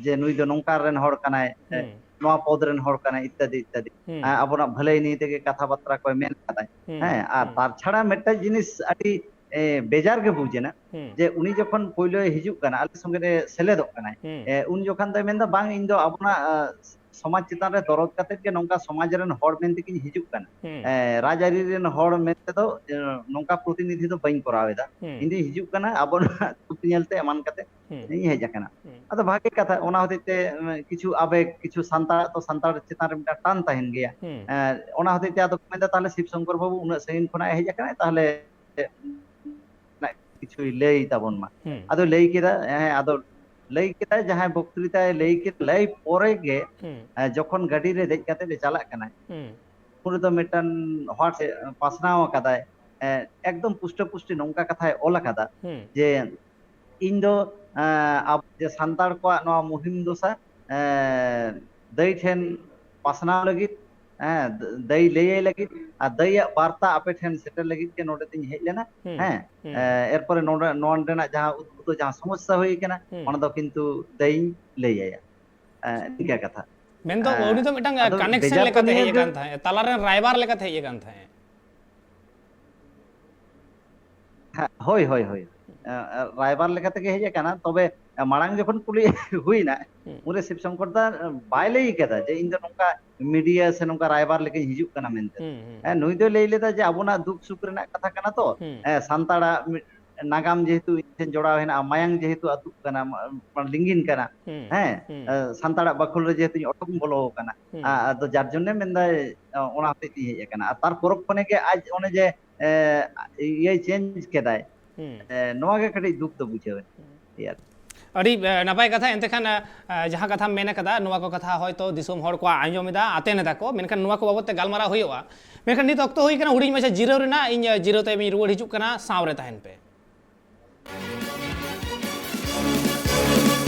ᱡᱮ ᱱᱩᱭ ᱫᱚ ᱱᱚᱝᱠᱟ ᱨᱮᱱ ᱦᱚᱲ ᱠᱟᱱᱟᱭ, ᱮ, ᱦᱩᱸ᱾ ᱱᱚᱣᱟ ᱯᱚᱫᱽ ᱨᱮᱱ ᱦᱚᱲ ᱠᱟᱱᱟᱭ ᱤᱛᱛᱟᱫᱤ ᱤᱛᱛᱟᱫᱤ᱾ ᱦᱩᱸ᱾ ᱟᱵᱚᱱᱟᱜ ᱵᱷᱟᱹᱞᱟᱹᱭ ᱱᱤᱭᱮ ᱛᱮᱜᱮ ᱠᱟᱛᱷᱟ ᱵᱟᱨᱛᱟ ᱠᱚᱭ ᱢᱮᱱ ᱠᱟᱫᱟᱭ᱾ ᱦᱩᱸ, ᱦᱮᱸ, ᱟᱨ ᱦᱩᱸ᱾ ᱛᱟᱨ ᱪᱷᱟᱲᱟ ᱢᱤᱫᱴᱮᱱ ᱡᱤᱱᱤᱥ ᱟᱹᱰᱤ, ᱮ, ᱵᱮᱡᱟᱨ ᱜᱮ ᱵᱩᱡᱽ ᱮᱱᱟ, ᱦᱩᱸ᱾ ᱡᱮ ᱩᱱᱤ ᱡᱚᱠᱷᱚᱱ ᱯᱳᱭᱞᱳᱭ ᱦᱤᱡᱩᱜ ᱠᱟᱱᱟ, ᱟᱞᱮ ᱥᱚᱸᱜᱮ ᱨᱮ ᱥᱮᱞᱮᱫᱚᱜ ᱠᱟᱱᱟᱭ, ᱦᱩᱸ᱾ ᱮ, ᱩᱱ ᱡᱚᱠᱷᱚᱱ ᱫᱚᱭ ᱢᱮᱱᱫᱟ, "ᱵᱟᱝ, ᱤᱧ ᱫᱚ ᱟᱵᱚᱱᱟᱜ, ᱟ, ᱥᱚᱢᱟᱡᱽ ᱪᱮᱛᱟᱱ ᱨᱮ ᱫᱚᱨᱚᱫ ᱠᱟᱛᱮ ᱜᱮ ᱱᱚᱝᱠᱟ ᱥᱚᱢᱟᱡᱽ ᱨᱮᱱ ᱦᱚᱲ ᱢᱮᱱᱛᱮ ᱜᱤᱧ ᱦᱤᱡᱩᱜ ᱠᱟᱱᱟ᱾ ᱦᱩᱸ᱾ ᱮ, ᱨᱟᱡᱽᱟᱹᱨᱤ ᱨᱮᱱ ᱦᱚᱲ ᱢᱮᱱᱛᱮ ᱫᱚ, ᱮ, ᱱᱚᱝᱠᱟ ᱯᱨᱚᱛᱤᱱᱤᱫᱷᱤ ᱫᱚ ᱵᱟᱹᱧ ᱠᱚᱨᱟᱣ ᱮᱫᱟ᱾ ᱦᱩᱸ᱾ ᱤᱧ ᱫᱩᱧ ᱦᱤᱡᱩᱜ ᱠᱟᱱᱟ ᱟᱵᱚᱱᱟᱜ ᱪᱷᱩᱵᱤ ᱧᱮᱞᱛᱮ ᱮᱢᱟᱱ ᱠᱟᱛᱮ ᱦᱩᱸ᱾ ᱤᱧ ᱦᱮᱡ ᱟᱠᱟᱱᱟ᱾" ᱦᱩᱸ᱾ ᱟᱫᱚ ᱵᱷᱟᱜᱮ ᱠᱟᱛᱷᱟ, ᱚᱱᱟ ᱦᱚᱛᱮᱡ ᱛᱮ, ᱮ, ᱠᱤᱪᱷᱩ ᱟᱵᱮᱜ, ᱠᱤᱪᱷᱩ ᱥᱟᱱᱛᱟᱲᱟᱜ ᱫᱚ ᱥᱟᱱᱛᱟᱲ ᱪᱮᱛᱟᱱ ᱨᱮ ᱢᱤᱫᱴᱟᱝ ᱴᱟᱱ ᱛᱟᱦᱮᱱ ᱜᱮᱭᱟ᱾ ᱦᱩᱸ᱾ ᱮ, ᱚᱱᱟ ᱦᱚᱛᱮᱡ ᱛᱮ ᱟᱫᱚ ᱠᱚ ᱢᱮᱱᱫᱟ, "ᱛᱟᱦᱞᱮ ᱥᱤᱵ ᱥᱚᱝᱠᱚᱨ ᱵᱟᱹᱵᱩ ᱩᱱᱟᱹᱜ ᱥᱟᱺᱜᱤᱧ ᱠᱷᱚᱱᱟᱜ ᱮ ᱦᱮᱡ ᱟᱠᱟᱱᱟᱭ, ᱛᱟᱦᱞᱮ ᱨᱮᱱᱟᱜ ᱠᱤᱪᱷᱩᱭ ᱞᱟᱹᱭ ᱛᱟᱵᱚᱱ ᱢᱟ᱾" ᱦᱩᱸ᱾ ᱟᱫᱚ ᱞᱟᱹᱭ ᱠᱮᱫᱟ, ᱦᱮᱸ, ᱟᱫᱚ ᱞᱟᱹᱭ ᱠᱮᱫᱟᱭ, ᱡᱟᱦᱟᱸᱭ ᱵᱚᱠᱛᱨᱤᱛᱟᱭ ᱞᱟᱹᱭ ᱠᱮᱫ, ᱞᱟᱹᱭ ᱯᱚᱨᱮ ᱜᱮ, ᱦᱩᱸ᱾ ᱮ, ᱡᱚᱠᱷᱚᱱ ᱜᱟᱹᱰᱤ ᱨᱮ ᱫᱮᱡ ᱠᱟᱛᱮ ᱞᱮ ᱪᱟᱞᱟᱜ ᱠᱟᱱᱟ, ᱦᱩᱸ᱾ ᱩᱱ ᱨᱮᱫᱚ ᱢᱤᱫᱴᱟᱝ WhatsApp ᱯᱟᱥᱱᱟᱣ ᱟᱠᱟᱫᱟᱭ, ᱮ, ᱮᱠᱫᱚᱢ ᱯᱩᱥᱴᱟᱹ ᱯᱩᱥᱴᱤ ᱱᱚᱝᱠᱟ ᱠᱟᱛᱷᱟᱭ ᱚᱞ ᱟᱠᱟᱫᱟ ᱦᱩᱸ᱾ ᱡᱮ, ᱤᱧ ᱫᱚ, ᱮ, ᱟᱵᱚ ᱡᱮ ᱥᱟᱱᱛᱟᱲ ᱠᱚᱣᱟᱜ ᱱᱚᱣᱟ ᱢᱩᱦᱤᱢ ᱫᱚᱥᱟ, ᱮ, ᱫᱟᱹᱭ ᱴᱷᱮᱱ ᱯᱟᱥᱱᱟᱣ ᱞᱟᱹᱜᱤᱫ, ᱦᱮᱸ, ᱫᱟᱹᱭ ᱞᱟᱹᱭᱟᱭ ᱞᱟᱹᱜᱤᱫ ᱟᱨ ᱫᱟᱹᱭᱟᱜ ᱵᱟᱨᱛᱟ ᱟᱯᱮ ᱴᱷᱮᱱ ᱥᱮᱴᱮᱨ ᱞᱟᱹᱜᱤᱫ ᱜᱮ ᱱᱚᱰᱮ ᱫᱚᱧ ᱦᱮᱡ ᱞᱮᱱᱟ᱾ ᱦᱩᱸ, ᱦᱮᱸ, ᱦᱩᱸ᱾ ᱮ, ᱮᱨᱯᱚᱨᱮ ᱱᱚᱰᱮ, ᱱᱚᱣᱟ ᱱᱚᱰᱮᱱᱟᱜ ᱡᱟᱦᱟᱸ ᱩᱫᱵᱷᱩᱛ ᱡᱟᱦᱟᱸ ᱥᱚᱢᱚᱥᱥᱟ ᱦᱩᱭ ᱠᱟᱱᱟ, ᱦᱩᱸ᱾ ᱚᱱᱟ ᱫᱚ ᱠᱤᱱᱛᱩ ᱫᱟᱹᱭᱤᱧ ᱞᱟᱹᱭ ᱟᱭᱟ᱾ ᱮ, ᱱᱤᱝᱠᱟᱹ ᱠᱟᱛᱷᱟ᱾ ᱢᱮᱱᱫᱚ ᱮ, ᱩᱱᱤ ᱫᱚ ᱢᱤᱫᱴᱟᱝ ᱟᱫᱚ ᱠᱟᱱᱮᱠᱥᱚᱱ ᱵᱮᱡᱟᱨ ᱫᱚ ᱞᱮᱠᱟᱛᱮ ᱱᱤᱭᱟᱹ ᱦᱮᱡ ᱜᱮ ᱟᱠᱟᱱ ᱛᱟᱦᱮᱸᱫ, ᱛᱟᱞᱟᱨᱮᱱ ᱨᱟᱭᱵᱟᱨ ᱞᱮᱠᱟᱛᱮ ᱦᱮᱡ ᱟᱠᱟᱱ ᱛᱟᱦᱮᱸᱫ᱾ ᱦᱮᱸ, ᱦᱳᱭ, ᱦᱳᱭ, ᱦᱳᱭ᱾ ᱮ, ᱮ, ᱨᱟᱭᱵᱟᱨ ᱞᱮᱠᱟ ᱛᱮᱜᱮ ᱦᱮᱡ ᱟᱠᱟᱱᱟ᱾ ᱛᱚᱵᱮ, ᱮ, ᱢᱟᱲᱟᱝ ᱡᱚᱠᱷᱚᱱ ᱠᱩᱞᱤ ᱦᱩᱭᱱᱟ, ᱦᱩᱸ᱾ ᱩᱱᱨᱮ ᱥᱤᱵ ᱥᱚᱝᱠᱚᱨ ᱫᱟ, ᱮ, ᱵᱟᱭ ᱞᱟᱹᱭ ᱠᱟᱫᱟ ᱡᱮ ᱤᱧ ᱫᱚ ᱱᱚᱝᱠᱟ ᱢᱤᱰᱤᱭᱟ ᱥᱮ ᱱᱚᱝᱠᱟ ᱨᱟᱭᱵᱟᱨ ᱞᱮᱠᱟᱧ ᱦᱤᱡᱩᱜ ᱠᱟᱱᱟ ᱢᱮᱱᱛᱮ᱾ ᱦᱩᱸ, ᱦᱩᱸ, ᱦᱮᱸ, ᱦᱩᱸ᱾ ᱱᱩᱭ ᱫᱚᱭ ᱞᱟᱹᱭ ᱞᱮᱫᱟ ᱡᱮ ᱟᱵᱚᱱᱟᱜ ᱫᱩᱠ ᱥᱩᱠ ᱨᱮᱱᱟᱜ ᱠᱟᱛᱷᱟ ᱠᱟᱱᱟ ᱛᱚ, ᱦᱩᱸ᱾ ᱮ, ᱥᱟᱱᱛᱟᱲᱟᱜ ᱢᱤᱫ ᱱᱟᱜᱟᱢ ᱡᱮᱦᱮᱛᱩ ᱤᱧ ᱴᱷᱮᱱ ᱡᱚᱲᱟᱣ ᱦᱮᱱᱟᱜᱼᱟ, ᱢᱟᱭᱟᱝ ᱡᱮᱦᱮᱛᱩ ᱟᱹᱛᱩᱜ ᱠᱟᱱᱟ, ᱢᱟ-, ᱢᱟ-, ᱞᱤᱸᱜᱤᱱ ᱠᱟᱱᱟ, ᱦᱩᱸ, ᱦᱮᱸ, ᱦᱩᱸ᱾ ᱮ, ᱥᱟᱱᱛᱟᱲᱟᱜ ᱵᱟᱠᱷᱳᱞ ᱨᱮ ᱡᱮᱦᱮᱛᱩᱧ ᱚᱰᱚᱠ ᱵᱚᱞᱚ ᱟᱠᱟᱱᱟ, ᱦᱩᱸ᱾ ᱟ-, ᱟᱫᱚ ᱡᱟᱨ ᱡᱚᱱᱱᱮ ᱢᱮᱱᱫᱟᱭ, ᱚ, ᱚᱱᱟ ᱦᱚᱛᱮᱡ ᱛᱮᱧ ᱦᱮᱡ ᱟᱠᱟᱱᱟ᱾ ᱟᱨ ᱛᱟᱨ ᱯᱚᱨᱚᱵᱽ ᱠᱷᱚᱱᱮ ᱜᱮ ᱟᱡ ᱚᱱᱮ ᱡᱮ, ᱮ, ᱤᱭᱟᱹᱭ ᱪᱮᱧᱡᱽ ᱠᱮᱫᱟᱭ, ᱦᱩᱸ᱾ ᱮ, ᱱᱚᱣᱟ ᱜᱮ ᱠᱟᱹᱴᱤᱡ ᱫᱩᱠ ᱫᱚ ᱵᱩᱡᱷᱟᱹᱣ ᱮᱱᱟ᱾ ᱦᱩᱸ᱾ ᱟᱹᱰᱤ, ᱮ, ᱱᱟᱯᱟᱭ ᱠᱟᱛᱷᱟ᱾ ᱮᱱᱛᱮ ᱠᱷᱟᱱ, ᱮ, ᱮ, ᱡᱟᱦᱟᱸ ᱠᱟᱛᱷᱟᱢ ᱢᱮᱱ ᱟᱠᱟᱫᱟ, ᱱᱚᱣᱟ ᱠᱚ ᱠᱟᱛᱷᱟ ᱦᱚᱭᱛᱳ ᱫᱤᱥᱚᱢ ᱦᱚᱲ ᱠᱚ ᱟᱸᱡᱚᱢ ᱮᱫᱟ, ᱟᱛᱮᱱ ᱮᱫᱟ ᱠᱚ, ᱢᱮᱱᱠᱷᱟᱱ ᱱᱚᱣᱟ ᱠᱚ ᱵᱟᱵᱚᱫ ᱛᱮ ᱜᱟᱞᱢᱟᱨᱟᱣ ᱦᱩᱭᱩᱜᱼᱟ᱾ ᱢᱮᱱᱠᱷᱟᱱ ᱱᱤᱛ ᱚᱠᱛᱚ ᱦᱩᱭ ᱠᱟᱱᱟ ᱦᱩᱰᱤᱧ ᱢᱟᱪᱷᱟ ᱡᱤᱨᱟᱹᱣ ᱨᱮᱱᱟᱜ᱾ ᱤᱧ, ᱮ, ᱡᱤᱨᱟᱹᱣ ᱛᱟᱭᱚᱢ ᱤᱧ ᱨᱩᱣᱟᱹᱲ ᱦᱤᱡᱩᱜ ᱠᱟᱱᱟ, ᱥᱟᱶ ᱨᱮ ᱛᱟᱦᱮᱱ ᱯᱮ᱾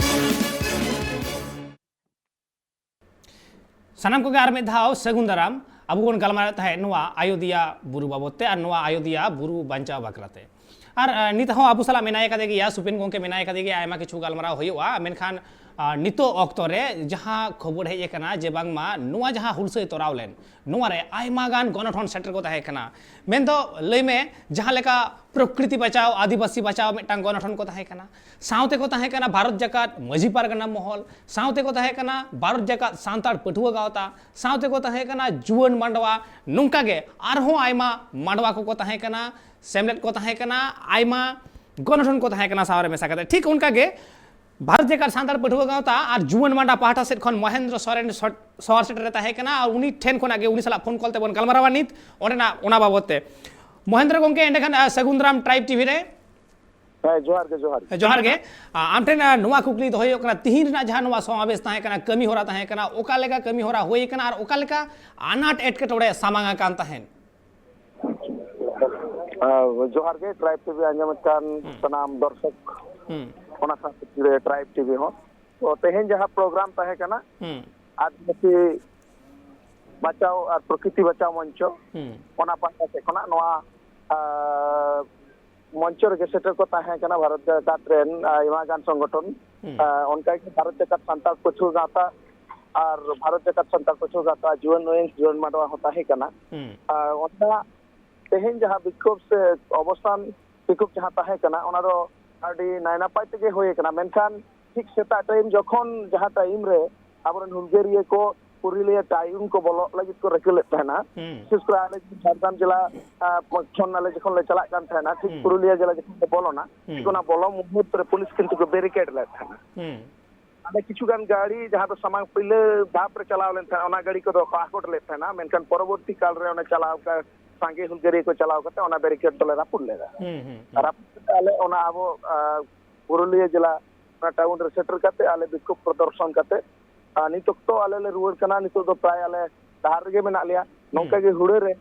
ᱥᱟᱱᱟᱢ ᱠᱚᱜᱮ ᱟᱨ ᱢᱤᱫ ᱫᱷᱟᱣ ᱥᱟᱹᱜᱩᱱ ᱫᱟᱨᱟᱢ᱾ ᱟᱵᱚ ᱵᱚᱱ ᱜᱟᱞᱢᱟᱨᱟᱣᱮᱫ ᱛᱟᱦᱮᱸᱫ ᱱᱚᱣᱟ ᱟᱭᱳᱫᱤᱭᱟ ᱵᱩᱨᱩ ᱵᱟᱵᱚᱫ ᱛᱮ ᱟᱨ ᱱᱚᱣᱟ ᱟᱭᱳᱫᱤᱭᱟ ᱵᱩᱨᱩ ᱵᱟᱧᱪᱟᱣ ᱵᱟᱠᱷᱨᱟ ᱛᱮ᱾ ᱟᱨ, ᱟ, ᱱᱤᱛ ᱦᱚᱸ ᱟᱵᱚ ᱥᱟᱞᱟᱜ ᱢᱮᱱᱟᱭ ᱠᱟᱫᱮ ᱜᱮᱭᱟ, ᱥᱩᱯᱮᱱ ᱜᱚᱢᱠᱮ ᱢᱮᱱᱟᱭ ᱠᱟᱫᱮ ᱜᱮᱭᱟ, ᱟᱭᱢᱟ ᱠᱤᱪᱷᱩ ᱜᱟᱞᱢᱟᱨᱟᱣ ᱦᱩᱭᱩᱜᱼᱟ᱾ ᱢᱮᱱᱠᱷᱟᱱ ᱟᱨ ᱱᱤᱛᱚᱜ ᱚᱠᱛᱚ ᱨᱮ ᱡᱟᱦᱟᱸ ᱠᱷᱚᱵᱚᱨ ᱦᱮᱡ ᱟᱠᱟᱱᱟ ᱡᱮ ᱵᱟᱝᱢᱟ ᱱᱚᱣᱟ ᱡᱟᱦᱟᱸ ᱦᱩᱞᱥᱟᱹᱭ ᱛᱚᱨᱟᱣ ᱞᱮᱱ, ᱱᱚᱣᱟ ᱨᱮ ᱟᱭᱢᱟ ᱜᱟᱱ ᱜᱚᱱᱚᱴᱷᱚᱱ ᱥᱮᱴᱮᱨ ᱠᱚ ᱛᱟᱦᱮᱸ ᱠᱟᱱᱟ᱾ ᱢᱮᱱᱫᱚ ᱞᱟᱹᱭ ᱢᱮ, ᱡᱟᱦᱟᱸ ᱞᱮᱠᱟ ᱯᱨᱚᱠᱨᱤᱛᱤ ᱵᱟᱪᱟᱣ, ᱟᱹᱫᱤᱵᱟᱹᱥᱤ ᱵᱟᱪᱟᱣ ᱢᱤᱫᱴᱟᱝ ᱜᱚᱱᱚᱴᱷᱚᱱ ᱠᱚ ᱛᱟᱦᱮᱸ ᱠᱟᱱᱟ, ᱥᱟᱶᱛᱮ ᱠᱚ ᱛᱟᱦᱮᱸ ᱠᱟᱱᱟ ᱵᱷᱟᱨᱚᱛ ᱡᱟᱠᱟᱛ ᱢᱟᱹᱡᱷᱤ ᱯᱟᱨᱜᱟᱱᱟ ᱢᱚᱦᱚᱞ, ᱥᱟᱶᱛᱮ ᱠᱚ ᱛᱟᱦᱮᱸ ᱠᱟᱱᱟ ᱵᱷᱟᱨᱚᱛ ᱡᱟᱠᱟᱛ ᱥᱟᱱᱛᱟᱲ ᱯᱟᱹᱴᱷᱩᱣᱟᱹ ᱜᱟᱶᱛᱟ, ᱥᱟᱶᱛᱮ ᱠᱚ ᱛᱟᱦᱮᱸ ᱠᱟᱱᱟ ᱡᱩᱣᱟᱹᱱ ᱢᱟᱰᱣᱟ, ᱱᱚᱝᱠᱟ ᱜᱮ ᱟᱨᱦᱚᱸ ᱟᱭᱢᱟ ᱢᱟᱰᱣᱟ ᱠᱚᱠᱚ ᱛᱟᱦᱮᱸ ᱠᱟᱱᱟ, ᱥᱮᱢᱞᱮᱫ ᱠᱚ ᱛᱟᱦᱮᱸ ᱠᱟᱱᱟ, ᱟᱭᱢᱟ ᱜᱚᱱᱚᱴᱷᱚᱱ ᱠᱚ ᱛᱟᱦᱮᱸ ᱠᱟᱱᱟ ᱥᱟᱶ ᱨᱮ ᱢᱮᱥᱟ ᱠᱟᱛᱮ᱾ ᱴᱷᱤᱠ ᱚᱱᱠᱟ ᱜᱮ ᱵᱷᱟᱨᱚᱛ ᱡᱟᱠᱟᱛ ᱥᱟᱱᱛᱟᱲ ᱯᱟᱹᱴᱷᱩᱣᱟᱹ ᱜᱟᱶᱛᱟ ᱟᱨ ᱡᱩᱣᱟᱹᱱ ᱢᱟᱰᱣᱟ ᱯᱟᱦᱴᱟ ᱥᱮᱫ ᱠᱷᱚᱱ ᱢᱚᱦᱮᱱᱫᱨᱚ ᱥᱚᱨᱮᱱ ᱥᱚ-, ᱥᱚᱦᱚᱨ ᱥᱮᱴᱮᱨ ᱨᱮ ᱛᱟᱦᱮᱸ ᱠᱟᱱᱟ ᱟᱨ ᱩᱱᱤ ᱴᱷᱮᱱ ᱠᱷᱚᱱᱟᱜ ᱜᱮ, ᱩᱱᱤ ᱥᱟᱞᱟᱜ ᱯᱷᱳᱱ ᱠᱚᱞ ᱛᱮᱵᱚᱱ ᱜᱟᱞᱢᱟᱨᱟᱣᱟ ᱱᱤᱛ ᱚᱸᱰᱮᱱᱟᱜ ᱚᱱᱟ ᱵᱟᱵᱚᱫ ᱛᱮ᱾ ᱢᱚᱦᱮᱱᱫᱨᱚ ᱜᱚᱢᱠᱮ, ᱮᱸᱰᱮᱠᱷᱟᱱ, ᱟᱸ, ᱥᱟᱹᱜᱩᱱ ᱫᱟᱨᱟᱢ ᱴᱨᱟᱭᱤᱵᱽ ᱴᱤᱵᱷᱤ ᱨᱮ᱾ ᱦᱮᱸ, ᱡᱚᱦᱟᱨ ᱜᱮ, ᱡᱚᱦᱟᱨ ᱜᱮ᱾ ᱡᱚᱦᱟᱨ ᱜᱮ᱾ ᱟᱸ, ᱟᱢ ᱴᱷᱮᱱ, ᱟᱸ, ᱱᱚᱣᱟ ᱠᱩᱠᱞᱤ ᱫᱚᱦᱚᱭ ᱦᱩᱭᱩᱜ ᱠᱟᱱᱟ, ᱛᱤᱦᱤᱧ ᱨᱮᱱᱟᱜ ᱡᱟᱦᱟᱸ ᱱᱚᱣᱟ ᱥᱚᱢᱟᱵᱮᱥ ᱛᱟᱦᱮᱸ ᱠᱟᱱᱟ, ᱠᱟᱹᱢᱤ ᱦᱚᱨᱟ ᱛᱟᱦᱮᱸ ᱠᱟᱱᱟ, ᱚᱠᱟ ᱞᱮᱠᱟ ᱠᱟᱹᱢᱤ ᱦᱚᱨᱟ ᱦᱩᱭ ᱠᱟᱱᱟ ᱟᱨ ᱚᱠᱟ ᱞᱮᱠᱟ ᱟᱱᱟᱴ ᱮᱴᱠᱮᱴᱚᱬᱮ ᱥᱟᱢᱟᱝ ᱟᱠᱟᱱ ᱛᱟᱦᱮᱸᱫ? ᱟᱸ, ᱡᱚᱦᱟᱨ ᱜᱮ, ᱴᱨᱟᱭᱤᱵᱽ ᱴᱤᱵᱷᱤ ᱟᱸᱡᱚᱢᱮᱫ ᱠᱟᱱ ᱦᱩᱸ᱾ ᱥᱟᱱᱟᱢ ᱫᱚᱨᱥᱚᱠ, ᱦᱩᱸ᱾ ᱚᱱᱟ ᱥᱟᱶᱛᱮ ᱯᱩᱨᱟᱹ ᱴᱨᱟᱭᱤᱵᱽ ᱴᱤᱵᱷᱤ ᱦᱚᱸ᱾ ᱛᱚ, ᱛᱮᱦᱮᱧ ᱡᱟᱦᱟᱸ ᱯᱨᱳᱜᱨᱟᱢ ᱛᱟᱦᱮᱸ ᱠᱟᱱᱟ, ᱦᱩᱸ᱾ ᱟᱹᱫᱤᱵᱟᱹᱥᱤ ᱵᱟᱧᱪᱟᱣ ᱟᱨ ᱯᱨᱚᱠᱨᱤᱛᱤ ᱵᱟᱧᱪᱟᱣ ᱢᱚᱧᱪᱚ, ᱦᱩᱸ᱾ ᱚᱱᱟ ᱯᱟᱦᱴᱟ ᱥᱮᱫ ᱠᱷᱚᱱᱟᱜ ᱱᱚᱣᱟ, ᱟᱸ, ᱢᱚᱧᱪᱚ ᱨᱮᱜᱮ ᱥᱮᱴᱮᱨ ᱠᱚ ᱛᱟᱦᱮᱸ ᱠᱟᱱᱟ ᱵᱷᱟᱨᱚᱛ ᱡᱟᱠᱟᱛ ᱨᱮᱱ, ᱟᱸ, ᱟᱭᱢᱟ ᱜᱟᱱ ᱥᱚᱝᱜᱚᱴᱷᱚᱱ᱾ ᱦᱩᱸ᱾ ᱟᱸ, ᱚᱱᱠᱟᱜᱮ ᱵᱷᱟᱨᱚᱛ ᱡᱟᱠᱟᱛ ᱥᱟᱱᱛᱟᱲ ᱯᱟᱹᱴᱷᱩᱣᱟᱹ ᱜᱟᱶᱛᱟ ᱟᱨ ᱵᱷᱟᱨᱚᱛ ᱡᱟᱠᱟᱛ ᱥᱟᱱᱛᱟᱲ ᱯᱟᱹᱴᱷᱩᱣᱟᱹ ᱜᱟᱶᱛᱟ ᱡᱩᱣᱟᱹᱱ ᱩᱭᱤᱝ ᱡᱩᱣᱟᱹᱱ ᱢᱟᱰᱣᱟ ᱦᱚᱸ ᱛᱟᱦᱮᱸ ᱠᱟᱱᱟ᱾ ᱦᱩᱸ᱾ ᱟᱨ ᱚᱱᱟ ᱛᱮᱦᱮᱧ ᱡᱟᱦᱟᱸ ᱵᱤᱠᱠᱷᱳᱵ ᱥᱮ ᱚᱵᱚᱥᱛᱷᱟᱱ ᱵᱤᱠᱠᱷᱳᱵ ᱡᱟᱦᱟᱸ ᱛᱟᱦᱮᱸ ᱠᱟᱱᱟ, ᱚᱱᱟ ᱫᱚ ᱟᱹᱰᱤ ᱱᱟᱭ ᱱᱟᱯᱟᱭ ᱛᱮᱜᱮ ᱦᱩᱭ ᱠᱟᱱᱟ, ᱢᱮᱱᱠᱷᱟᱱ ᱴᱷᱤᱠ ᱥᱮᱛᱟᱜ ᱴᱟᱭᱤᱢ ᱡᱚᱠᱷᱚᱱ ᱡᱟᱦᱟᱸ ᱴᱟᱭᱤᱢ ᱨᱮ ᱟᱵᱚᱨᱮᱱ ᱦᱩᱞᱜᱟᱹᱨᱤᱭᱟᱹ ᱠᱚ ᱯᱩᱨᱩᱞᱤᱭᱟᱹ ᱴᱟᱭᱤᱢ ᱠᱚ ᱵᱚᱞᱚᱜ ᱞᱟᱹᱜᱤᱫ ᱠᱚ ᱨᱤᱠᱟᱹ ᱞᱮᱫ ᱛᱟᱦᱮᱱᱟ, ᱦᱩᱸ᱾ ᱵᱤᱥᱮᱥ ᱠᱚᱨᱮ ᱟᱞᱮ ᱡᱷᱟᱲᱜᱨᱟᱢ ᱡᱮᱞᱟ, ᱟᱸ, ᱠᱷᱚᱱ ᱟᱞᱮ ᱡᱚᱠᱷᱚᱱ ᱞᱮ ᱪᱟᱞᱟᱜ ᱠᱟᱱ ᱛᱟᱦᱮᱱᱟ, ᱴᱷᱤᱠ ᱦᱩᱸ᱾ ᱯᱩᱨᱩᱞᱤᱭᱟᱹ ᱡᱮᱞᱟ ᱡᱚᱠᱷᱚᱱ ᱞᱮ ᱵᱚᱞᱚᱱᱟ, ᱦᱩᱸ᱾ ᱴᱷᱤᱠ ᱚᱱᱟ ᱵᱚᱞᱚᱱ ᱢᱩᱦᱩᱨᱛ ᱨᱮ ᱯᱩᱞᱤᱥ ᱠᱤᱱᱛᱩ ᱠᱚ ᱵᱮᱨᱤᱠᱮᱰ ᱞᱮᱫ ᱛᱟᱦᱮᱱᱟ᱾ ᱦᱩᱸ᱾ ᱚᱸᱰᱮ ᱠᱤᱪᱷᱩ ᱜᱟᱱ ᱜᱟᱹᱲᱤ ᱡᱟᱦᱟᱸ ᱫᱚ ᱥᱟᱢᱟᱝ ᱯᱳᱭᱞᱳ ᱫᱷᱟᱯ ᱨᱮ ᱪᱟᱞᱟᱣ ᱞᱮᱱ ᱛᱟᱦᱮᱱᱟ, ᱚᱱᱟ ᱜᱟᱹᱲᱤ ᱠᱚᱫᱚ ᱠᱚ ᱟᱠᱚᱴ ᱞᱮᱫ ᱛᱟᱦᱮᱱᱟ, ᱢᱮᱱᱠᱷᱟᱱ ᱯᱚᱨᱚᱵᱚᱨᱛᱤ ᱠᱟᱞ ᱨᱮ ᱚᱸᱰᱮ ᱪᱟᱞᱟᱣ ᱠᱟ-, ᱥᱟᱸᱜᱮ ᱦᱩᱞᱜᱟᱹᱨᱤᱭᱟᱹ ᱠᱚ ᱪᱟᱞᱟᱣ ᱠᱟᱛᱮ ᱚᱱᱟ ᱵᱮᱨᱤᱠᱮᱰ ᱫᱚᱞᱮ ᱨᱟᱹᱯᱩᱫ ᱞᱮᱫᱟ᱾ ᱦᱩᱸ, ᱦᱩᱸ, ᱦᱩᱸ᱾ ᱨᱟᱹᱯᱩᱫ ᱠᱟᱛᱮ ᱟᱞᱮ ᱚᱱᱟ ᱟᱵᱚ, ᱟᱸ, ᱯᱩᱨᱩᱞᱤᱭᱟᱹ ᱡᱮᱞᱟ ᱚᱱᱟ ᱴᱟᱣᱩᱱ ᱨᱮ ᱥᱮᱴᱮᱨ ᱠᱟᱛᱮ ᱟᱞᱮ ᱵᱤᱠᱠᱷᱳᱵ ᱯᱨᱚᱫᱚᱨᱥᱚᱱ ᱠᱟᱛᱮ, ᱟᱨ ᱱᱤᱛ ᱚᱠᱛᱚ ᱟᱞᱮ ᱞᱮ ᱨᱩᱣᱟᱹᱲ ᱠᱟᱱᱟ᱾ ᱱᱤᱛᱚᱜ ᱫᱚ ᱯᱨᱟᱭ ᱟᱞᱮ ᱰᱟᱦᱟᱨ ᱨᱮᱜᱮ ᱢᱮᱱᱟᱜ ᱞᱮᱭᱟ᱾ ᱦᱩᱸ᱾ ᱱᱚᱝᱠᱟ ᱜᱮ ᱦᱩᱲᱟᱹ ᱨᱮ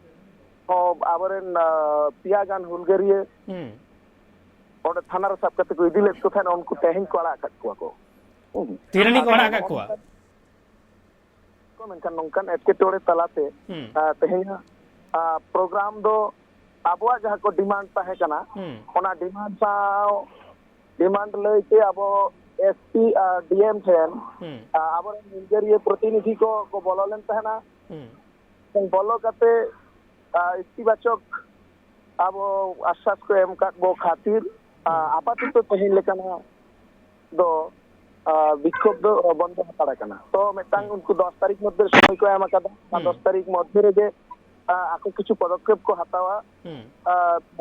ᱦᱚᱸ ᱟᱵᱚᱨᱮᱱ, ᱟᱸ, ᱯᱮᱭᱟ ᱜᱟᱱ ᱦᱩᱞᱜᱟᱹᱨᱤᱭᱟᱹ ᱦᱩᱸ᱾ ᱚᱸᱰᱮ ᱛᱷᱟᱱᱟ ᱨᱮ ᱥᱟᱵ ᱠᱟᱛᱮ ᱠᱚ ᱤᱫᱤ ᱞᱮᱫ ᱠᱚ ᱛᱟᱦᱮᱸᱫ, ᱩᱱᱠᱩ ᱛᱮᱦᱮᱧ ᱠᱚ ᱟᱲᱟᱜ ᱟᱠᱟᱫ ᱠᱚᱣᱟ ᱠᱚ᱾ ᱦᱩᱸ᱾ ᱛᱤᱨᱟᱹᱱᱤ ᱠᱚ ᱟᱫᱚ ᱟᱲᱟᱜ ᱟᱠᱟᱫ ᱠᱚᱣᱟ? ᱱᱚᱜᱼᱚ ᱱᱚᱝᱠᱟ ᱠᱚ ᱢᱮᱱᱠᱷᱟᱱ ᱱᱚᱝᱠᱟᱱ ᱮᱴᱠᱮᱴᱚᱬᱮ ᱛᱟᱞᱟᱛᱮ, ᱦᱩᱸ᱾ ᱟᱸ, ᱛᱮᱦᱮᱧᱟᱜ, ᱟᱸ, ᱯᱨᱳᱜᱨᱟᱢ ᱫᱚ ᱟᱵᱚᱣᱟᱜ ᱡᱟᱦᱟᱸ ᱠᱚ ᱰᱤᱢᱟᱱᱰ ᱛᱟᱦᱮᱸ ᱠᱟᱱᱟ, ᱦᱩᱸ᱾ ᱚᱱᱟ ᱰᱤᱢᱟᱱᱰ ᱥᱟᱶ, ᱰᱤᱢᱟᱱᱰ ᱞᱟᱹᱭᱛᱮ ᱟᱵᱚ ᱮᱥ ᱯᱤ ᱟᱨ ᱰᱤ ᱮᱢ ᱴᱷᱮᱱ ᱦᱩᱸ᱾ ᱟ, ᱟᱵᱚᱨᱮᱱ ᱦᱩᱞᱜᱟᱹᱨᱤᱭᱟᱹ ᱯᱨᱚᱛᱤᱱᱤᱫᱷᱤ ᱠᱚ ᱠᱚ ᱵᱚᱞᱚ ᱞᱮᱱ ᱛᱟᱦᱮᱱᱟ᱾ ᱦᱩᱸ᱾ ᱵᱚᱞᱚ ᱠᱟᱛᱮ ᱟ, ᱤᱛᱤᱵᱟᱪᱚᱠ ᱟᱵᱚ ᱟᱥᱥᱟᱥ ᱠᱚ ᱮᱢ ᱟᱠᱟᱫ ᱵᱚ ᱠᱷᱟᱹᱛᱤᱨ ᱟ, ᱟᱯᱟᱛᱚᱛᱚ ᱛᱮᱦᱮᱧ ᱞᱮᱠᱟᱱᱟᱜ ᱫᱚ ᱟ, ᱵᱤᱠᱷᱳᱵ ᱫᱚ ᱵᱚᱱᱫᱚ ᱦᱟᱛᱟᱲ ᱟᱠᱟᱱᱟ᱾ ᱛᱚ ᱢᱤᱫᱴᱟᱝ ᱩᱱᱠᱩ ᱫᱚᱥ ᱛᱟᱹᱨᱤᱠᱷ ᱢᱚᱫᱽᱫᱷᱮ ᱥᱚᱢᱚᱭ ᱠᱚ ᱮᱢ ᱟᱠᱟᱫᱟ᱾ ᱚᱱᱟ ᱦᱩᱸ᱾ ᱫᱚᱥ ᱛᱟᱹᱨᱤᱠᱷ ᱢᱚᱫᱽᱫᱷᱮ ᱨᱮᱜᱮ ᱟ, ᱟᱠᱚ ᱠᱤᱪᱷᱩ ᱯᱚᱫᱚᱠᱷᱮᱯ ᱠᱚ ᱦᱟᱛᱟᱣᱟ᱾ ᱦᱩᱸ᱾ ᱟ,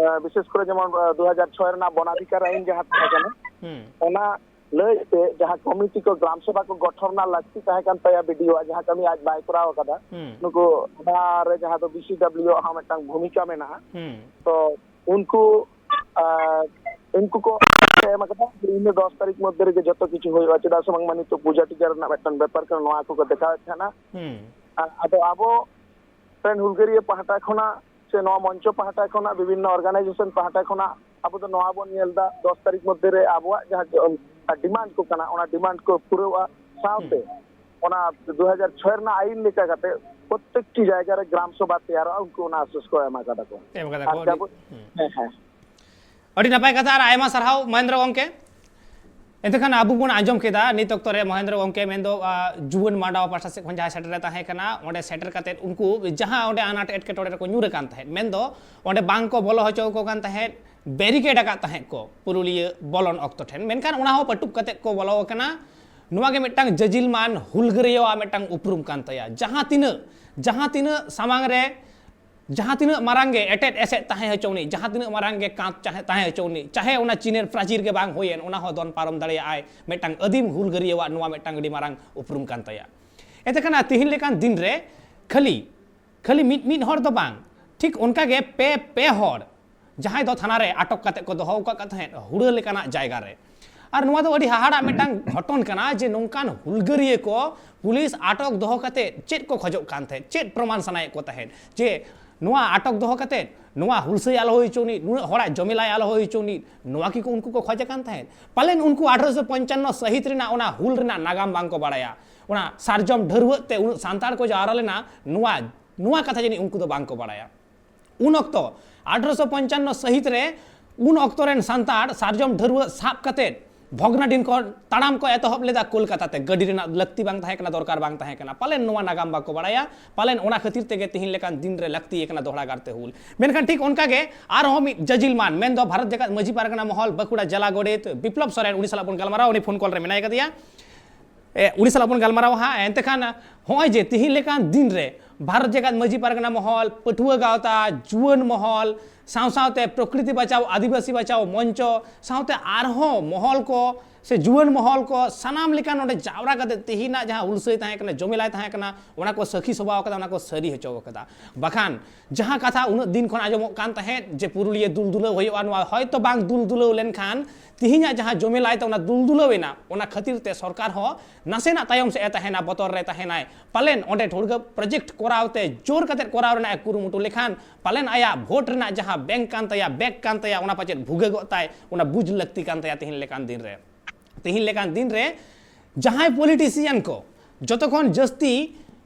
ᱟ, ᱵᱤᱥᱮᱥ ᱠᱚᱨᱮ ᱡᱮᱢᱚᱱ ᱟ, ᱫᱩ ᱦᱟᱡᱟᱨ ᱪᱷᱚᱭ ᱨᱮᱱᱟᱜ ᱵᱚᱱᱟᱫᱷᱤᱠᱟᱨ ᱟᱭᱤᱱ ᱡᱟᱦᱟᱸ ᱛᱟᱦᱮᱸ ᱠᱟᱱᱟ, ᱦᱩᱸ᱾ ᱚᱱᱟ ᱞᱟᱹᱭ ᱛᱮ ᱡᱟᱦᱟᱸ ᱠᱚᱢᱤᱴᱤ ᱠᱚ ᱜᱨᱟᱢ ᱥᱚᱵᱷᱟ ᱠᱚ ᱜᱚᱴᱷᱚᱱ ᱨᱮᱱᱟᱜ ᱞᱟᱹᱠᱛᱤ ᱛᱟᱦᱮᱸ ᱠᱟᱱ ᱛᱟᱭᱟ ᱵᱤ ᱰᱤ ᱳ ᱟᱜ, ᱡᱟᱦᱟᱸ ᱠᱟᱹᱢᱤ ᱟᱡ ᱵᱟᱭ ᱠᱚᱨᱟᱣ ᱟᱠᱟᱫᱟ, ᱦᱩᱸ᱾ ᱱᱩᱠᱩ ᱚᱱᱟ ᱨᱮ ᱡᱟᱦᱟᱸ ᱫᱚ ᱵᱤ ᱥᱤ ᱰᱟᱵᱞᱤᱭᱩ ᱟᱜ ᱦᱚᱸ ᱢᱤᱫᱴᱟᱝ ᱵᱷᱩᱢᱤᱠᱟ ᱢᱮᱱᱟᱜᱼᱟ᱾ ᱦᱩᱸ᱾ ᱛᱚ ᱩᱱᱠᱩ ᱟᱨ ᱩᱱᱠᱩ ᱠᱚ ᱮᱢ ᱟᱠᱟᱫᱟ ᱡᱮ ᱤᱱᱟᱹ ᱫᱚᱥ ᱛᱟᱹᱨᱤᱠᱷ ᱢᱚᱫᱽᱫᱷᱮ ᱨᱮᱜᱮ ᱡᱚᱛᱚ ᱠᱤᱪᱷᱩ ᱦᱩᱭᱩᱜᱼᱟ, ᱪᱮᱫᱟᱜ ᱥᱮ ᱵᱟᱝᱢᱟ ᱱᱤᱛᱚᱜ ᱯᱩᱡᱟ ᱴᱩᱡᱟ ᱨᱮᱱᱟᱜ ᱢᱤᱫᱴᱟᱝ ᱵᱮᱯᱟᱨ ᱠᱟᱱᱟ, ᱱᱚᱣᱟ ᱠᱚᱠᱚ ᱫᱮᱠᱷᱟᱣᱮᱫ ᱛᱟᱦᱮᱱᱟ᱾ ᱦᱩᱸ᱾ ᱟᱨ ᱟᱫᱚ ᱟᱵᱚ ᱨᱮᱱ ᱦᱩᱞᱜᱟᱹᱨᱤᱭᱟᱹ ᱯᱟᱦᱴᱟ ᱠᱷᱚᱱᱟᱜ ᱥᱮ ᱱᱚᱣᱟ ᱢᱚᱧᱪᱚ ᱯᱟᱦᱴᱟ ᱠᱷᱚᱱᱟᱜ, ᱵᱤᱵᱷᱤᱱᱱᱚ ᱚᱨᱜᱟᱱᱟᱭᱡᱮᱥᱚᱱ ᱯᱟᱦᱴᱟ ᱠᱷᱚᱱᱟᱜ ᱟᱵᱚ ᱫᱚ ᱱᱚᱣᱟ ᱵᱚᱱ ᱧᱮᱞ ᱮᱫᱟ, ᱫᱚᱥ ᱛᱟᱹᱨᱤᱠᱷ ᱢᱚᱫᱽᱫᱷᱮ ᱨᱮ ᱟᱵᱚᱣᱟᱜ ᱡᱟᱦᱟᱸ ᱰᱤᱢᱟᱱᱰ ᱠᱚ ᱠᱟᱱᱟ, ᱚᱱᱟ ᱰᱤᱢᱟᱱᱰ ᱠᱚ ᱯᱩᱨᱟᱹᱣᱟ᱾ ᱥᱟᱶᱛᱮ ᱚᱱᱟ ᱫᱩ ᱦᱟᱡᱟᱨ ᱪᱷᱚᱭ ᱨᱮᱱᱟᱜ ᱟᱭᱤᱱ ᱞᱮᱠᱟ ᱠᱟᱛᱮ ᱯᱨᱚᱛᱮᱠᱴᱤ ᱡᱟᱭᱜᱟ ᱨᱮ ᱜᱨᱟᱢ ᱥᱚᱵᱷᱟ ᱛᱮᱭᱟᱨᱚᱜᱼᱟ, ᱩᱱᱠᱩ ᱚᱱᱟ ᱟᱥᱥᱟᱥ ᱠᱚ ᱮᱢ ᱟᱠᱟᱫᱟ ᱠᱚ᱾ ᱮᱢ ᱠᱟᱫᱟ ᱟᱨ ᱠᱚ, ᱟᱹᱰᱤ, ᱡᱟᱵᱚ-, ᱦᱩᱸ᱾ ᱦᱮᱸ, ᱦᱮᱸ᱾ ᱟᱹᱰᱤ ᱱᱟᱯᱟᱭ ᱠᱟᱛᱷᱟ ᱟᱨ ᱟᱭᱢᱟ ᱥᱟᱨᱦᱟᱣ ᱢᱚᱦᱮᱱᱫᱨᱚ ᱜᱚᱢᱠᱮ᱾ ᱮᱱᱛᱮ ᱠᱷᱟᱱ ᱟᱵᱚ ᱵᱚᱱ ᱟᱸᱡᱚᱢ ᱠᱮᱫᱟ ᱱᱤᱛ ᱚᱠᱛᱚ ᱨᱮ ᱢᱚᱦᱮᱱᱫᱨᱚ ᱜᱚᱢᱠᱮ ᱢᱮᱱᱫᱚ, ᱟ, ᱡᱩᱣᱟᱹᱱ ᱢᱟᱰᱣᱟ ᱯᱟᱦᱴᱟ ᱥᱮᱫ ᱠᱷᱚᱱ ᱡᱟᱦᱟᱸᱭ ᱥᱮᱴᱮᱨ ᱮ ᱛᱟᱦᱮᱸ ᱠᱟᱱᱟ, ᱚᱸᱰᱮ ᱥᱮᱴᱮᱨ ᱠᱟᱛᱮᱫ ᱩᱱᱠᱩ ᱡᱟᱦᱟᱸ ᱚᱸᱰᱮ ᱟᱱᱟᱴ ᱮᱴᱠᱮᱴᱚᱬᱮ ᱨᱮᱠᱚ ᱧᱩᱨ ᱟᱠᱟᱱ ᱛᱟᱦᱮᱸᱫ, ᱢᱮᱱᱫᱚ ᱚᱸᱰᱮ ᱵᱟᱝ ᱠᱚ ᱵᱚᱞᱚ ᱦᱚᱪᱚ ᱟᱠᱚ ᱠᱟᱱ ᱛᱟᱦᱮᱸᱫ, ᱵᱮᱨᱤᱠᱮᱰ ᱟᱠᱟᱫ ᱛᱟᱦᱮᱸᱫ ᱠᱚ ᱯᱩᱨᱩᱞᱤᱭᱟᱹ ᱵᱚᱞᱚᱱ ᱚᱠᱛᱚ ᱴᱷᱮᱱ, ᱢᱮᱱᱠᱷᱟᱱ ᱚᱱᱟ ᱦᱚᱸ ᱯᱟᱹᱴᱩᱵ ᱠᱟᱛᱮᱫ ᱠᱚ ᱵᱚᱞᱚ ᱟᱠᱟᱱᱟ᱾ ᱱᱚᱣᱟ ᱜᱮ ᱢᱤᱫᱴᱟᱝ ᱡᱟᱹᱡᱤᱞ ᱢᱟᱱ ᱦᱩᱞᱜᱟᱹᱨᱤᱭᱟᱹᱣᱟᱜ ᱢᱤᱫᱴᱟᱝ ᱩᱯᱨᱩᱢ ᱠᱟᱱ ᱛᱟᱭᱟ᱾ ᱡᱟᱦᱟᱸ ᱛᱤᱱᱟᱹᱜ, ᱡᱟᱦᱟᱸ ᱛᱤᱱᱟᱹᱜ ᱥᱟᱢᱟᱝ ᱨᱮ ᱡᱟᱦᱟᱸ ᱛᱤᱱᱟᱹᱜ ᱢᱟᱨᱟᱝ ᱜᱮ ᱮᱴᱮᱫ ᱮᱥᱮᱫ ᱛᱟᱦᱮᱸ ᱦᱚᱪᱚ ᱩᱱᱤ, ᱡᱟᱦᱟᱸ ᱛᱤᱱᱟᱹᱜ ᱢᱟᱨᱟᱝ ᱜᱮ ᱠᱟᱸᱛ ᱪᱟᱦᱮ-, ᱛᱟᱦᱮᱸ ᱦᱚᱪᱚ ᱩᱱᱤ, ᱪᱟᱦᱮ ᱚᱱᱟ ᱪᱤᱱᱮᱨ ᱯᱨᱟᱪᱤᱨ ᱜᱮ ᱵᱟᱝ ᱦᱩᱭᱮᱱ, ᱚᱱᱟ ᱦᱚᱸ ᱫᱚᱱ ᱯᱟᱨᱚᱢ ᱫᱟᱲᱮᱭᱟᱜᱼᱟᱭ᱾ ᱢᱤᱫᱴᱟᱝ ᱟᱹᱫᱤᱢ ᱦᱩᱞᱜᱟᱹᱨᱤᱭᱟᱹᱣᱟᱜ ᱱᱚᱣᱟ ᱢᱤᱫᱴᱟᱝ ᱟᱹᱰᱤ ᱢᱟᱨᱟᱝ ᱩᱯᱨᱩᱢ ᱠᱟᱱ ᱛᱟᱭᱟ᱾ ᱮᱱᱛᱮ ᱠᱷᱟᱱ ᱛᱤᱦᱤᱧ ᱞᱮᱠᱟᱱ ᱫᱤᱱ ᱨᱮ ᱠᱷᱟᱹᱞᱤ, ᱠᱷᱟᱹᱞᱤ ᱢᱤᱫ, ᱢᱤᱫ ᱦᱚᱲ ᱫᱚ ᱵᱟᱝ, ᱴᱷᱤᱠ ᱚᱱᱠᱟ ᱜᱮ ᱯᱮ, ᱯᱮ ᱦᱚᱲ ᱡᱟᱦᱟᱸᱭ ᱫᱚ ᱛᱷᱟᱱᱟ ᱨᱮ ᱟᱴᱚᱠ ᱠᱟᱛᱮ ᱠᱚ ᱫᱚᱦᱚ ᱟᱠᱟᱫ ᱛᱟᱦᱮᱸᱫ ᱦᱩᱲᱟᱹ ᱞᱮᱠᱟᱱᱟᱜ ᱡᱟᱭᱜᱟ ᱨᱮ᱾ ᱟᱨ ᱱᱚᱣᱟ ᱫᱚ ᱟᱹᱰᱤ ᱦᱟᱦᱟᱲᱟᱜ ᱢᱤᱫᱴᱟᱝ ᱜᱷᱚᱴᱚᱱ ᱠᱟᱱᱟ ᱡᱮ ᱱᱚᱝᱠᱟᱱ ᱦᱩᱞᱜᱟᱹᱨᱤᱭᱟᱹ ᱠᱚ ᱯᱩᱞᱤᱥ ᱟᱴᱚᱠ ᱫᱚᱦᱚ ᱠᱟᱛᱮ ᱪᱮᱫ ᱠᱚ ᱠᱷᱚᱡᱚᱜ ᱠᱟᱱ ᱛᱟᱦᱮᱸᱫ, ᱪᱮᱫ ᱯᱨᱚᱢᱟᱱ ᱥᱟᱱᱟᱭᱮᱫ ᱠᱚ ᱛᱟᱦᱮᱸᱫ ᱡᱮ ᱱᱚᱣᱟ ᱟᱴᱚᱠ ᱫᱚᱦᱚ ᱠᱟᱛᱮ ᱱᱚᱣᱟ ᱦᱩᱞᱥᱟᱹᱭ ᱟᱞᱚ ᱦᱩᱭ ᱦᱚᱪᱚ ᱟᱹᱱᱤᱡ, ᱱᱩᱱᱟᱹᱜ ᱦᱚᱲᱟᱜ ᱡᱚᱢᱮᱞᱟᱭ ᱟᱞᱚ ᱦᱩᱭ ᱦᱚᱪᱚ ᱟᱹᱱᱤᱡ, ᱱᱚᱣᱟ ᱠᱤ ᱩᱱᱠᱩ ᱠᱚ ᱠᱷᱚᱡ ᱟᱠᱟᱱ ᱛᱟᱦᱮᱸᱫ? ᱯᱟᱞᱮᱱ ᱩᱱᱠᱩ ᱟᱴᱷᱨᱚᱥᱚ ᱯᱚᱧᱪᱟᱱᱱᱚ ᱥᱟᱹᱦᱤᱛ ᱨᱮᱱᱟᱜ ᱚᱱᱟ ᱦᱩᱞ ᱨᱮᱱᱟᱜ ᱱᱟᱜᱟᱢ ᱵᱟᱝ ᱠᱚ ᱵᱟᱲᱟᱭᱟ᱾ ᱚᱱᱟ ᱥᱟᱨᱡᱚᱢ ᱰᱷᱟᱹᱨᱣᱟᱹᱜ ᱛᱮ ᱩᱱᱟᱹᱜ ᱥᱟᱱᱛᱟᱲ ᱠᱚ ᱡᱟᱣᱨᱟ ᱞᱮᱱᱟ, ᱱᱚᱣᱟ, ᱱᱚᱣᱟ ᱠᱟᱛᱷᱟ ᱡᱟᱹᱱᱤᱡ ᱩᱱᱠᱩ ᱫᱚ ᱵᱟᱝ ᱠᱚ ᱵᱟᱲᱟᱭᱟ᱾ ᱩᱱ ᱚᱠᱛᱚ ᱟᱴᱷᱨᱚᱥᱚ ᱯᱚᱧᱪᱟᱱᱱᱚ ᱥᱟᱹᱦᱤᱛ ᱨᱮ ᱩᱱ ᱚᱠᱛᱚ ᱨᱮᱱ ᱥᱟᱱᱛᱟᱲ ᱥᱟᱨᱡᱚᱢ ᱰᱷᱟᱹᱨᱣᱟᱹᱜ ᱥᱟᱵ ᱠᱟᱛᱮᱫ ᱵᱷᱚᱜᱽᱱᱟᱰᱤᱦ ᱠᱷᱚᱱ ᱛᱟᱲᱟᱢ ᱠᱚ ᱮᱛᱚᱦᱚᱵ ᱞᱮᱫᱟ ᱠᱳᱞᱠᱟᱛᱟ ᱛᱮ᱾ ᱜᱟᱹᱰᱤ ᱨᱮᱱᱟᱜ ᱞᱟᱹᱠᱛᱤ ᱵᱟᱝ ᱛᱟᱦᱮᱸ ᱠᱟᱱᱟ, ᱫᱚᱨᱠᱟᱨ ᱵᱟᱝ ᱛᱟᱦᱮᱸ ᱠᱟᱱᱟ, ᱯᱟᱞᱮᱱ ᱱᱚᱣᱟ ᱱᱟᱜᱟᱢ ᱵᱟᱠᱚ ᱵᱟᱲᱟᱭᱟ, ᱯᱟᱞᱮᱱ ᱚᱱᱟ ᱠᱷᱟᱹᱛᱤᱨ ᱛᱮᱜᱮ ᱛᱤᱦᱤᱧ ᱞᱮᱠᱟᱱ ᱫᱤᱱ ᱨᱮ ᱞᱟᱹᱠᱛᱤ ᱟᱠᱟᱱᱟ ᱫᱚᱦᱲᱟ ᱜᱟᱨᱛᱮ ᱦᱩᱞ᱾ ᱢᱮᱱᱠᱷᱟᱱ ᱴᱷᱤᱠ ᱚᱱᱠᱟ ᱜᱮ ᱟᱨᱦᱚᱸ ᱢᱤᱫ ᱡᱟᱡᱤᱞ ᱢᱟᱱ, ᱢᱮᱱᱫᱚ ᱵᱷᱟᱨᱚᱛ ᱡᱟᱠᱟᱛ ᱢᱟᱹᱡᱷᱤ ᱯᱟᱨᱜᱟᱱᱟ ᱢᱚᱦᱚᱞ ᱵᱟᱸᱠᱩᱲᱟ ᱡᱮᱞᱟ ᱜᱚᱰᱮᱛ ᱵᱤᱯᱞᱚᱵ ᱥᱚᱨᱮᱱ, ᱩᱱᱤ ᱥᱟᱞᱟᱜ ᱵᱚᱱ ᱜᱟᱞᱢᱟᱨᱟᱣᱟ, ᱩᱱᱤ ᱯᱷᱳᱱ ᱠᱚᱞ ᱨᱮ ᱢᱮᱱᱟᱭ ᱠᱟᱫᱮᱭᱟ᱾ ᱮ, ᱩᱱᱤ ᱥᱟᱞᱟᱜ ᱵᱚᱱ ᱜᱟᱞᱢᱟᱨᱟᱣᱟ ᱦᱟᱸᱜ᱾ ᱮᱱᱛᱮ ᱠᱷᱟᱱ ᱦᱚᱸᱜᱼᱚᱭ ᱡᱮ ᱛᱤᱦᱤᱧ ᱞᱮᱠᱟᱱ ᱫᱤᱱ ᱨᱮ ᱵᱷᱟᱨᱚᱛ ᱡᱟᱠᱟᱛ ᱢᱟᱹᱡᱷᱤ ᱯᱟᱨᱜᱟᱱᱟ ᱢᱚᱦᱚᱞ, ᱯᱟᱹᱴᱷᱩᱣᱟᱹ ᱜᱟᱶᱛᱟ, ᱡᱩᱣᱟᱹᱱ ᱢᱚᱦᱚᱞ, ᱥᱟᱶ ᱥᱟᱶᱛᱮ ᱯᱨᱚᱠᱨᱤᱛᱤ ᱵᱟᱪᱟᱣ, ᱟᱹᱫᱤᱵᱟᱹᱥᱤ ᱵᱟᱪᱟᱣ ᱢᱚᱧᱪᱚ, ᱥᱟᱶᱛᱮ ᱟᱨᱦᱚᱸ ᱢᱚᱦᱚᱞ ᱠᱚ ᱥᱮ ᱡᱩᱣᱟᱹᱱ ᱢᱚᱦᱚᱞ ᱠᱚ ᱥᱟᱱᱟᱢ ᱞᱮᱠᱟᱱ ᱱᱚᱰᱮ ᱡᱟᱣᱨᱟ ᱠᱟᱛᱮ ᱛᱤᱦᱤᱧᱟᱜ ᱡᱟᱦᱟᱸ ᱦᱩᱞᱥᱟᱹᱭ ᱛᱟᱦᱮᱸ ᱠᱟᱱᱟ, ᱡᱚᱢᱮᱞᱟᱭ ᱛᱟᱦᱮᱸ ᱠᱟᱱᱟ, ᱚᱱᱟ ᱠᱚ ᱥᱟᱹᱠᱷᱤ ᱥᱚᱵᱷᱟ ᱟᱠᱟᱫᱟ, ᱚᱱᱟ ᱠᱚ ᱥᱟᱹᱨᱤ ᱦᱚᱪᱚ ᱟᱠᱟᱫᱟ᱾ ᱵᱟᱠᱷᱟᱱ ᱡᱟᱦᱟᱸ ᱠᱟᱛᱷᱟ ᱩᱱᱟᱹᱜ ᱫᱤᱱ ᱠᱷᱚᱱ ᱟᱸᱡᱚᱢᱚᱜ ᱠᱟᱱ ᱛᱟᱦᱮᱸᱫ ᱡᱮ ᱯᱩᱨᱩᱞᱤᱭᱟᱹ ᱫᱩᱞ ᱫᱩᱞᱟᱹᱣ ᱦᱩᱭᱩᱜᱼᱟ, ᱱᱚᱣᱟ ᱦᱚᱭᱛᱚ ᱵᱟᱝ ᱫᱩᱞ ᱫᱩᱞᱟᱹᱣ ᱞᱮᱱᱠᱷᱟᱱ ᱛᱤᱦᱤᱧᱟᱜ ᱡᱟᱦᱟᱸ ᱡᱚᱢᱮᱞᱟᱭ ᱛᱮ ᱚᱱᱟ ᱫᱩᱞ ᱫᱩᱞᱟᱹᱣ ᱮᱱᱟ, ᱚᱱᱟ ᱠᱷᱟᱹᱛᱤᱨ ᱛᱮ ᱥᱚᱨᱠᱟᱨ ᱦᱚᱸ ᱱᱟᱥᱮᱱᱟᱜ ᱛᱟᱭᱚᱢ ᱥᱮᱫ ᱮ ᱛᱟᱦᱮᱱᱟ, ᱵᱚᱛᱚᱨ ᱨᱮ ᱛᱟᱦᱮᱱᱟᱭ᱾ ᱯᱟᱞᱮᱱ ᱚᱸᱰᱮ ᱴᱷᱩᱲᱜᱟᱹ ᱯᱨᱚᱡᱮᱠᱴ ᱠᱚᱨᱟᱣ ᱛᱮ, ᱡᱳᱨ ᱠᱟᱛᱮ ᱠᱚᱨᱟᱣ ᱨᱮᱱᱟᱜ ᱮ ᱠᱩᱨᱩᱢᱩᱴᱩ ᱞᱮᱠᱷᱟᱱ ᱯᱟᱞᱮᱱ ᱟᱭᱟᱜ ᱵᱷᱳᱴ ᱨᱮᱱᱟᱜ ᱡᱟᱦᱟᱸ ᱵᱮᱝᱠ ᱠᱟᱱ ᱛᱟᱭᱟ, ᱵᱮᱜᱽ ᱠᱟᱱ ᱛᱟᱭᱟ, ᱚᱱᱟ ᱯᱟᱪᱮᱫ ᱵᱷᱩᱜᱟᱹᱜᱚᱜ ᱛᱟᱭ, ᱚᱱᱟ ᱵᱩᱡᱽ ᱞᱟᱹᱠᱛᱤ ᱠᱟᱱ ᱛᱟᱭᱟ ᱛᱤᱦᱤᱧ ᱞᱮᱠᱟᱱ ᱫᱤᱱ ᱨᱮ᱾ ᱛᱤᱦᱤᱧ ᱞᱮᱠᱟᱱ ᱫᱤᱱ ᱨᱮ ᱡᱟᱦᱟᱸᱭ ᱯᱚᱞᱤᱴᱤᱥᱤᱭᱟᱱ ᱠᱚ ᱡᱚᱛᱚ ᱠᱷᱚᱱ ᱡᱟᱹᱥᱛᱤ,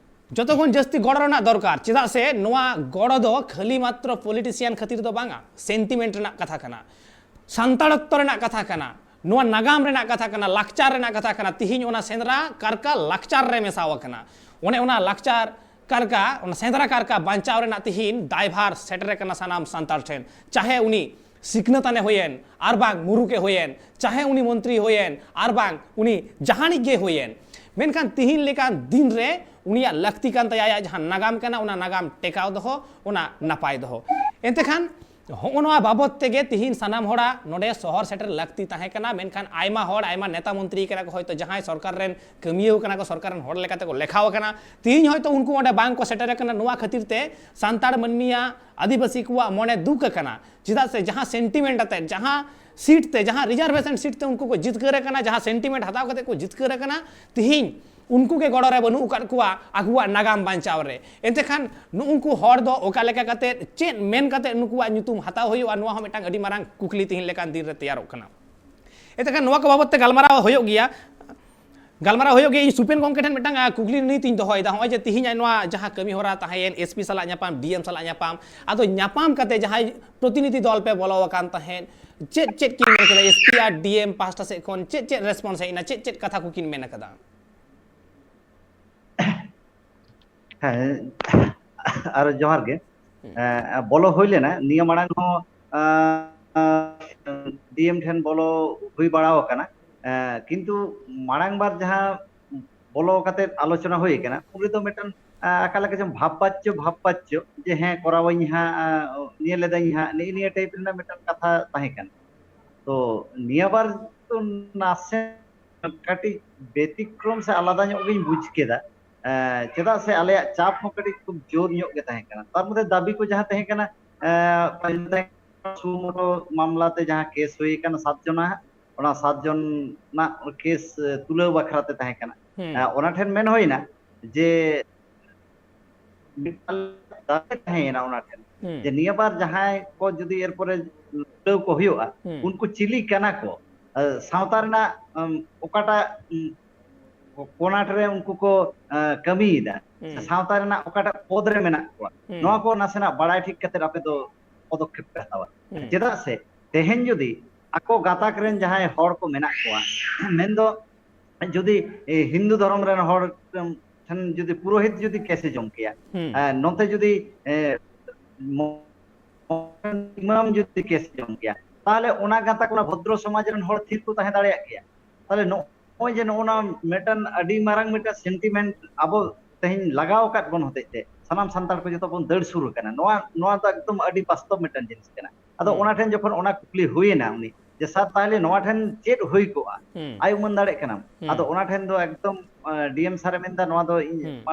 ᱡᱚᱛᱚ ᱠᱷᱚᱱ ᱡᱟᱹᱥᱛᱤ ᱜᱚᱲᱚ ᱨᱮᱱᱟᱜ ᱫᱚᱨᱠᱟᱨ, ᱪᱮᱫᱟᱜ ᱥᱮ ᱱᱚᱣᱟ ᱜᱚᱲᱚ ᱫᱚ ᱠᱷᱟᱹᱞᱤ ᱢᱟᱛᱨᱚ ᱯᱚᱞᱤᱴᱤᱥᱤᱭᱟᱱ ᱠᱷᱟᱹᱛᱤᱨ ᱫᱚ ᱵᱟᱝᱟ, ᱥᱮᱱᱴᱤᱢᱮᱱᱴ ᱨᱮᱱᱟᱜ ᱠᱟᱛᱷᱟ ᱠᱟᱱᱟ, ᱥᱟᱱᱛᱟᱲᱚᱛᱛᱚ ᱨᱮᱱᱟᱜ ᱠᱟᱛᱷᱟ ᱠᱟᱱᱟ, ᱱᱚᱣᱟ ᱱᱟᱜᱟᱢ ᱨᱮᱱᱟᱜ ᱠᱟᱛᱷᱟ ᱠᱟᱱᱟ, ᱞᱟᱠᱪᱟᱨ ᱨᱮᱱᱟᱜ ᱠᱟᱛᱷᱟ ᱠᱟᱱᱟ᱾ ᱛᱤᱦᱤᱧ ᱚᱱᱟ ᱥᱮᱸᱫᱽᱨᱟ ᱠᱟᱨᱠᱟ ᱞᱟᱠᱪᱟᱨ ᱨᱮ ᱢᱮᱥᱟᱣ ᱟᱠᱟᱱᱟ᱾ ᱚᱱᱮ ᱚᱱᱟ ᱞᱟᱠᱪᱟᱨ ᱠᱟᱨᱠᱟ, ᱚᱱᱟ ᱥᱮᱸᱫᱽᱨᱟ ᱠᱟᱨᱠᱟ ᱵᱟᱧᱪᱟᱣ ᱨᱮᱱᱟᱜ ᱛᱤᱦᱤᱧ ᱫᱟᱭᱵᱷᱟᱨ ᱥᱮᱴᱮᱨ ᱟᱠᱟᱱᱟ ᱥᱟᱱᱟᱢ ᱥᱟᱱᱛᱟᱲ ᱴᱷᱮᱱ᱾ ᱪᱟᱦᱮ ᱩᱱᱤ ᱥᱤᱠᱷᱱᱟᱹᱛ ᱟᱱᱮ ᱦᱩᱭᱮᱱ, ᱟᱨ ᱵᱟᱝ ᱢᱩᱨᱩᱠ ᱮ ᱦᱩᱭᱮᱱ, ᱪᱟᱦᱮ ᱩᱱᱤ ᱢᱚᱱᱛᱨᱤ ᱦᱩᱭᱮᱱ, ᱟᱨ ᱵᱟᱝ ᱩᱱᱤ ᱡᱟᱦᱟᱱᱤᱡ ᱜᱮ ᱦᱩᱭᱮᱱ, ᱢᱮᱱᱠᱷᱟᱱ ᱛᱤᱦᱤᱧ ᱞᱮᱠᱟᱱ ᱫᱤᱱ ᱨᱮ ᱩᱱᱤᱭᱟᱜ ᱞᱟᱹᱠᱛᱤ ᱠᱟᱱ ᱛᱟᱭᱟ ᱟᱭᱟᱜ ᱡᱟᱦᱟᱸ ᱱᱟᱜᱟᱢ ᱠᱟᱱᱟ, ᱚᱱᱟ ᱱᱟᱜᱟᱢ ᱴᱮᱠᱟᱣ ᱫᱚᱦᱚ, ᱚᱱᱟ ᱱᱟᱯᱟᱭ ᱫᱚᱦᱚ᱾ ᱮᱱᱛᱮ ᱠᱷᱟᱱ ᱦᱚᱸᱜᱼᱚ ᱱᱚᱣᱟ ᱵᱟᱵᱚᱫ ᱛᱮᱜᱮ ᱛᱤᱦᱤᱧ ᱥᱟᱱᱟᱢ ᱦᱚᱲᱟᱜ ᱱᱚᱰᱮ ᱥᱚᱦᱚᱨ ᱥᱮᱴᱮᱨ ᱞᱟᱹᱠᱛᱤ ᱛᱟᱦᱮᱸ ᱠᱟᱱᱟ, ᱢᱮᱱᱠᱷᱟᱱ ᱟᱭᱢᱟ ᱦᱚᱲ, ᱟᱭᱢᱟ ᱱᱮᱛᱟ ᱢᱚᱱᱛᱨᱤ ᱠᱟᱱᱟ ᱠᱚ, ᱦᱚᱭᱛᱳ ᱡᱟᱦᱟᱸᱭ ᱥᱚᱨᱠᱟᱨ ᱨᱮᱱ ᱠᱟᱹᱢᱤᱭᱟᱹᱣ ᱠᱟᱱᱟ ᱠᱚ, ᱥᱚᱨᱠᱟᱨ ᱨᱮᱱ ᱦᱚᱲ ᱞᱮᱠᱟᱛᱮ ᱠᱚ ᱞᱮᱠᱷᱟᱣ ᱟᱠᱟᱱᱟ, ᱛᱤᱦᱤᱧ ᱦᱚᱭᱛᱳ ᱩᱱᱠᱩ ᱚᱸᱰᱮ ᱵᱟᱝ ᱠᱚ ᱥᱮᱴᱮᱨ ᱟᱠᱟᱱᱟ᱾ ᱱᱚᱣᱟ ᱠᱷᱟᱹᱛᱤᱨ ᱛᱮ ᱥᱟᱱᱛᱟᱲ ᱢᱟᱹᱱᱢᱤᱭᱟᱜ, ᱟᱹᱫᱤᱵᱟᱹᱥᱤ ᱠᱚᱣᱟᱜ ᱢᱚᱱᱮ ᱫᱩᱠ ᱟᱠᱟᱱᱟ᱾ ᱪᱮᱫᱟᱜ ᱥᱮ ᱡᱟᱦᱟᱸ ᱥᱮᱱᱴᱤᱢᱮᱱᱴ ᱟᱛᱮᱫ, ᱡᱟᱦᱟᱸ ᱥᱤᱴ ᱛᱮ, ᱡᱟᱦᱟᱸ ᱨᱤᱡᱟᱨᱵᱷᱮᱥᱚᱱ ᱥᱤᱴ ᱛᱮ ᱩᱱᱠᱩ ᱠᱚ ᱡᱤᱛᱠᱟᱹᱨ ᱟᱠᱟᱱᱟ, ᱡᱟᱦᱟᱸ ᱥᱮᱱᱴᱤᱢᱮᱱᱴ ᱦᱟᱛᱟᱣ ᱠᱟᱛᱮᱫ ᱠᱚ ᱡᱤᱛᱠᱟᱹᱨ ᱟᱠᱟᱱᱟ, ᱛᱤᱦᱤᱧ ᱩᱱᱠᱩ ᱜᱮ ᱜᱚᱲᱚ ᱨᱮ ᱵᱟᱹᱱᱩᱜ ᱟᱠᱟᱫ ᱠᱚᱣᱟ ᱟᱠᱚᱣᱟᱜ ᱱᱟᱜᱟᱢ ᱵᱟᱧᱪᱟᱣ ᱨᱮ᱾ ᱮᱱᱛᱮ ᱠᱷᱟᱱ ᱱᱩᱜᱼᱩ ᱱᱩᱠᱩ ᱦᱚᱲ ᱫᱚ ᱚᱠᱟ ᱞᱮᱠᱟ ᱠᱟᱛᱮᱫ, ᱪᱮᱫ ᱢᱮᱱ ᱠᱟᱛᱮᱫ ᱱᱩᱠᱩᱣᱟᱜ ᱧᱩᱛᱩᱢ ᱦᱟᱛᱟᱣ ᱦᱩᱭᱩᱜᱼᱟ, ᱱᱚᱣᱟ ᱦᱚᱸ ᱢᱤᱫᱴᱟᱝ ᱟᱹᱰᱤ ᱢᱟᱨᱟᱝ ᱠᱩᱠᱞᱤ ᱛᱤᱦᱤᱧ ᱞᱮᱠᱟᱱ ᱫᱤᱱ ᱨᱮ ᱛᱮᱭᱟᱨᱚᱜ ᱠᱟᱱᱟ᱾ ᱮᱱᱛᱮ ᱠᱷᱟᱱ ᱱᱚᱣᱟ ᱠᱚ ᱵᱟᱵᱚᱫ ᱛᱮ ᱜᱟᱞᱢᱟᱨᱟᱣ ᱦᱩᱭᱩᱜ ᱜᱮᱭᱟ, ᱜᱟᱞᱢᱟᱨᱟᱣ ᱦᱩᱭᱩᱜ ᱜᱮᱭᱟ᱾ ᱤᱧ ᱥᱩᱯᱮᱱ ᱜᱚᱢᱠᱮ ᱴᱷᱮᱱ ᱢᱤᱫᱴᱟᱝ, ᱟ, ᱠᱩᱠᱞᱤ ᱱᱤᱛᱤᱧ ᱫᱚᱦᱚᱭᱮᱫᱟ᱾ ᱱᱚᱜᱼᱚᱭ ᱡᱮ ᱛᱤᱦᱤᱧ ᱱᱚᱣᱟ ᱡᱟᱦᱟᱸ ᱠᱟᱹᱢᱤ ᱦᱚᱨᱟ ᱛᱟᱦᱮᱸᱭᱮᱱ, ᱮᱥ ᱯᱤ ᱥᱟᱞᱟᱜ ᱧᱟᱯᱟᱢ, ᱰᱤ ᱮᱢ ᱥᱟᱞᱟᱜ ᱧᱟᱯᱟᱢ, ᱟᱫᱚ ᱧᱟᱯᱟᱢ ᱠᱟᱛᱮ ᱡᱟᱦᱟᱸᱭ ᱯᱨᱚᱛᱤᱱᱤᱫᱷᱤ ᱫᱚᱞ ᱯᱮ ᱵᱚᱞᱚ ᱟᱠᱟᱱ ᱛᱟᱦᱮᱸᱫ, ᱪᱮᱫ ᱪᱮᱫ ᱠᱤᱱ ᱢᱮᱱ ᱠᱟᱫᱟ? ᱮᱥᱯᱤ ᱟᱨ ᱰᱤᱮᱢ ᱯᱟᱦᱴᱟ ᱥᱮᱫ ᱠᱷᱚᱱ ᱪᱮᱫ ᱪᱮᱫ ᱨᱮᱥᱯᱚᱱᱥ ᱦᱮᱡ ᱮᱱᱟ? ᱪᱮᱫ ᱪᱮᱫ ᱠᱟᱛᱷᱟ ᱠᱚ ᱠᱤᱱ ᱢᱮᱱ ᱠᱟᱫᱟ? ᱦᱮᱸ, ᱟᱨ ᱡᱚᱦᱟᱨ ᱜᱮ᱾ ᱮᱸ, ᱵᱚᱞᱚ ᱦᱩᱭ ᱞᱮᱱᱟ ᱱᱤᱭᱟᱹ ᱢᱟᱲᱟᱝ ᱦᱚᱸ, ᱰᱤᱮᱢ ᱴᱷᱮᱱ ᱵᱚᱞᱚ ᱦᱩᱭ ᱵᱟᱲᱟ ᱟᱠᱟᱱᱟ᱾ ᱮᱸ, ᱠᱤᱱᱛᱩ ᱢᱟᱲᱟᱝ ᱵᱟᱨ ᱡᱟᱦᱟᱸ ᱵᱚᱞᱚ ᱠᱟᱛᱮ ᱟᱞᱳᱪᱚᱱᱟ ᱦᱩᱭ ᱟᱠᱟᱱᱟ, ᱩᱱ ᱨᱮᱫᱚ ᱢᱤᱫᱴᱟᱝ, ᱟᱸ, ᱚᱠᱟ ᱞᱮᱠᱟ ᱪᱚᱝ ᱵᱷᱟᱵᱽ ᱵᱟᱪᱪᱚ, ᱵᱷᱟᱵᱽ ᱵᱟᱪᱪᱚ, ᱡᱮ ᱦᱮᱸ, ᱠᱚᱨᱟᱣᱟᱹᱧ ᱦᱟᱸᱜ, ᱟᱸ, ᱱᱤᱭᱟᱹ ᱞᱮᱫᱟᱹᱧ ᱦᱟᱸᱜ, ᱱᱮᱜᱼᱮ ᱱᱤᱭᱟᱹ ᱴᱟᱭᱤᱯ ᱨᱮᱱᱟᱜ ᱢᱤᱫᱴᱟᱝ ᱠᱟᱛᱷᱟ ᱛᱟᱦᱮᱸ ᱠᱟᱱᱟ᱾ ᱛᱚ ᱱᱤᱭᱟᱹ ᱵᱟᱨ ᱫᱚ ᱱᱟᱥᱮ ᱠᱟᱹᱴᱤᱡ ᱵᱮᱛᱤᱠᱨᱚᱢ ᱥᱮ ᱟᱞᱟᱫᱟ ᱧᱚᱜ ᱜᱤᱧ ᱵᱩᱡᱽ ᱠᱮᱫᱟ᱾ ᱮᱸ, ᱪᱮᱫᱟᱜ ᱥᱮ ᱟᱞᱮᱭᱟᱜ ᱪᱟᱯ ᱦᱚᱸ ᱠᱟᱹᱴᱤᱡ ᱠᱷᱩᱵ ᱡᱳᱨ ᱧᱚᱜ ᱜᱮ ᱛᱟᱦᱮᱸ ᱠᱟᱱᱟ᱾ ᱛᱟᱨ ᱢᱚᱫᱽᱫᱷᱮ ᱫᱟᱹᱵᱤ ᱠᱚ ᱡᱟᱦᱟᱸ ᱛᱟᱦᱮᱸ ᱠᱟᱱᱟ, ᱮᱸ, ᱥᱩᱢᱚᱴᱳ ᱢᱟᱢᱞᱟ ᱛᱮ ᱡᱟᱦᱟᱸ ᱠᱮᱥ ᱦᱩᱭ ᱟᱠᱟᱱᱟ ᱥᱟᱛ ᱡᱚᱱᱟᱜ, ᱚᱱᱟ ᱥᱟᱛ ᱡᱚᱱ ᱨᱮᱱᱟᱜ ᱠᱮᱥ, ᱮ, ᱛᱩᱞᱟᱹᱣ ᱵᱟᱠᱷᱨᱟ ᱛᱮ ᱛᱟᱦᱮᱸ ᱠᱟᱱᱟ᱾ ᱦᱩᱸ᱾ ᱮ, ᱚᱱᱟ ᱴᱷᱮᱱ ᱢᱮᱱ ᱦᱩᱭᱱᱟ ᱡᱮ ᱢᱤᱫᱴᱟᱝ ᱫᱟᱵᱤ ᱛᱟᱦᱮᱸᱭᱮᱱᱟ ᱚᱱᱟ ᱴᱷᱮᱱ, ᱦᱩᱸ᱾ ᱡᱮ ᱱᱤᱭᱟᱹ ᱵᱟᱨ ᱡᱟᱦᱟᱸᱭ ᱠᱚ ᱡᱩᱫᱤ ᱮᱨᱯᱚᱨᱮ ᱛᱩᱞᱟᱹᱣ ᱠᱚ ᱦᱩᱭᱩᱜᱼᱟ, ᱦᱩᱸ᱾ ᱩᱱᱠᱩ ᱪᱤᱞᱤ ᱠᱟᱱᱟ ᱠᱚ, ᱮ, ᱥᱟᱶᱛᱟ ᱨᱮᱱᱟᱜ, ᱩᱢ, ᱚᱠᱟᱴᱟᱜ, ᱩᱢ, ᱠᱚᱱᱟᱴ ᱨᱮ ᱩᱱᱠᱩ ᱠᱚ, ᱮ, ᱠᱟᱹᱢᱤᱭᱮᱫᱟ, ᱥᱮ ᱦᱩᱸ᱾ ᱥᱟᱶᱛᱟ ᱨᱮᱱᱟᱜ ᱚᱠᱟᱴᱟᱜ ᱯᱚᱫᱽ ᱨᱮ ᱢᱮᱱᱟᱜ ᱠᱚᱣᱟ, ᱦᱩᱸ᱾ ᱱᱚᱣᱟ ᱠᱚ ᱱᱟᱥᱮᱱᱟᱜ ᱵᱟᱲᱟᱭ ᱴᱷᱤᱠ ᱠᱟᱛᱮ ᱟᱯᱮ ᱫᱚ ᱯᱚᱫᱚᱠᱷᱮᱯ ᱯᱮ ᱦᱟᱛᱟᱣᱟ᱾ ᱦᱩᱸ᱾ ᱪᱮᱫᱟᱜ ᱥᱮ ᱛᱮᱦᱮᱧ ᱡᱩᱫᱤ ᱟᱠᱚ ᱜᱟᱛᱟᱠ ᱨᱮᱱ ᱡᱟᱦᱟᱸᱭ ᱦᱚᱲ ᱠᱚ ᱢᱮᱱᱟᱜ ᱠᱚᱣᱟ, ᱢᱮᱱᱫᱚ ᱡᱩᱫᱤ, ᱮ, ᱦᱤᱱᱫᱩ ᱫᱷᱚᱨᱚᱢ ᱨᱮᱱ ᱦᱚᱲ ᱴᱷᱮᱱ ᱡᱩᱫᱤ ᱯᱩᱨᱳᱦᱤᱛ ᱡᱩᱫᱤ ᱠᱮᱥ ᱮ ᱡᱚᱢ ᱠᱮᱭᱟ, ᱦᱩᱸ᱾ ᱮ, ᱱᱚᱛᱮ ᱡᱩᱫᱤ, ᱮ, ᱢᱚ-, ᱤᱢᱟᱢ ᱡᱩᱫᱤ ᱠᱮᱥ ᱮ ᱡᱚᱢ ᱠᱮᱭᱟ, ᱛᱟᱦᱚᱞᱮ ᱚᱱᱟ ᱜᱟᱛᱟᱠ, ᱚᱱᱟ ᱵᱷᱚᱫᱨᱚ ᱥᱚᱢᱟᱡᱽ ᱨᱮᱱ ᱦᱚᱲ ᱛᱷᱤᱨ ᱠᱚ ᱛᱟᱦᱮᱸ ᱫᱟᱲᱮᱭᱟᱜ ᱜᱮᱭᱟ᱾ ᱛᱟᱦᱚᱞᱮ ᱱᱚᱜᱼᱚᱭ ᱡᱮ ᱱᱚᱜᱼᱚ ᱱᱟ ᱢᱤᱫᱴᱟᱝ ᱟᱹᱰᱤ ᱢᱟᱨᱟᱝ ᱢᱤᱫᱴᱟᱝ ᱥᱮᱱᱴᱤᱢᱮᱱᱴ ᱟᱵᱚ ᱛᱮᱦᱮᱧ ᱞᱟᱜᱟᱣ ᱟᱠᱟᱫ ᱵᱚᱱ ᱦᱚᱛᱮᱡ ᱛᱮ, ᱥᱟᱱᱟᱢ ᱥᱟᱱᱛᱟᱲ ᱠᱚ ᱡᱚᱛᱚ ᱵᱚᱱ ᱫᱟᱹᱲ ᱥᱩᱨ ᱟᱠᱟᱱᱟ᱾ ᱱᱚᱣᱟ, ᱱᱚᱣᱟ ᱫᱚ ᱮᱠᱫᱚᱢ ᱟᱹᱰᱤ ᱵᱟᱥᱛᱚᱵ ᱢᱤᱫᱴᱟᱝ ᱡᱤᱱᱤᱥ ᱠᱟᱱᱟ᱾ ᱟᱫᱚ ᱦᱩᱸ᱾ ᱚᱱᱟ ᱴᱷᱮᱱ ᱡᱚᱠᱷᱚᱱ ᱚᱱᱟ ᱠᱩᱠᱞᱤ ᱦᱩᱭᱮᱱᱟ ᱩᱱᱤ, ᱡᱮ ᱥᱟᱨ, ᱛᱟᱦᱚᱞᱮ ᱱᱚᱣᱟ ᱴᱷᱮᱱ ᱪᱮᱫ ᱦᱩᱭ ᱠᱚᱜᱼᱟ? ᱦᱩᱸ᱾ ᱟᱭ ᱩᱢᱟᱹᱱ ᱫᱟᱲᱮᱭᱟᱜ ᱠᱟᱱᱟᱢ? ᱦᱩᱸ᱾ ᱟᱫᱚ ᱚᱱᱟ ᱴᱷᱮᱱ ᱫᱚ ᱮᱠᱫᱚᱢ, ᱟᱸ, ᱰᱤᱮᱢ ᱥᱟᱨ ᱮ ᱢᱮᱱᱫᱟ, ᱱᱚᱣᱟ ᱫᱚ ᱤᱧ ᱦᱩᱸ᱾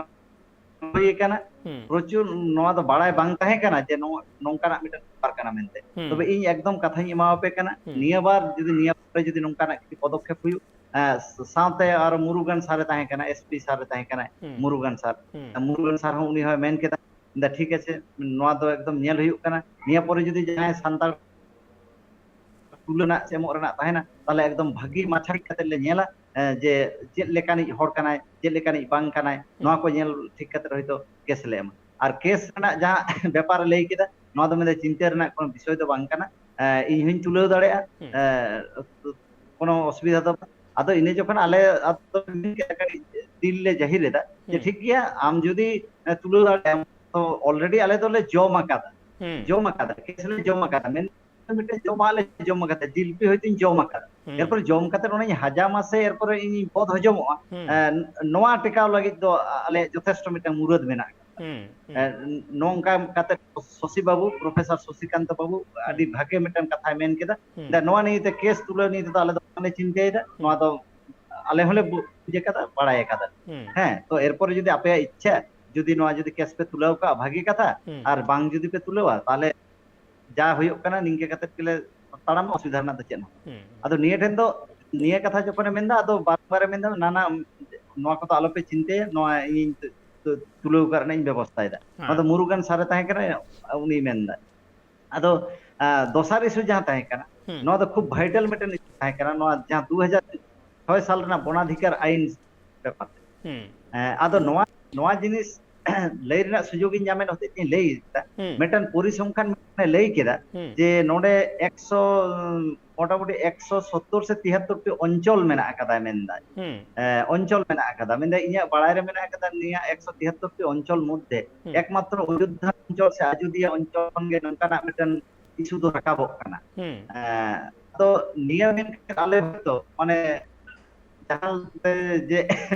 ᱦᱩᱭ ᱟᱠᱟᱱᱟ, ᱦᱩᱸ᱾ ᱯᱨᱚᱪᱩᱨ ᱱᱚᱣᱟ ᱫᱚ ᱵᱟᱲᱟᱭ ᱵᱟᱝ ᱛᱟᱦᱮᱸ ᱠᱟᱱᱟ ᱡᱮ ᱱᱚᱣᱟ ᱱᱚᱝᱠᱟᱱᱟᱜ ᱢᱤᱫᱴᱮᱱ ᱵᱮᱯᱟᱨ ᱠᱟᱱᱟ ᱢᱮᱱᱛᱮ᱾ ᱦᱩᱸ᱾ ᱛᱚᱵᱮ ᱤᱧ ᱮᱠᱫᱚᱢ ᱠᱟᱛᱷᱟᱧ ᱮᱢᱟᱣᱟᱯᱮ ᱠᱟᱱᱟ, ᱦᱩᱸ᱾ ᱱᱤᱭᱟᱹ ᱵᱟᱨ ᱡᱩᱫᱤ ᱱᱤᱭᱟᱹ ᱯᱚᱨᱮ ᱡᱩᱫᱤ ᱱᱚᱝᱠᱟᱱᱟᱜ ᱠᱤᱪᱷᱩ ᱯᱚᱫᱚᱠᱷᱮᱯ ᱦᱩᱭᱩᱜ, ᱮᱸ, ᱥᱟᱶᱛᱮ ᱟᱨᱚ ᱢᱩᱨᱩᱜᱟᱱ ᱥᱟᱨ ᱮ ᱛᱟᱦᱮᱸ ᱠᱟᱱᱟ, ᱮᱥᱯᱤ ᱥᱟᱨ ᱮ ᱛᱟᱦᱮᱸ ᱠᱟᱱᱟ, ᱦᱩᱸ᱾ ᱢᱩᱨᱩᱜᱟᱱ ᱥᱟᱨ᱾ ᱦᱩᱸ᱾ ᱢᱩᱨᱩᱜᱟᱱ ᱥᱟᱨ ᱦᱚᱸ ᱩᱱᱤ ᱦᱚᱸᱭ ᱢᱮᱱ ᱠᱮᱫᱟ, ᱫᱟ ᱴᱷᱤᱠ ᱟᱪᱷᱮ, ᱱᱚᱣᱟ ᱫᱚ ᱮᱠᱫᱚᱢ ᱧᱮᱞ ᱦᱩᱭᱩᱜ ᱠᱟᱱᱟ᱾ ᱱᱤᱭᱟᱹ ᱯᱚᱨᱮ ᱡᱩᱫᱤ ᱡᱟᱦᱟᱸᱭ ᱥᱟᱱᱛᱟᱲ ᱛᱩᱞᱟᱹ ᱨᱮᱱᱟᱜ ᱥᱮ ᱮᱢᱚᱜ ᱨᱮᱱᱟᱜ ᱛᱟᱦᱮᱱᱟ, ᱛᱟᱦᱚᱞᱮ ᱮᱠᱫᱚᱢ ᱵᱷᱟᱹᱜᱤ ᱢᱟᱪᱷᱟ ᱠᱟᱛᱮ ᱞᱮ ᱧᱮᱞᱟ, ᱮᱸ, ᱡᱮ ᱪᱮᱫ ᱞᱮᱠᱟᱱᱤᱡ ᱦᱚᱲ ᱠᱟᱱᱟᱭ, ᱪᱮᱫ ᱞᱮᱠᱟᱱᱤᱡ ᱵᱟᱝ ᱠᱟᱱᱟᱭ, ᱦᱩᱸ᱾ ᱱᱚᱣᱟ ᱠᱚ ᱧᱮᱞ ᱴᱷᱤᱠ ᱠᱟᱛᱮ ᱦᱚᱭᱛᱳ ᱠᱮᱥ ᱞᱮ ᱮᱢᱟ᱾ ᱟᱨ ᱠᱮᱥ ᱨᱮᱱᱟᱜ ᱡᱟᱦᱟᱸ ᱵᱮᱯᱟᱨ ᱮ ᱞᱟᱹᱭ ᱠᱮᱫᱟ, ᱱᱚᱣᱟ ᱫᱚ ᱢᱮᱱᱫᱟ ᱪᱤᱱᱛᱟᱹ ᱨᱮᱱᱟᱜ ᱠᱳᱱᱳ ᱵᱤᱥᱚᱭ ᱫᱚ ᱵᱟᱝ ᱠᱟᱱᱟ᱾ ᱮ, ᱤᱧ ᱦᱚᱧ ᱛᱩᱞᱟᱹᱣ ᱫᱟᱲᱮᱭᱟᱜᱼᱟ᱾ ᱦᱩᱸ᱾ ᱮ, ᱠᱳᱱᱳ ᱚᱥᱩᱵᱤᱫᱷᱟ ᱫᱚ ᱵᱟᱝ᱾ ᱟᱫᱚ ᱤᱱᱟᱹ ᱡᱚᱠᱷᱚᱱ ᱟᱞᱮ ᱟᱛᱳ ᱨᱮ ᱠᱟᱹᱴᱤᱡ ᱫᱤᱞ ᱞᱮ ᱡᱟᱹᱦᱤᱨ ᱮᱫᱟ ᱡᱮ, ᱦᱩᱸ᱾ ᱴᱷᱤᱠ ᱜᱮᱭᱟ, ᱟᱢ ᱡᱩᱫᱤ, ᱮ, ᱛᱩᱞᱟᱹᱣ ᱫᱟᱲᱮᱭᱟᱜᱼᱟᱢ, ᱛᱚ already ᱟᱞᱮ ᱫᱚᱞᱮ ᱡᱚᱢ ᱟᱠᱟᱫᱟ᱾ ᱦᱩᱸ᱾ ᱡᱚᱢ ᱟᱠᱟᱫᱟ, ᱠᱮᱥ ᱞᱮ ᱡᱚᱢ ᱟᱠᱟᱫᱟ, ᱢᱮᱱ ᱢᱤᱫᱴᱮᱱ ᱡᱚᱢᱟᱜ ᱞᱮ ᱡᱚᱢ ᱟᱠᱟᱫᱟ, ᱡᱤᱞᱯᱤ ᱦᱚᱭᱛᱳᱧ ᱡᱚᱢ ᱟᱠᱟᱫᱟ᱾ ᱦᱩᱸ᱾ ᱮᱨᱯᱚᱨ ᱡᱚᱢ ᱠᱟᱛᱮ ᱚᱱᱟᱧ ᱦᱟᱡᱟᱢᱟ ᱥᱮ ᱮᱨᱯᱚᱨᱮ ᱤᱧᱤᱧ ᱵᱚᱫ ᱦᱚᱡᱚᱢᱚᱜᱼᱟ, ᱦᱩᱸ᱾ ᱮ, ᱱᱚᱣᱟ ᱴᱮᱠᱟᱣ ᱞᱟᱹᱜᱤᱫ ᱫᱚ ᱟᱞᱮᱭᱟᱜ ᱡᱚᱛᱷᱮᱥᱴᱚ ᱢᱤᱫᱴᱟᱝ ᱢᱩᱨᱟᱹᱫ ᱢᱮᱱᱟᱜ ᱟᱠᱟᱫᱟ᱾ ᱦᱩᱸ, ᱦᱩᱸ᱾ ᱮ, ᱱᱚᱝᱠᱟ ᱠᱟᱛᱮ ᱥᱚᱥᱤ ᱵᱟᱹᱵᱩ, ᱯᱨᱚᱯᱷᱮᱥᱚᱨ ᱥᱚᱥᱤᱠᱟᱱᱛ ᱵᱟᱹᱵᱩ, ᱦᱩᱸ᱾ ᱟᱹᱰᱤ ᱵᱷᱟᱜᱮ ᱢᱤᱫᱴᱟᱝ ᱠᱟᱛᱷᱟᱭ ᱢᱮᱱ ᱠᱮᱫᱟ᱾ ᱦᱩᱸ᱾ ᱫᱟ, ᱱᱚᱣᱟ ᱱᱤᱭᱮᱛᱮ ᱠᱮᱥ ᱛᱩᱞᱟᱹᱣ ᱱᱤᱭᱮ ᱛᱮᱫᱚ ᱟᱞᱮ ᱫᱚ ᱵᱟᱝᱞᱮ ᱪᱤᱱᱛᱟᱹᱭᱮᱫᱟ, ᱦᱩᱸ᱾ ᱱᱚᱣᱟ ᱫᱚ ᱟᱞᱮ ᱦᱚᱸᱞᱮ ᱵᱩ-, ᱵᱩᱡᱽ ᱟᱠᱟᱫᱟ, ᱵᱟᱲᱟᱭ ᱟᱠᱟᱫᱟ᱾ ᱦᱩᱸ᱾ ᱦᱮᱸ, ᱛᱚ ᱮᱨᱯᱚᱨᱮ ᱡᱩᱫᱤ ᱟᱯᱮᱭᱟᱜ ᱤᱪᱪᱷᱟ, ᱡᱩᱫᱤ ᱱᱚᱣᱟ ᱡᱩᱫᱤ ᱠᱮᱥ ᱯᱮ ᱛᱩᱞᱟᱹᱣ ᱠᱟᱜᱼᱟ, ᱵᱷᱟᱜᱮ ᱠᱟᱛᱷᱟ, ᱦᱩᱸ᱾ ᱟᱨ ᱵᱟᱝ ᱡᱩᱫᱤ ᱯᱮ ᱛᱩᱞᱟᱹᱣᱟ, ᱛᱟᱦᱚᱞᱮ ᱡᱟ ᱦᱩᱭᱩᱜ ᱠᱟᱱᱟ, ᱱᱤᱝᱠᱟᱹ ᱠᱟᱛᱮ ᱜᱮᱞᱮ ᱛᱟᱲᱟᱢᱟ, ᱚᱥᱩᱵᱤᱫᱷᱟ ᱨᱮᱱᱟᱜ ᱫᱚ ᱪᱮᱫ ᱦᱚᱸ᱾ ᱦᱩᱸ᱾ ᱟᱫᱚ ᱱᱤᱭᱟᱹ ᱴᱷᱮᱱ ᱫᱚ, ᱱᱤᱭᱟᱹ ᱠᱟᱛᱷᱟ ᱡᱚᱠᱷᱚᱱᱮ ᱢᱮᱱᱫᱟ, ᱟᱫᱚ ᱵᱟᱨ ᱵᱟᱨᱮ ᱢᱮᱱᱫᱟ, "ᱱᱟ, ᱱᱟ, ᱱᱚᱣᱟ ᱠᱚᱫᱚ ᱟᱞᱚᱯᱮ ᱪᱤᱱᱛᱟᱹᱭᱟ, ᱱᱚᱣᱟ ᱤᱧᱤᱧ ᱛᱩ-, ᱛᱩ-, ᱛᱩᱞᱟᱹᱣ ᱠᱟᱜ ᱨᱮᱱᱟᱜ ᱤᱧ ᱵᱮᱵᱚᱥᱛᱷᱟᱭᱮᱫᱟ᱾" ᱦᱮᱸ᱾ ᱱᱚᱣᱟ ᱫᱚ ᱢᱩᱨᱩᱜᱟᱱ ᱥᱟᱨᱮ ᱛᱟᱦᱮᱸ ᱠᱟᱱᱟ, ᱩᱱᱤᱭ ᱢᱮᱱᱫᱟ᱾ ᱟᱫᱚ, ᱟ, ᱫᱚᱥᱟᱨ issue ᱡᱟᱦᱟᱸ ᱛᱟᱦᱮᱸ ᱠᱟᱱᱟ, ᱦᱩᱸ᱾ ᱱᱚᱣᱟ ᱫᱚ ᱠᱷᱩᱵ vital ᱢᱤᱫᱴᱮᱱ issue ᱛᱟᱦᱮᱸ ᱠᱟᱱᱟ, ᱱᱚᱣᱟ ᱡᱟᱦᱟᱸ ᱫᱩ ᱦᱟᱡᱟᱨ ᱪᱷᱚᱭ ᱥᱟᱞ ᱨᱮᱱᱟᱜ ᱵᱚᱱᱟᱫᱷᱤᱠᱟᱨ ᱟᱭᱤᱱ ᱵᱮᱯᱟᱨ ᱛᱮ᱾ ᱦᱩᱸ᱾ ᱮᱸ, ᱟᱫᱚ ᱱᱚᱣᱟ, ᱱᱚᱣᱟ ᱡᱤᱱᱤᱥ ᱞᱟᱹᱭ ᱨᱮᱱᱟᱜ ᱥᱩᱡᱳᱜᱽ ᱤᱧ ᱧᱟᱢᱮᱫ ᱦᱚᱛᱮᱡ ᱛᱤᱧ ᱞᱟᱹᱭ ᱮᱫᱟ᱾ ᱦᱩᱸ᱾ ᱢᱤᱫᱴᱟᱝ ᱯᱚᱨᱤᱥᱚᱝᱠᱷᱟᱱ ᱢᱤᱫᱴᱟᱝ ᱞᱟᱹᱭ ᱠᱮᱫᱟ ᱦᱩᱸ᱾ ᱡᱮ ᱱᱚᱰᱮ ᱮᱠᱥᱚ, ᱢᱚᱴᱟᱢᱩᱴᱤ ᱮᱠᱥᱚ ᱥᱚᱛᱛᱚᱨ ᱥᱮ ᱛᱤᱦᱟᱛᱛᱚᱨ ᱴᱤ ᱚᱧᱪᱚᱞ ᱢᱮᱱᱟᱜ ᱟᱠᱟᱫᱟ ᱢᱮᱱᱫᱟᱭ᱾ ᱦᱩᱸ᱾ ᱮᱸ, ᱚᱧᱪᱚᱞ ᱢᱮᱱᱟᱜ ᱟᱠᱟᱫᱟ᱾ ᱢᱮᱱᱫᱟᱭ, ᱤᱧᱟᱹᱜ ᱵᱟᱲᱟᱭ ᱨᱮ ᱢᱮᱱᱟᱜ ᱟᱠᱟᱫᱟ, ᱱᱤᱭᱟᱹ ᱮᱠᱥᱚ ᱛᱤᱦᱟᱛᱛᱚᱨ ᱴᱤ ᱚᱧᱪᱚᱞ ᱢᱚᱫᱽᱫᱷᱮ ᱦᱩᱸ᱾ ᱮᱠᱢᱟᱛᱨᱚ ᱚᱡᱳᱫᱽᱫᱷᱟ ᱚᱧᱪᱚᱞ ᱥᱮ ᱟᱡᱚᱫᱤᱭᱟᱹ ᱚᱧᱪᱚᱞ ᱠᱷᱚᱱ ᱜᱮ ᱱᱚᱝᱠᱟᱱᱟᱜ ᱢᱤᱫᱴᱟᱝ issue ᱫᱚ ᱨᱟᱠᱟᱵᱚᱜ ᱠᱟᱱᱟ᱾ ᱦᱩᱸ᱾ ᱮᱸ, ᱟᱫᱚ ᱱᱤᱭᱟᱹ ᱢᱮᱱ ᱠᱟᱛᱮ ᱟᱞᱮ ᱦᱚᱭᱛᱳ, ᱢᱟᱱᱮ, ᱡᱟᱦᱟᱸ ᱞᱮᱠᱟᱛᱮ ᱡᱮ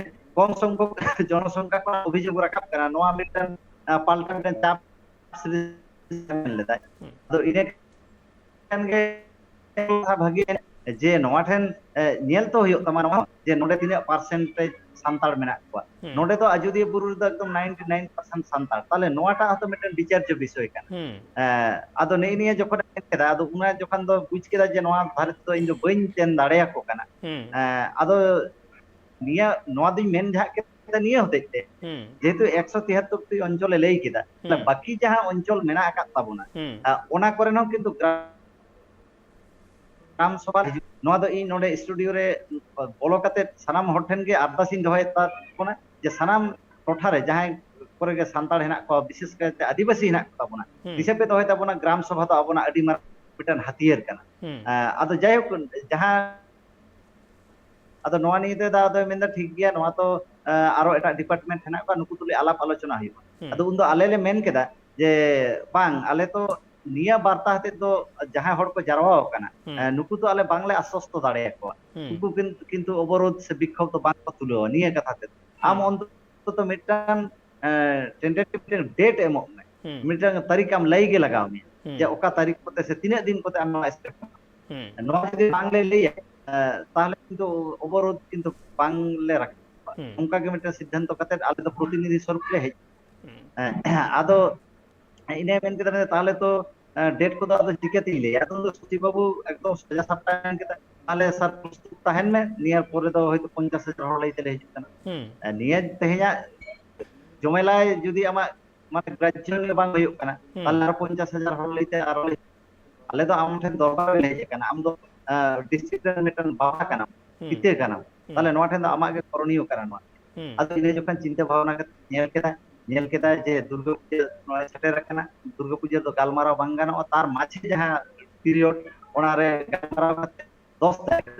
ᱠᱚᱢ ᱥᱚᱝᱠᱷᱚᱠ ᱡᱚᱱᱚᱥᱚᱝᱠᱷᱟ ᱠᱷᱚᱱ ᱚᱵᱷᱤᱡᱳᱜᱽ ᱨᱟᱠᱟᱵ ᱠᱟᱱᱟ, ᱱᱚᱣᱟ ᱢᱤᱫᱴᱟᱝ, ᱟ, ᱯᱟᱞᱴᱟ ᱢᱤᱫᱴᱟᱝ ᱪᱟᱯ ᱥᱨᱤᱥᱴᱤ ᱢᱮᱱ ᱞᱮᱫᱟᱭ᱾ ᱦᱩᱸ᱾ ᱟᱫᱚ ᱤᱱᱟᱹ ᱠᱷᱟᱱ ᱜᱮ ᱠᱟᱛᱷᱟ ᱵᱷᱟᱜᱮ ᱡᱮ ᱱᱚᱣᱟ ᱴᱷᱮᱱ, ᱮ, ᱧᱮᱞ ᱛᱚ ᱦᱩᱭᱩᱜ ᱛᱟᱢᱟ ᱱᱚᱣᱟ ᱡᱮ ᱱᱚᱰᱮ ᱛᱤᱱᱟᱹᱜ percentage ᱥᱟᱱᱛᱟᱲ ᱢᱮᱱᱟᱜ ᱠᱚᱣᱟ᱾ ᱦᱩᱸ᱾ ᱱᱚᱰᱮ ᱫᱚ ᱟᱡᱚᱫᱤᱭᱟᱹ ᱵᱩᱨᱩ ᱨᱮᱫᱚ ᱮᱠᱫᱚᱢ ninety nine percent ᱥᱟᱱᱛᱟᱲ᱾ ᱛᱟᱦᱞᱮ ᱱᱚᱣᱟᱴᱟᱜ ᱦᱚᱸᱛᱚ ᱢᱤᱫᱴᱮᱱ ᱵᱤᱪᱟᱨᱡᱚ ᱵᱤᱥᱚᱭ ᱠᱟᱱᱟ᱾ ᱦᱩᱸ᱾ ᱮ, ᱟᱫᱚ ᱱᱮᱜᱼᱮ ᱱᱤᱭᱟᱹ ᱡᱚᱠᱷᱚᱱ ᱮ ᱢᱮᱱ ᱠᱮᱫᱟ, ᱟᱫᱚ ᱚᱱᱟ ᱡᱚᱠᱷᱚᱱ ᱫᱚ ᱵᱩᱡᱽ ᱠᱮᱫᱟ ᱡᱮ ᱱᱚᱣᱟ ᱫᱷᱟᱨᱮ ᱛᱮᱫᱚ ᱤᱧ ᱫᱚ ᱵᱟᱹᱧ ᱛᱮᱱ ᱫᱟᱲᱮᱭᱟᱠᱚ ᱠᱟᱱᱟ᱾ ᱦᱩᱸ᱾ ᱮ, ᱟᱫᱚ ᱱᱤᱭᱟᱹ, ᱱᱚᱣᱟ ᱫᱚᱧ ᱢᱮᱱ ᱡᱷᱟᱜ ᱠᱮᱫᱟ ᱱᱤᱭᱟᱹ ᱦᱚᱛᱮᱡ ᱛᱮ, ᱦᱩᱸ᱾ ᱡᱮᱦᱮᱛᱩ ᱮᱠᱥᱚ ᱛᱤᱦᱟᱛᱛᱚᱨ ᱴᱤ ᱚᱧᱪᱚᱞᱮ ᱞᱟᱹᱭ ᱠᱮᱫᱟ, ᱛᱟᱦᱞᱮ ᱦᱩᱸ᱾ ᱵᱟᱹᱠᱤ ᱡᱟᱦᱟᱸ ᱚᱧᱪᱚᱞ ᱢᱮᱱᱟᱜ ᱟᱠᱟᱫ ᱛᱟᱵᱚᱱᱟ, ᱦᱩᱸ᱾ ᱟ, ᱚᱱᱟ ᱠᱚᱨᱮ ᱦᱚᱸ ᱠᱤᱱᱛᱩ ᱜᱨᱟᱢ ᱥᱚᱵᱷᱟ ᱦᱤᱡᱩᱜ, ᱱᱚᱣᱟ ᱫᱚ ᱤᱧ ᱱᱚᱰᱮ ᱥᱴᱩᱰᱤᱭᱳ ᱨᱮ ᱵᱚᱞᱚ ᱠᱟᱛᱮ ᱥᱟᱱᱟᱢ ᱦᱚᱲ ᱴᱷᱮᱱ ᱜᱮ ᱟᱨᱫᱟᱥ ᱤᱧ ᱫᱚᱦᱚᱭᱮᱫ ᱛᱟᱵᱚᱱᱟ ᱡᱮ ᱥᱟᱱᱟᱢ ᱴᱚᱴᱷᱟ ᱨᱮ ᱡᱟᱦᱟᱸᱭ ᱠᱚᱨᱮ ᱜᱮ ᱥᱟᱱᱛᱟᱲ ᱦᱮᱱᱟᱜ ᱠᱚᱣᱟ, ᱵᱤᱥᱮᱥ ᱠᱟᱭᱛᱮ ᱟᱹᱫᱤᱵᱟᱹᱥᱤ ᱦᱮᱱᱟᱜ ᱠᱚ ᱛᱟᱵᱚᱱᱟ, ᱦᱩᱸ᱾ ᱫᱤᱥᱟᱹ ᱯᱮ ᱫᱚᱦᱚᱭ ᱛᱟᱵᱚᱱᱟ, ᱜᱨᱟᱢ ᱥᱚᱵᱷᱟ ᱫᱚ ᱟᱵᱚᱱᱟᱜ ᱟᱹᱰᱤ ᱢᱟᱨᱟᱝ ᱢᱤᱫᱴᱟᱝ ᱦᱟᱹᱛᱤᱭᱟᱹᱨ ᱠᱟᱱᱟ᱾ ᱦᱩᱸ᱾ ᱟᱸ, ᱟᱫᱚ ᱡᱟᱭᱦᱳᱠ, ᱡᱟᱦᱟᱸ, ᱟᱫᱚ ᱱᱚᱣᱟ ᱱᱤᱭᱮ ᱛᱮ ᱫᱟᱣ ᱫᱚᱭ ᱢᱮᱱᱫᱟ, ᱴᱷᱤᱠ ᱜᱮᱭᱟ, ᱱᱚᱣᱟ ᱛᱚ, ᱟᱸ, ᱟᱨᱚ ᱮᱴᱟᱜ ᱰᱤᱯᱟᱨᱴᱢᱮᱱᱴ ᱦᱮᱱᱟᱜ ᱠᱚᱣᱟ, ᱱᱩᱠᱩ ᱛᱩᱞᱩᱡ ᱟᱞᱟᱯ ᱟᱞᱳᱪᱚᱱᱟ ᱦᱩᱭᱩᱜᱼᱟ᱾ ᱦᱩᱸ᱾ ᱟᱫᱚ ᱩᱱᱫᱚ ᱟᱞᱮ ᱞᱮ ᱢᱮᱱ ᱠᱮᱫᱟ ᱡᱮ, ᱵᱟᱝ, ᱟᱞᱮ ᱛᱚ ᱱᱤᱭᱟᱹ ᱵᱟᱨᱛᱟ ᱦᱚᱛᱮᱫ ᱫᱚ ᱡᱟᱦᱟᱸᱭ ᱦᱚᱲ ᱠᱚ ᱡᱟᱨᱣᱟ ᱟᱠᱟᱱᱟ, ᱦᱩᱸ᱾ ᱟᱸ, ᱱᱩᱠᱩ ᱫᱚ ᱟᱞᱮ ᱵᱟᱝᱞᱮ ᱟᱥᱣᱚᱥᱛᱚ ᱫᱟᱲᱮᱭᱟᱠᱚᱣᱟ᱾ ᱦᱩᱸ᱾ ᱩᱱᱠᱩ ᱠᱤᱱ-, ᱠᱤᱱᱛᱩ ᱚᱵᱚᱨᱳᱫᱷ ᱥᱮ ᱵᱤᱠᱠᱷᱳᱵ ᱫᱚ ᱵᱟᱝ ᱠᱚ ᱛᱩᱞᱟᱹᱣᱟ ᱱᱤᱭᱟᱹ ᱠᱟᱛᱷᱟ ᱛᱮ᱾ ᱟᱢ ᱦᱩᱸ᱾ ᱚᱱᱛᱚᱛᱚ ᱢᱤᱫᱴᱟᱝ, ᱟᱸ, ᱴᱮᱱᱴᱮᱴᱤᱵᱷ ᱢᱤᱫᱴᱟᱝ ᱰᱮᱴ ᱮᱢᱚᱜ ᱢᱮ᱾ ᱦᱩᱸ᱾ ᱢᱤᱫᱴᱟᱝ ᱛᱟᱹᱨᱤᱠᱷ ᱟᱢ ᱞᱟᱹᱭ ᱜᱮ ᱞᱟᱜᱟᱣ ᱢᱮᱭᱟ᱾ ᱦᱩᱸ᱾ ᱡᱮ ᱚᱠᱟ ᱛᱟᱹᱨᱤᱠᱷ ᱠᱚᱛᱮ ᱥᱮ ᱛᱤᱱᱟᱹᱜ ᱫᱤᱱ ᱠᱚᱛᱮ ᱟᱢ ᱱᱚᱣᱟ ᱥᱴᱮᱯ ᱮᱢ ᱦᱟᱛᱟᱣᱟ᱾ ᱦᱩᱸ᱾ ᱱᱚᱣᱟ ᱡᱩᱫᱤ ᱵᱟᱝᱞᱮ ᱞᱟᱹᱭᱟ, ᱟᱸ, ᱛᱟᱦᱞᱮ ᱠᱤᱱᱛᱩ ᱚᱵᱚᱨᱳᱫᱷ ᱠᱤᱱᱛᱩ ᱵᱟᱝᱞᱮ ᱨᱟᱠᱟᱵᱟ᱾ ᱦᱩᱸ᱾ ᱚᱱᱠᱟ ᱜᱮ ᱢᱤᱫᱴᱟᱝ ᱥᱤᱫᱽᱫᱷᱟᱱᱛᱚ ᱠᱟᱛᱮ ᱟᱞᱮ ᱫᱚ ᱯᱨᱚᱛᱤᱱᱤᱫᱷᱤ ᱥᱚᱨᱩᱯ ᱞᱮ ᱦᱮᱡ᱾ ᱦᱩᱸ᱾ ᱦᱮᱸ, ᱟᱫᱚ ᱤᱱᱟᱹ ᱢᱮᱱ ᱠᱮᱫᱟ, ᱢᱮᱱᱫᱟ, "ᱛᱟᱦᱞᱮ ᱛᱚ, ᱟᱸ, ᱰᱮᱴ ᱠᱚᱫᱚ ᱟᱫᱚ ᱪᱤᱠᱟᱹᱛᱤᱧ ᱞᱟᱹᱭᱟ?" ᱟᱫᱚ ᱩᱱ ᱫᱚ ᱥᱚᱪᱤᱵ ᱵᱟᱹᱵᱩ ᱮᱠᱫᱚᱢ ᱥᱚᱡᱟ ᱥᱟᱯᱴᱟ ᱢᱮᱱ ᱠᱮᱫᱟ, "ᱛᱟᱦᱞᱮ ᱥᱟᱨ ᱯᱨᱚᱥᱛᱩᱛ ᱛᱟᱦᱮᱱ ᱢᱮ, ᱱᱤᱭᱟᱹ ᱯᱚᱨᱮ ᱫᱚ ᱦᱚᱭᱛᱳ ᱯᱚᱧᱪᱟᱥ ᱦᱟᱡᱟᱨ ᱦᱚᱲ ᱞᱟᱹᱭ ᱛᱮᱞᱮ ᱦᱤᱡᱩᱜ ᱠᱟᱱᱟ᱾ ᱦᱩᱸ᱾ ᱟᱨ ᱱᱤᱭᱟᱹ ᱛᱮᱦᱮᱧᱟᱜ ᱡᱚᱢᱮᱞᱟᱭ ᱡᱩᱫᱤ ᱟᱢᱟᱜ ᱢᱟᱱᱮ ᱜᱨᱟᱡᱽᱡᱚ ᱜᱮ ᱵᱟᱝ ᱦᱩᱭᱩᱜ ᱠᱟᱱᱟ, ᱦᱩᱸ᱾ ᱛᱟᱦᱞᱮ ᱟᱨᱚ ᱯᱚᱧᱪᱟᱥ ᱦᱟᱡᱟᱨ ᱦᱚᱲ ᱞᱟᱹᱭᱛᱮ ᱟᱨᱚ ᱞᱟᱹᱭ-, ᱟᱞᱮ ᱫᱚ ᱟᱢ ᱴᱷᱮᱱ ᱫᱚᱨᱵᱟᱨ ᱞᱮ ᱦᱮᱡ ᱟᱠᱟᱱᱟ, ᱟᱢ ᱫᱚ, ᱟᱸ, ᱰᱤᱥᱴᱨᱤᱠᱴ ᱨᱮᱱ ᱢᱤᱫᱴᱟᱝ ᱵᱟᱵᱟ ᱠᱟᱱᱟᱢ, ᱦᱩᱸ᱾ ᱯᱤᱛᱟᱹ ᱠᱟᱱᱟᱢ, ᱦᱩᱸ᱾ ᱛᱟᱦᱞᱮ ᱱᱚᱣᱟ ᱴᱷᱮᱱ ᱫᱚ ᱟᱢᱟᱜ ᱜᱮ ᱠᱚᱨᱚᱱᱤᱭᱚ ᱠᱟᱱᱟ ᱱᱚᱣᱟ᱾ ᱦᱩᱸ᱾ ᱟᱫᱚ ᱤᱱᱟᱹ ᱡᱚᱠᱷᱚᱱ ᱪᱤᱱᱛᱟᱹ ᱵᱷᱟᱵᱽᱱᱟ ᱠᱟᱛᱮ ᱧᱮᱞ ᱠᱮᱫᱟ, ᱧᱮᱞ ᱠᱮᱫᱟ ᱡᱮ ᱫᱩᱨᱜᱟᱹ ᱯᱩᱡᱟᱹ ᱱᱚᱜᱼᱚᱭ ᱥᱮᱴᱮᱨ ᱟᱠᱟᱱᱟ, ᱫᱩᱨᱜᱟᱹ ᱯᱩᱡᱟᱹ ᱫᱚ ᱜᱟᱞᱢᱟᱨᱟᱣ ᱵᱟᱝ ᱜᱟᱱᱚᱜᱼᱟ, ᱛᱟᱨ ᱢᱟᱡᱷᱮ ᱡᱟᱦᱟᱸ ᱯᱤᱨᱤᱭᱚᱰ, ᱚᱱᱟᱨᱮ ᱜᱟᱞᱢᱟᱨᱟᱣ ᱠᱟᱛᱮ ᱫᱚᱥ ᱛᱟᱹᱨᱤᱠᱷ,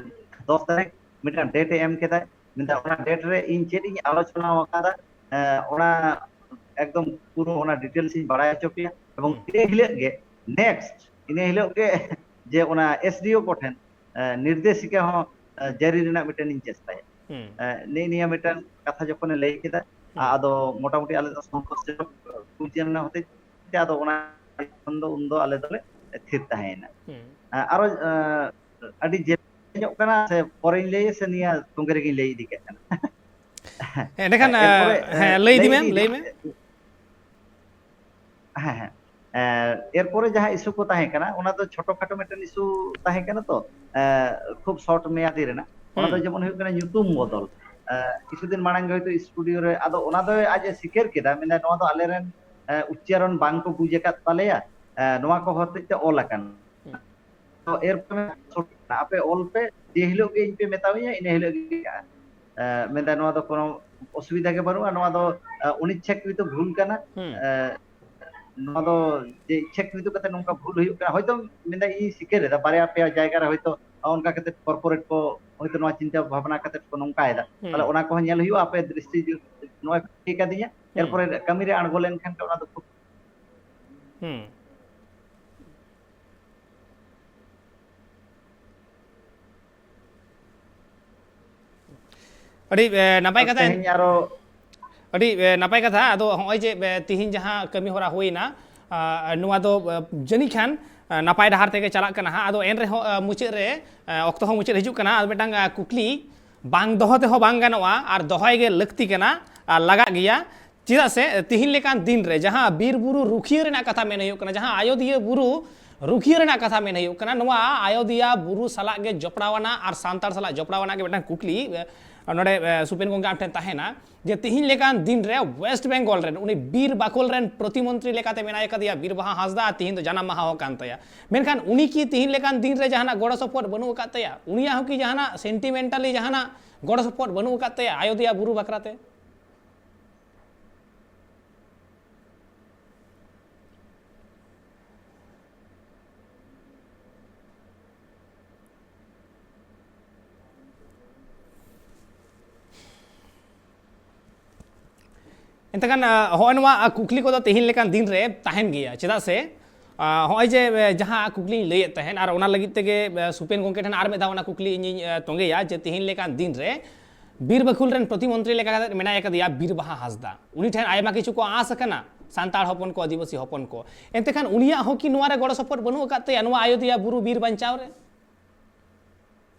ᱫᱚᱥ ᱛᱟᱹᱨᱤᱠᱷ ᱢᱤᱫᱴᱟᱝ ᱰᱮᱴ ᱮ ᱮᱢ ᱠᱮᱫᱟ, ᱢᱮᱱᱫᱟ, "ᱚᱱᱟ ᱰᱮᱴ ᱨᱮ ᱤᱧ ᱪᱮᱫ ᱤᱧ ᱟᱞᱳᱪᱚᱱᱟ ᱟᱠᱟᱫᱟ, ᱮᱸ, ᱚᱱᱟ ᱮᱠᱫᱚᱢ ᱯᱩᱨᱟᱹ ᱚᱱᱟ ᱰᱤᱴᱮᱞᱥ ᱤᱧ ᱵᱟᱲᱟᱭ ᱦᱚᱪᱚ ᱯᱮᱭᱟ", ᱮᱵᱚᱝ ᱦᱩᱸ᱾ ᱤᱱᱟᱹ ᱦᱤᱞᱳᱜ ᱜᱮ, ᱱᱮᱠᱥᱴ, ᱤᱱᱟᱹ ᱦᱤᱞᱳᱜ ᱜᱮ ᱡᱮ ᱚᱱᱟ ᱮᱥ ᱰᱤ ᱳ ᱠᱚᱴᱷᱮᱱ, ᱮᱸ, ᱱᱤᱨᱫᱮᱥᱤᱠᱟ ᱦᱚᱸ, ᱮᱸ, ᱡᱟᱹᱨᱤ ᱨᱮᱱᱟᱜ ᱢᱤᱫᱴᱮᱱ ᱤᱧ ᱪᱮᱥᱴᱟᱭᱟ᱾ ᱦᱩᱸ᱾ ᱮᱸ, ᱱᱮᱜᱼᱮ ᱱᱤᱭᱟᱹ ᱢᱤᱫᱴᱟᱝ ᱠᱟᱛᱷᱟ ᱡᱚᱠᱷᱚᱱᱮ ᱞᱟᱹᱭ ᱠᱮᱫᱟ, ᱦᱩᱸ᱾ ᱟᱫᱚ ᱢᱚᱴᱟᱢᱩᱴᱤ ᱟᱞᱮ ᱫᱚ ᱥᱚᱱᱛᱳᱥ ᱡᱚᱱᱚᱠ ᱵᱩᱡᱽ ᱮᱱ ᱦᱚᱛᱮᱡ ᱛᱮ ᱟᱫᱚ ᱚᱱᱟ ᱠᱷᱚᱱ ᱫᱚ ᱩᱱᱫᱚ ᱟᱞᱮ ᱫᱚᱞᱮ ᱛᱷᱤᱨ ᱛᱟᱦᱮᱸᱭᱮᱱᱟ᱾ ᱦᱩᱸ᱾ ᱮᱸ, ᱟᱨᱚ, ᱮᱸ, ᱟᱹᱰᱤ ᱡᱮᱞᱮᱧᱚᱜ ᱠᱟᱱᱟ, ᱥᱮ ᱯᱚᱨᱮᱧ ᱞᱟᱹᱭᱟ, ᱥᱮ ᱱᱤᱭᱟᱹ ᱛᱚᱸᱜᱮ ᱨᱮᱜᱮᱧ ᱞᱟᱹᱭ ᱤᱫᱤ ᱠᱟᱜ ᱠᱟᱱᱟ? ᱮᱸᱰᱮᱠᱷᱟᱱ, ᱮᱨᱯᱚᱨᱮ, ᱮᱸ, ᱦᱮᱸ, ᱞᱟᱹᱭ ᱤᱫᱤ ᱞᱟᱹᱭ ᱢᱮ, ᱤᱫᱤ ᱞᱟᱹᱭ ᱢᱮ᱾ ᱦᱮᱸ, ᱦᱮᱸ᱾ ᱮᱸ, ᱮᱨᱯᱚᱨᱮ ᱡᱟᱦᱟᱸ ᱤᱥᱩ ᱠᱚ ᱛᱟᱦᱮᱸ ᱠᱟᱱᱟ, ᱚᱱᱟ ᱫᱚ ᱪᱷᱳᱴᱳ ᱠᱷᱟᱴᱳ ᱢᱤᱫᱴᱮᱱ ᱤᱥᱩ ᱛᱟᱦᱮᱸ ᱠᱟᱱᱟ ᱛᱚ, ᱮᱸ, ᱠᱷᱩᱵ ᱥᱚᱨᱴ ᱢᱮᱭᱟᱫᱤ ᱨᱮᱱᱟᱜ᱾ ᱚᱱᱟ ᱫᱚ ᱦᱩᱸ᱾ ᱡᱮᱢᱚᱱ ᱦᱩᱭᱩᱜ ᱠᱟᱱᱟ ᱧᱩᱛᱩᱢ ᱵᱚᱫᱚᱞ᱾ ᱮᱸ, ᱠᱤᱪᱷᱩ ᱫᱤᱱ ᱢᱟᱲᱟᱝ ᱜᱮ ᱦᱚᱭᱛᱳ ᱥᱴᱩᱰᱤᱭᱳ ᱨᱮ, ᱟᱫᱚ ᱚᱱᱟ ᱫᱚ ᱟᱡ ᱮ ᱥᱤᱠᱟᱹᱨ ᱠᱮᱫᱟ, ᱢᱮᱱᱫᱟ, "ᱱᱚᱣᱟ ᱫᱚ ᱟᱞᱮᱨᱮᱱ, ᱮᱸ, ᱩᱪᱪᱟᱨᱚᱱ ᱵᱟᱝ ᱠᱚ ᱵᱩᱡᱽ ᱟᱠᱟᱫ ᱛᱟᱞᱮᱭᱟ, ᱮᱸ, ᱱᱚᱣᱟ ᱠᱚ ᱦᱚᱛᱮᱡ ᱛᱮ ᱚᱞ ᱟᱠᱟᱱᱟ᱾" ᱦᱩᱸ᱾ ᱛᱚ ᱮᱨᱯᱚᱨᱮ ᱟᱯᱮ ᱚᱞ ᱯᱮ, ᱡᱮ ᱦᱤᱞᱳᱜ ᱜᱮ ᱤᱧ ᱯᱮ ᱢᱮᱛᱟᱣᱤᱧᱟ, ᱤᱱᱟᱹ ᱦᱤᱞᱳᱜ ᱜᱮ ᱤᱭᱟᱹᱜᱼᱟ᱾ ᱮᱸ, ᱢᱮᱱᱫᱟ, ᱱᱚᱣᱟ ᱫᱚ ᱠᱳᱱᱳ ᱚᱥᱩᱵᱤᱫᱷᱟ ᱜᱮ ᱵᱟᱹᱱᱩᱜᱼᱟ, ᱱᱚᱣᱟ ᱫᱚ, ᱮᱸ, ᱚᱱᱤᱪᱪᱷᱟᱠᱨᱤᱛᱚ ᱵᱷᱩᱞ ᱠᱟᱱᱟ᱾ ᱦᱩᱸ᱾ ᱮᱸ, ᱱᱚᱣᱟ ᱫᱚ ᱡᱮ ᱤᱪᱪᱷᱟᱹᱠᱨᱤᱛᱚ ᱠᱟᱛᱮ ᱱᱚᱝᱠᱟ ᱵᱷᱩᱞ ᱦᱩᱭᱩᱜ ᱠᱟᱱᱟ, ᱦᱚᱭᱛᱳ ᱢᱮᱱᱫᱟ ᱤᱧ ᱥᱤᱠᱟᱹᱨ ᱮᱫᱟ, ᱵᱟᱨᱭᱟ ᱯᱮᱭᱟ ᱡᱟᱭᱜᱟ ᱨᱮ ᱦᱚᱭᱛᱳ ᱚᱱᱠᱟ ᱠᱟᱛᱮ ᱠᱚᱨᱯᱳᱨᱮᱴ ᱠᱚ ᱦᱚᱭᱛᱳ ᱱᱚᱣᱟ ᱪᱤᱱᱛᱟᱹ ᱵᱷᱟᱵᱽᱱᱟ ᱠᱟᱛᱮ ᱠᱚ ᱱᱚᱝᱠᱟᱭᱮᱫᱟ, ᱦᱩᱸ᱾ ᱛᱟᱦᱚᱞᱮ ᱚᱱᱟ ᱠᱚᱦᱚᱸ ᱧᱮᱞ ᱦᱩᱭᱩᱜᱼᱟ᱾ ᱟᱯᱮ ᱫᱨᱤᱥᱴᱤ ᱱᱚᱣᱟ ᱠᱟᱹᱫᱤᱧᱟ, ᱦᱩᱸ᱾ ᱮᱨᱯᱚᱨᱮ ᱠᱟᱹᱢᱤ ᱨᱮ ᱟᱬᱜᱚ ᱞᱮᱱᱠᱷᱟᱱ ᱜᱮ ᱚᱱᱟ ᱫᱚ ᱠᱷᱩᱵ ᱦᱩᱸ᱾ ᱟᱹᱰᱤ, ᱮ, ᱱᱟᱯᱟᱭ ᱠᱟᱛᱷᱟ᱾ ᱛᱮᱦᱮᱧ ᱟᱨᱚ ᱟᱹᱰᱤ, ᱮ, ᱱᱟᱯᱟᱭ ᱠᱟᱛᱷᱟ᱾ ᱟᱫᱚ ᱦᱚᱸᱜᱼᱚᱭ ᱡᱮ, ᱮ, ᱛᱤᱦᱤᱧ ᱡᱟᱦᱟᱸ ᱠᱟᱹᱢᱤ ᱦᱚᱨᱟ ᱦᱩᱭᱱᱟ, ᱟ, ᱱᱚᱣᱟ ᱫᱚ, ᱮ, ᱡᱟᱹᱱᱤᱡ ᱠᱷᱟᱱ, ᱮ, ᱱᱟᱯᱟᱭ ᱰᱟᱦᱟᱨ ᱛᱮᱜᱮ ᱪᱟᱞᱟᱜ ᱠᱟᱱᱟ ᱦᱟᱸᱜ᱾ ᱟᱫᱚ ᱮᱱ ᱨᱮᱦᱚᱸ, ᱮ, ᱢᱩᱪᱟᱹᱫ ᱨᱮ, ᱮ, ᱚᱠᱛᱚ ᱦᱚᱸ ᱢᱩᱪᱟᱹᱫ ᱦᱤᱡᱩᱜ ᱠᱟᱱᱟ᱾ ᱟᱫᱚ ᱢᱤᱫᱴᱟᱝ, ᱮ, ᱠᱩᱠᱞᱤ ᱵᱟᱝ ᱫᱚᱦᱚ ᱛᱮᱦᱚᱸ ᱵᱟᱝ ᱜᱟᱱᱚᱜᱼᱟ, ᱟᱨ ᱫᱚᱦᱚᱭ ᱜᱮ ᱞᱟᱹᱠᱛᱤ ᱠᱟᱱᱟ, ᱟᱨ ᱞᱟᱜᱟᱜ ᱜᱮᱭᱟ᱾ ᱪᱮᱫᱟᱜ ᱥᱮ ᱛᱤᱦᱤᱧ ᱞᱮᱠᱟᱱ ᱫᱤᱱ ᱨᱮ ᱡᱟᱦᱟᱸ ᱵᱤᱨ ᱵᱩᱨᱩ ᱨᱩᱠᱷᱤᱭᱟᱹ ᱨᱮᱱᱟᱜ ᱠᱟᱛᱷᱟ ᱢᱮᱱ ᱦᱩᱭᱩᱜ ᱠᱟᱱᱟ, ᱡᱟᱦᱟᱸ ᱟᱭᱚᱫᱤᱭᱟᱹ ᱵᱩᱨᱩ ᱨᱩᱠᱷᱤᱭᱟᱹ ᱨᱮᱱᱟᱜ ᱠᱟᱛᱷᱟ ᱢᱮᱱ ᱦᱩᱭᱩᱜ ᱠᱟᱱᱟ, ᱱᱚᱣᱟ ᱟᱭᱚᱫᱤᱭᱟ ᱵᱩᱨᱩ ᱥᱟᱞᱟᱜ ᱜᱮ ᱡᱚᱯᱲᱟᱣ ᱟᱱᱟᱜ ᱟᱨ ᱥᱟᱱᱛᱟᱲ ᱥᱟᱞᱟᱜ ᱡᱚᱯᱲᱟᱣ ᱟᱱᱟᱜ ᱜᱮ ᱢᱤᱫᱴᱟᱝ ᱠᱩᱠᱞᱤ, ᱮ, ᱱᱚᱰᱮ, ᱮ, ᱥᱩᱯᱮᱱ ᱜᱚᱝᱠᱮ ᱟᱢ ᱴᱷᱮᱱ ᱛᱟᱦᱮᱱᱟ, ᱡᱮ ᱛᱤᱦᱤᱧ ᱞᱮᱠᱟᱱ ᱫᱤᱱ ᱨᱮ ᱣᱮᱥᱴ ᱵᱮᱝᱜᱚᱞ ᱨᱮᱱ ᱩᱱᱤ ᱵᱤᱨ ᱵᱟᱠᱷᱳᱞ ᱨᱮᱱ ᱯᱨᱚᱛᱤᱢᱚᱱᱛᱨᱤ ᱞᱮᱠᱟᱛᱮ ᱢᱮᱱᱟᱭ ᱟᱠᱟᱫᱮᱭᱟ ᱵᱤᱨ ᱵᱟᱦᱟ ᱦᱟᱸᱥᱫᱟ, ᱟᱨ ᱛᱤᱦᱤᱧ ᱫᱚ ᱡᱟᱱᱟᱢ ᱢᱟᱦᱟ ᱦᱚᱸ ᱠᱟᱱ ᱛᱟᱭᱟ᱾ ᱢᱮᱱᱠᱷᱟᱱ ᱩᱱᱤ ᱠᱤ ᱛᱤᱦᱤᱧ ᱞᱮᱠᱟᱱ ᱫᱤᱱ ᱨᱮ ᱡᱟᱦᱟᱱᱟᱜ ᱜᱚᱲᱚ ᱥᱚᱯᱚᱦᱚᱫ ᱵᱟᱹᱱᱩᱜ ᱟᱠᱟᱫ ᱛᱟᱭᱟ? ᱩᱱᱤᱭᱟᱜ ᱦᱚᱸ ᱠᱤ ᱡᱟᱦᱟᱱᱟᱜ ᱥᱮᱱᱴᱤᱢᱮᱱᱴᱟᱞᱤ ᱡᱟᱦᱟᱱᱟᱜ ᱜᱚᱲᱚ ᱥᱚᱯᱚᱦᱚᱫ ᱵᱟᱹᱱᱩᱜ ᱟᱠᱟᱫ ᱛᱟᱭᱟ ᱟᱭᱚᱫᱤᱭᱟ ᱵᱩᱨᱩ ᱵᱟᱠᱷᱨᱟᱛᱮ? ᱮᱱᱛᱮᱠᱷᱟᱱ, ᱟ, ᱦᱚᱸᱜᱼᱚᱭ ᱱᱚᱣᱟ, ᱟ, ᱠᱩᱠᱞᱤ ᱠᱚᱫᱚ ᱛᱮᱦᱮᱧ ᱞᱮᱠᱟᱱ ᱫᱤᱱ ᱨᱮ ᱛᱟᱦᱮᱱ ᱜᱮᱭᱟ, ᱪᱮᱫᱟᱜ ᱥᱮ, ᱟ, ᱦᱚᱸᱜᱼᱚᱭ ᱡᱮ, ᱮ, ᱡᱟᱦᱟᱸ ᱠᱩᱠᱞᱤᱧ ᱞᱟᱹᱭᱮᱫ ᱛᱟᱦᱮᱸᱫ, ᱟᱨ ᱚᱱᱟ ᱞᱟᱹᱜᱤᱫ ᱛᱮᱜᱮ, ᱮ, ᱥᱩᱯᱮᱱ ᱜᱚᱢᱠᱮ ᱴᱷᱮᱱ ᱟᱨ ᱢᱤᱫ ᱫᱷᱟᱣ ᱚᱱᱟ ᱠᱩᱠᱞᱤ ᱤᱧᱤᱧ, ᱮ, ᱛᱚᱸᱜᱮᱭᱟ ᱡᱮ ᱛᱮᱦᱮᱧ ᱞᱮᱠᱟᱱ ᱫᱤᱱ ᱨᱮ ᱵᱤᱨ ᱵᱟᱹᱠᱷᱩᱞ ᱨᱮᱱ ᱯᱨᱚᱛᱤᱢᱚᱱᱛᱨᱤ ᱞᱮᱠᱟ ᱠᱟᱛᱮ ᱢᱮᱱᱟᱭ ᱟᱠᱟᱫᱮᱭᱟ ᱵᱤᱨ ᱵᱟᱦᱟ ᱦᱟᱸᱥᱫᱟ, ᱩᱱᱤ ᱴᱷᱮᱱ ᱟᱭᱢᱟ ᱠᱤᱪᱷᱩ ᱠᱚ ᱟᱸᱥ ᱟᱠᱟᱱᱟ ᱥᱟᱱᱛᱟᱲ ᱦᱚᱯᱚᱱ ᱠᱚ, ᱟᱹᱫᱤᱵᱟᱹᱥᱤ ᱦᱚᱯᱚᱱ ᱠᱚ, ᱮᱱᱛᱮᱠᱷᱟᱱ ᱩᱱᱤᱭᱟᱜ ᱦᱚᱸ ᱠᱤ ᱱᱚᱣᱟ ᱨᱮ ᱜᱚᱲᱚ ᱥᱚᱯᱚᱦᱚᱫ ᱵᱟᱹᱱᱩᱜ ᱟᱠᱟᱫ ᱛᱟᱭᱟ ᱱᱚᱣᱟ ᱟᱭᱚᱫᱤᱭᱟ ᱵᱩᱨᱩ ᱵᱤᱨ ᱵᱟᱧᱪᱟᱣ ᱨᱮ?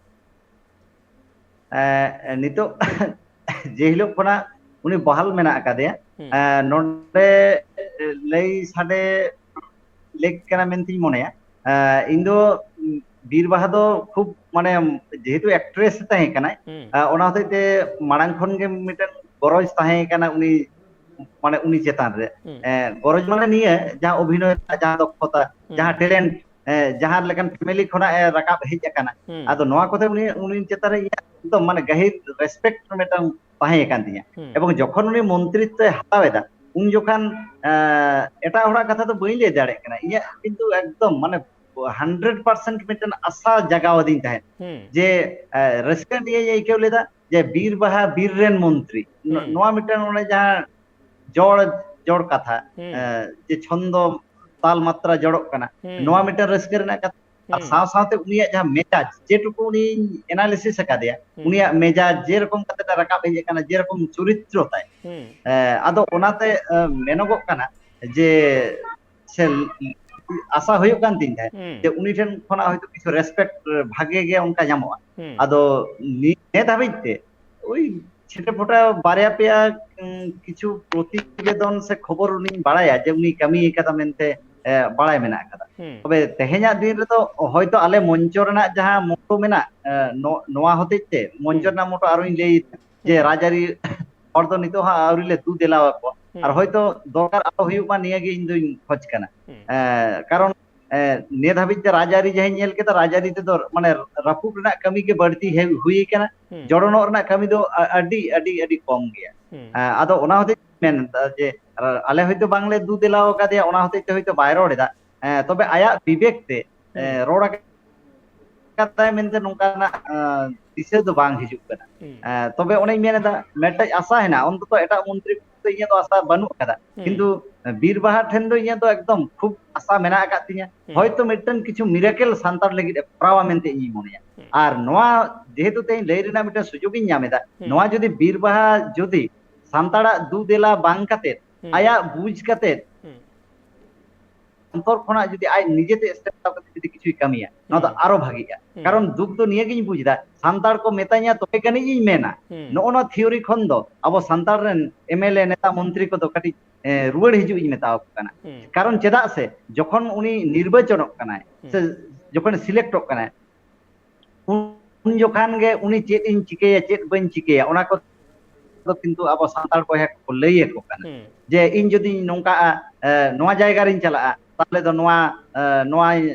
ᱮ, ᱱᱤᱛᱚᱜ ᱡᱮ ᱦᱤᱞᱳᱜ ᱠᱷᱚᱱᱟᱜ ᱩᱱᱤ ᱵᱟᱦᱟᱞ ᱢᱮᱱᱟᱜ ᱟᱠᱟᱫᱮᱭᱟ, ᱦᱩᱸ᱾ ᱮ, ᱱᱚᱰᱮ ᱞᱟᱹᱭ ᱥᱟᱰᱮ ᱞᱮᱠ ᱠᱟᱱᱟ ᱢᱮᱱᱛᱤᱧ ᱢᱚᱱᱮᱭᱟ᱾ ᱮ, ᱤᱧ ᱫᱚ ᱵᱤᱨ ᱵᱟᱦᱟ ᱫᱚ ᱠᱷᱩᱵ, ᱢᱟᱱᱮ, ᱡᱮᱦᱮᱛᱩ ᱮᱠᱴᱨᱮᱥ ᱮ ᱛᱟᱦᱮᱸ ᱠᱟᱱᱟᱭ, ᱦᱩᱸ᱾ ᱮ, ᱚᱱᱟ ᱦᱚᱛᱮᱡ ᱛᱮ ᱢᱟᱲᱟᱝ ᱠᱷᱚᱱ ᱜᱮ ᱢᱤᱫᱴᱮᱱ ᱜᱚᱨᱚᱡᱽ ᱛᱟᱦᱮᱸ ᱠᱟᱱᱟ ᱩᱱᱤ, ᱢᱟᱱᱮ, ᱩᱱᱤ ᱪᱮᱛᱟᱱ ᱨᱮ᱾ ᱦᱩᱸ᱾ ᱮ, ᱜᱚᱨᱚᱡᱽ ᱢᱟᱱᱮ ᱱᱤᱭᱟᱹ ᱡᱟᱦᱟᱸ ᱚᱵᱷᱤᱱᱚᱭ ᱨᱮᱱᱟᱜ ᱡᱟᱦᱟᱸ ᱫᱚᱠᱷᱚᱛᱟ, ᱦᱩᱸ᱾ ᱡᱟᱦᱟᱸ ᱴᱮᱞᱮᱱᱴ, ᱮ, ᱡᱟᱦᱟᱸ ᱞᱮᱠᱟᱱ ᱯᱷᱮᱢᱮᱞᱤ ᱠᱷᱚᱱᱟᱜ ᱮ ᱨᱟᱠᱟᱵ ᱦᱮᱡ ᱟᱠᱟᱱᱟ, ᱦᱩᱸ᱾ ᱟᱫᱚ ᱱᱚᱣᱟ ᱠᱚᱛᱮ ᱩᱱᱤ, ᱩᱱᱤ ᱪᱮᱛᱟᱱ ᱨᱮ ᱤᱧᱟᱹᱜ ᱮᱠᱫᱚᱢ, ᱢᱟᱱᱮ, ᱜᱟᱹᱦᱤᱨ ᱨᱮᱥᱯᱮᱠᱴ ᱢᱤᱫᱴᱟᱝ ᱛᱟᱦᱮᱸ ᱟᱠᱟᱱ ᱛᱤᱧᱟᱹ᱾ ᱦᱩᱸ᱾ ᱮᱵᱚᱝ ᱡᱚᱠᱷᱚᱱ ᱩᱱᱤ ᱢᱚᱱᱛᱨᱤᱛᱵᱮ ᱦᱟᱛᱟᱣ ᱮᱫᱟ, ᱩᱱ ᱡᱚᱠᱷᱟᱱ ᱮᱴᱟᱜ ᱦᱚᱲᱟᱜ ᱠᱟᱛᱷᱟ ᱫᱚ ᱵᱟᱹᱧ ᱞᱟᱹᱭ ᱫᱟᱲᱮᱭᱟᱜ ᱠᱟᱱᱟ, ᱤᱧᱟᱹᱜ ᱠᱤᱱᱛᱩ ᱮᱠᱫᱚᱢ ᱢᱟᱱᱮ ᱦᱟᱱᱰᱨᱮᱰ ᱯᱟᱨᱥᱮᱱᱴ ᱢᱤᱫᱴᱮᱱ ᱟᱥᱟ ᱡᱟᱜᱟᱣ ᱟᱹᱫᱤᱧ ᱛᱟᱦᱮᱸᱫ ᱡᱮ ᱨᱟᱹᱥᱠᱟᱹ ᱱᱤᱭᱟᱹᱧ ᱟᱹᱭᱠᱟᱹᱣ ᱞᱮᱫᱟ ᱡᱮ ᱵᱤᱨ ᱵᱟᱦᱟ ᱵᱤᱨ ᱨᱮᱱ ᱢᱚᱱᱛᱨᱤ, ᱱᱚᱣᱟ ᱢᱤᱫᱴᱮᱱ ᱚᱱᱮ ᱡᱟᱦᱟᱸ ᱡᱚᱲ ᱡᱚᱲ ᱠᱟᱛᱷᱟ, ᱡᱮ ᱪᱷᱚᱱᱫᱚ ᱛᱟᱞ ᱢᱟᱛᱨᱟ ᱡᱚᱲᱚᱜ ᱠᱟᱱᱟ, ᱱᱚᱣᱟ ᱢᱤᱫᱴᱮᱱ ᱨᱟᱹᱥᱠᱟᱹ ᱨᱮᱱᱟᱜ ᱠᱟᱛᱷᱟ᱾ ᱟᱨ ᱥᱟᱶ ᱥᱟᱶᱛᱮ ᱩᱱᱤᱭᱟᱜ ᱡᱟᱦᱟᱸ ᱢᱮᱡᱟᱡᱽ, ᱡᱮᱴᱩᱠᱩ ᱩᱱᱤᱧ ᱮᱱᱟᱞᱤᱥᱤᱥ ᱟᱠᱟᱫᱮᱭᱟ, ᱩᱱᱤᱭᱟᱜ ᱢᱮᱡᱟᱡᱽ ᱡᱮᱨᱚᱠᱚᱢ ᱠᱟᱛᱮ ᱨᱟᱠᱟᱵ ᱦᱮᱡ ᱟᱠᱟᱱᱟ, ᱡᱮᱨᱚᱠᱚᱢ ᱪᱚᱨᱤᱛᱨᱚ ᱛᱟᱭ, ᱟᱫᱚ ᱚᱱᱟᱛᱮ ᱢᱮᱱᱚᱜᱚᱜ ᱠᱟᱱᱟ ᱡᱮ ᱥᱮ ᱟᱥᱟ ᱦᱩᱭᱩᱜ ᱠᱟᱱ ᱛᱤᱧ ᱛᱟᱦᱮᱸᱫ ᱡᱮ ᱩᱱᱤ ᱴᱷᱮᱱ ᱠᱷᱚᱱᱟᱜ ᱦᱚᱭᱛᱳ ᱠᱤᱪᱷᱩ ᱨᱮᱥᱯᱮᱠᱴ ᱵᱷᱟᱜᱮ ᱜᱮ ᱚᱱᱠᱟ ᱧᱟᱢᱚᱜᱼᱟ᱾ ᱟᱫᱚ ᱱᱤ- ᱱᱤᱛ ᱦᱟᱹᱵᱤᱡ ᱛᱮ ᱳᱭ ᱪᱷᱤᱴᱮ ᱯᱷᱚᱴᱟ ᱵᱟᱨᱭᱟ ᱯᱮᱭᱟ ᱠᱤᱪᱷᱩ ᱯᱨᱚᱛᱤᱵᱮᱫᱚᱱ ᱥᱮ ᱠᱷᱚᱵᱚᱨ ᱩᱱᱤᱧ ᱵᱟᱲᱟᱭᱟ ᱡᱮ ᱩᱱᱤ ᱠᱟᱹᱢᱤ ᱟᱠᱟᱫᱟ ᱢᱮᱱᱛᱮ ᱵᱟᱲᱟᱭ ᱢᱮᱱᱟᱜ ᱟᱠᱟᱫᱟ᱾ ᱛᱚᱵᱮ ᱛᱮᱦᱮᱧᱟᱜ ᱫᱤᱱ ᱨᱮᱫᱚ ᱦᱚᱭᱛᱳ ᱟᱞᱮ ᱢᱚᱧᱪᱚ ᱨᱮᱱᱟᱜ ᱡᱟᱦᱟᱸ ᱢᱚᱴᱳ ᱢᱮᱱᱟᱜ, ᱱᱚᱣᱟ ᱦᱚᱛᱮᱡ ᱛᱮ ᱢᱚᱧᱪᱚ ᱨᱮᱱᱟᱜ ᱢᱚᱴᱳ ᱟᱨᱚᱧ ᱞᱟᱹᱭ ᱡᱮ ᱨᱟᱡᱽᱟᱹᱨᱤ ᱦᱚᱲ ᱫᱚ ᱱᱤᱛᱚᱜ ᱦᱚᱸ ᱟᱹᱣᱨᱤ ᱞᱮ ᱫᱩ ᱫᱮᱞᱟ ᱟᱠᱚᱣᱟ᱾ ᱟᱨ ᱦᱚᱭᱛᱳ ᱫᱚᱨᱠᱟᱨ ᱟᱞᱚ ᱦᱩᱭᱩᱜ ᱢᱟ, ᱱᱤᱭᱟᱹ ᱜᱮ ᱤᱧ ᱫᱩᱧ ᱠᱷᱚᱡᱽ ᱠᱟᱱᱟ᱾ ᱠᱟᱨᱚᱱ ᱱᱤᱭᱟᱹ ᱫᱷᱟᱹᱵᱤᱡ ᱛᱮ ᱨᱟᱡᱽᱟᱹᱨᱤ ᱡᱟᱦᱟᱸᱧ ᱧᱮᱞ ᱠᱮᱫᱟ, ᱨᱟᱡᱽᱟᱹᱨᱤ ᱛᱮᱫᱚ ᱢᱟᱱᱮ ᱨᱟᱹᱯᱩᱫ ᱨᱮᱱᱟᱜ ᱠᱟᱹᱢᱤ ᱜᱮ ᱵᱟᱹᱲᱛᱤ ᱦᱩᱭ ᱠᱟᱱᱟ, ᱡᱚᱲᱚᱱᱚᱜ ᱨᱮᱱᱟᱜ ᱠᱟᱹᱢᱤ ᱫᱚ ᱟᱹᱰᱤ ᱟᱹᱰᱤ ᱟᱹᱰᱤ ᱠᱚᱢ ᱜᱮᱭᱟ᱾ ᱟᱫᱚ ᱚᱱᱟ ᱦᱚᱛᱮᱡ ᱛᱮ ᱢᱮᱱ ᱮᱫᱟ ᱡᱮ ᱟᱞᱮ ᱦᱚᱭᱛᱳ ᱵᱟᱝᱞᱮ ᱫᱩ ᱫᱮᱞᱟ ᱟᱠᱟᱫᱮᱭᱟ, ᱚᱱᱟ ᱦᱚᱛᱮᱡ ᱛᱮ ᱦᱚᱭᱛᱳ ᱵᱟᱭ ᱨᱚᱲ ᱮᱫᱟ᱾ ᱛᱚᱵᱮ ᱟᱭᱟᱜ ᱵᱤᱵᱮᱠ ᱛᱮ ᱨᱚᱲ ᱟᱠᱟᱫᱟᱭ ᱢᱮᱱᱛᱮ ᱱᱚᱝᱠᱟᱱᱟᱜ ᱫᱤᱥᱟᱹ ᱫᱚ ᱵᱟᱝ ᱦᱤᱡᱩᱜ ᱠᱟᱱᱟ᱾ ᱛᱚᱵᱮ ᱚᱱᱮᱧ ᱢᱮᱱ ᱮᱫᱟ, ᱢᱤᱫᱴᱮᱡ ᱟᱥᱟ ᱦᱮᱱᱟᱜᱼᱟ, ᱚᱱᱛᱚᱛᱚ ᱮᱴᱟᱜ ᱢᱚᱱᱛᱨᱤ ᱠᱚ ᱤᱧᱟᱹᱜ ᱫᱚ ᱟᱥᱟ ᱵᱟᱹᱱᱩᱜ ᱟᱠᱟᱫᱟ, ᱠᱤᱱᱛᱩ ᱵᱤᱨ ᱵᱟᱦᱟ ᱴᱷᱮᱱ ᱫᱚ ᱤᱧᱟᱹᱜ ᱫᱚ ᱮᱠᱫᱚᱢ ᱠᱷᱩᱵ ᱟᱥᱟ ᱢᱮᱱᱟᱜ ᱟᱠᱟᱫ ᱛᱤᱧᱟᱹ᱾ ᱦᱚᱭᱛᱳ ᱢᱤᱫᱴᱟᱝ ᱠᱤᱪᱷᱩ ᱢᱤᱨᱟᱠᱮᱞ ᱥᱟᱱᱛᱟᱲ ᱞᱟᱹᱜᱤᱫ ᱮ ᱠᱚᱨᱟᱣᱟ ᱢᱮᱱᱛᱮ ᱤᱧᱤᱧ ᱢᱚᱱᱮᱭᱟ᱾ ᱟᱨ ᱱᱚᱣᱟ ᱡᱮᱦᱮᱛᱩ ᱛᱮᱦᱮᱧ ᱞᱟᱹᱭ ᱨᱮᱱᱟᱜ ᱢᱤᱫᱴᱟᱝ ᱥᱩᱡᱳᱜᱽ ᱤᱧ ᱧᱟᱢ ᱮᱫᱟ, ᱱᱚᱣᱟ ᱡᱩᱫᱤ ᱵᱤᱨ ᱵᱟᱦᱟ ᱡᱩᱫᱤ ᱥᱟᱱᱛᱟᱲᱟᱜ ᱫᱩ ᱫᱮᱞᱟ ᱵᱟᱝ ᱠᱟᱛᱮ, ᱟᱭᱟᱜ ᱵᱩᱡᱽ ᱠᱟᱛᱮ, ᱚᱱᱛᱚᱨ ᱠᱷᱚᱱᱟᱜ ᱡᱩᱫᱤ ᱟᱡ ᱱᱤᱡᱮᱛᱮ ᱥᱴᱮᱯ ᱦᱟᱛᱟᱣ ᱠᱟᱛᱮ ᱡᱩᱫᱤ ᱠᱤᱪᱷᱩᱭ ᱠᱟᱹᱢᱤᱭᱟ, ᱱᱚᱣᱟ ᱫᱚ ᱟᱨᱚ ᱵᱷᱟᱜᱤᱜᱼᱟ᱾ ᱠᱟᱨᱚᱱ ᱫᱩᱠ ᱫᱚ ᱱᱤᱭᱟᱹ ᱜᱤᱧ ᱵᱩᱡᱽ ᱮᱫᱟ, ᱥᱟᱱᱛᱟᱲ ᱠᱚ ᱢᱮᱛᱟᱧᱟ ᱛᱚᱵᱮ ᱡᱟᱹᱱᱤᱡ ᱤᱧ ᱢᱮᱱᱟ᱾ ᱱᱚᱜᱼᱚ ᱱᱚᱣᱟ ᱛᱷᱤᱭᱳᱨᱤ ᱠᱷᱚᱱ ᱫᱚ ᱟᱵᱚ ᱥᱟᱱᱛᱟᱲ ᱨᱮᱱ ᱮᱢ ᱮᱞ ᱮ, ᱱᱮᱛᱟ, ᱢᱚᱱᱛᱨᱤ ᱠᱚᱫᱚ ᱠᱟᱹᱴᱤᱡ ᱨᱩᱣᱟᱹᱲ ᱦᱤᱡᱩᱜ ᱤᱧ ᱢᱮᱛᱟ ᱠᱚ ᱠᱟᱱᱟ᱾ ᱠᱟᱨᱚᱱ ᱪᱮᱫᱟᱜ ᱥᱮ ᱡᱚᱠᱷᱚᱱ ᱩᱱᱤ ᱱᱤᱨᱵᱟᱪᱚᱱᱚᱜ ᱠᱟᱱᱟᱭ ᱥᱮ ᱡᱚᱠᱷᱚᱱ ᱥᱤᱞᱮᱠᱴᱚᱜ ᱠᱟᱱᱟᱭ, ᱩᱱ ᱡᱚᱠᱷᱟᱱ ᱜᱮ ᱩᱱᱤ ᱪᱮᱫ ᱤᱧ ᱪᱤᱠᱟᱹᱭᱟ, ᱪᱮᱫ ᱵᱟᱹᱧ ᱪᱤᱠᱟᱹᱭᱟ, ᱚᱱᱟ ᱠᱚ ᱫᱚ ᱠᱤᱱᱛᱩ ᱟᱵᱚ ᱥᱟᱱᱛᱟᱲ ᱵᱚᱭᱦᱟ ᱠᱚ ᱞᱟᱹᱭ ᱟᱠᱚ ᱠᱟᱱᱟ ᱡᱮ ᱤᱧ ᱡᱩᱫᱤᱧ ᱱᱚᱝᱠᱟᱜᱼᱟ, ᱱᱚᱣᱟ ᱡᱟᱭᱜᱟ ᱨᱤᱧ ᱪᱟᱞᱟᱜᱼᱟ, ᱛᱟᱦᱚᱞᱮ ᱫᱚ ᱱᱚᱣᱟ, ᱱᱚᱣᱟ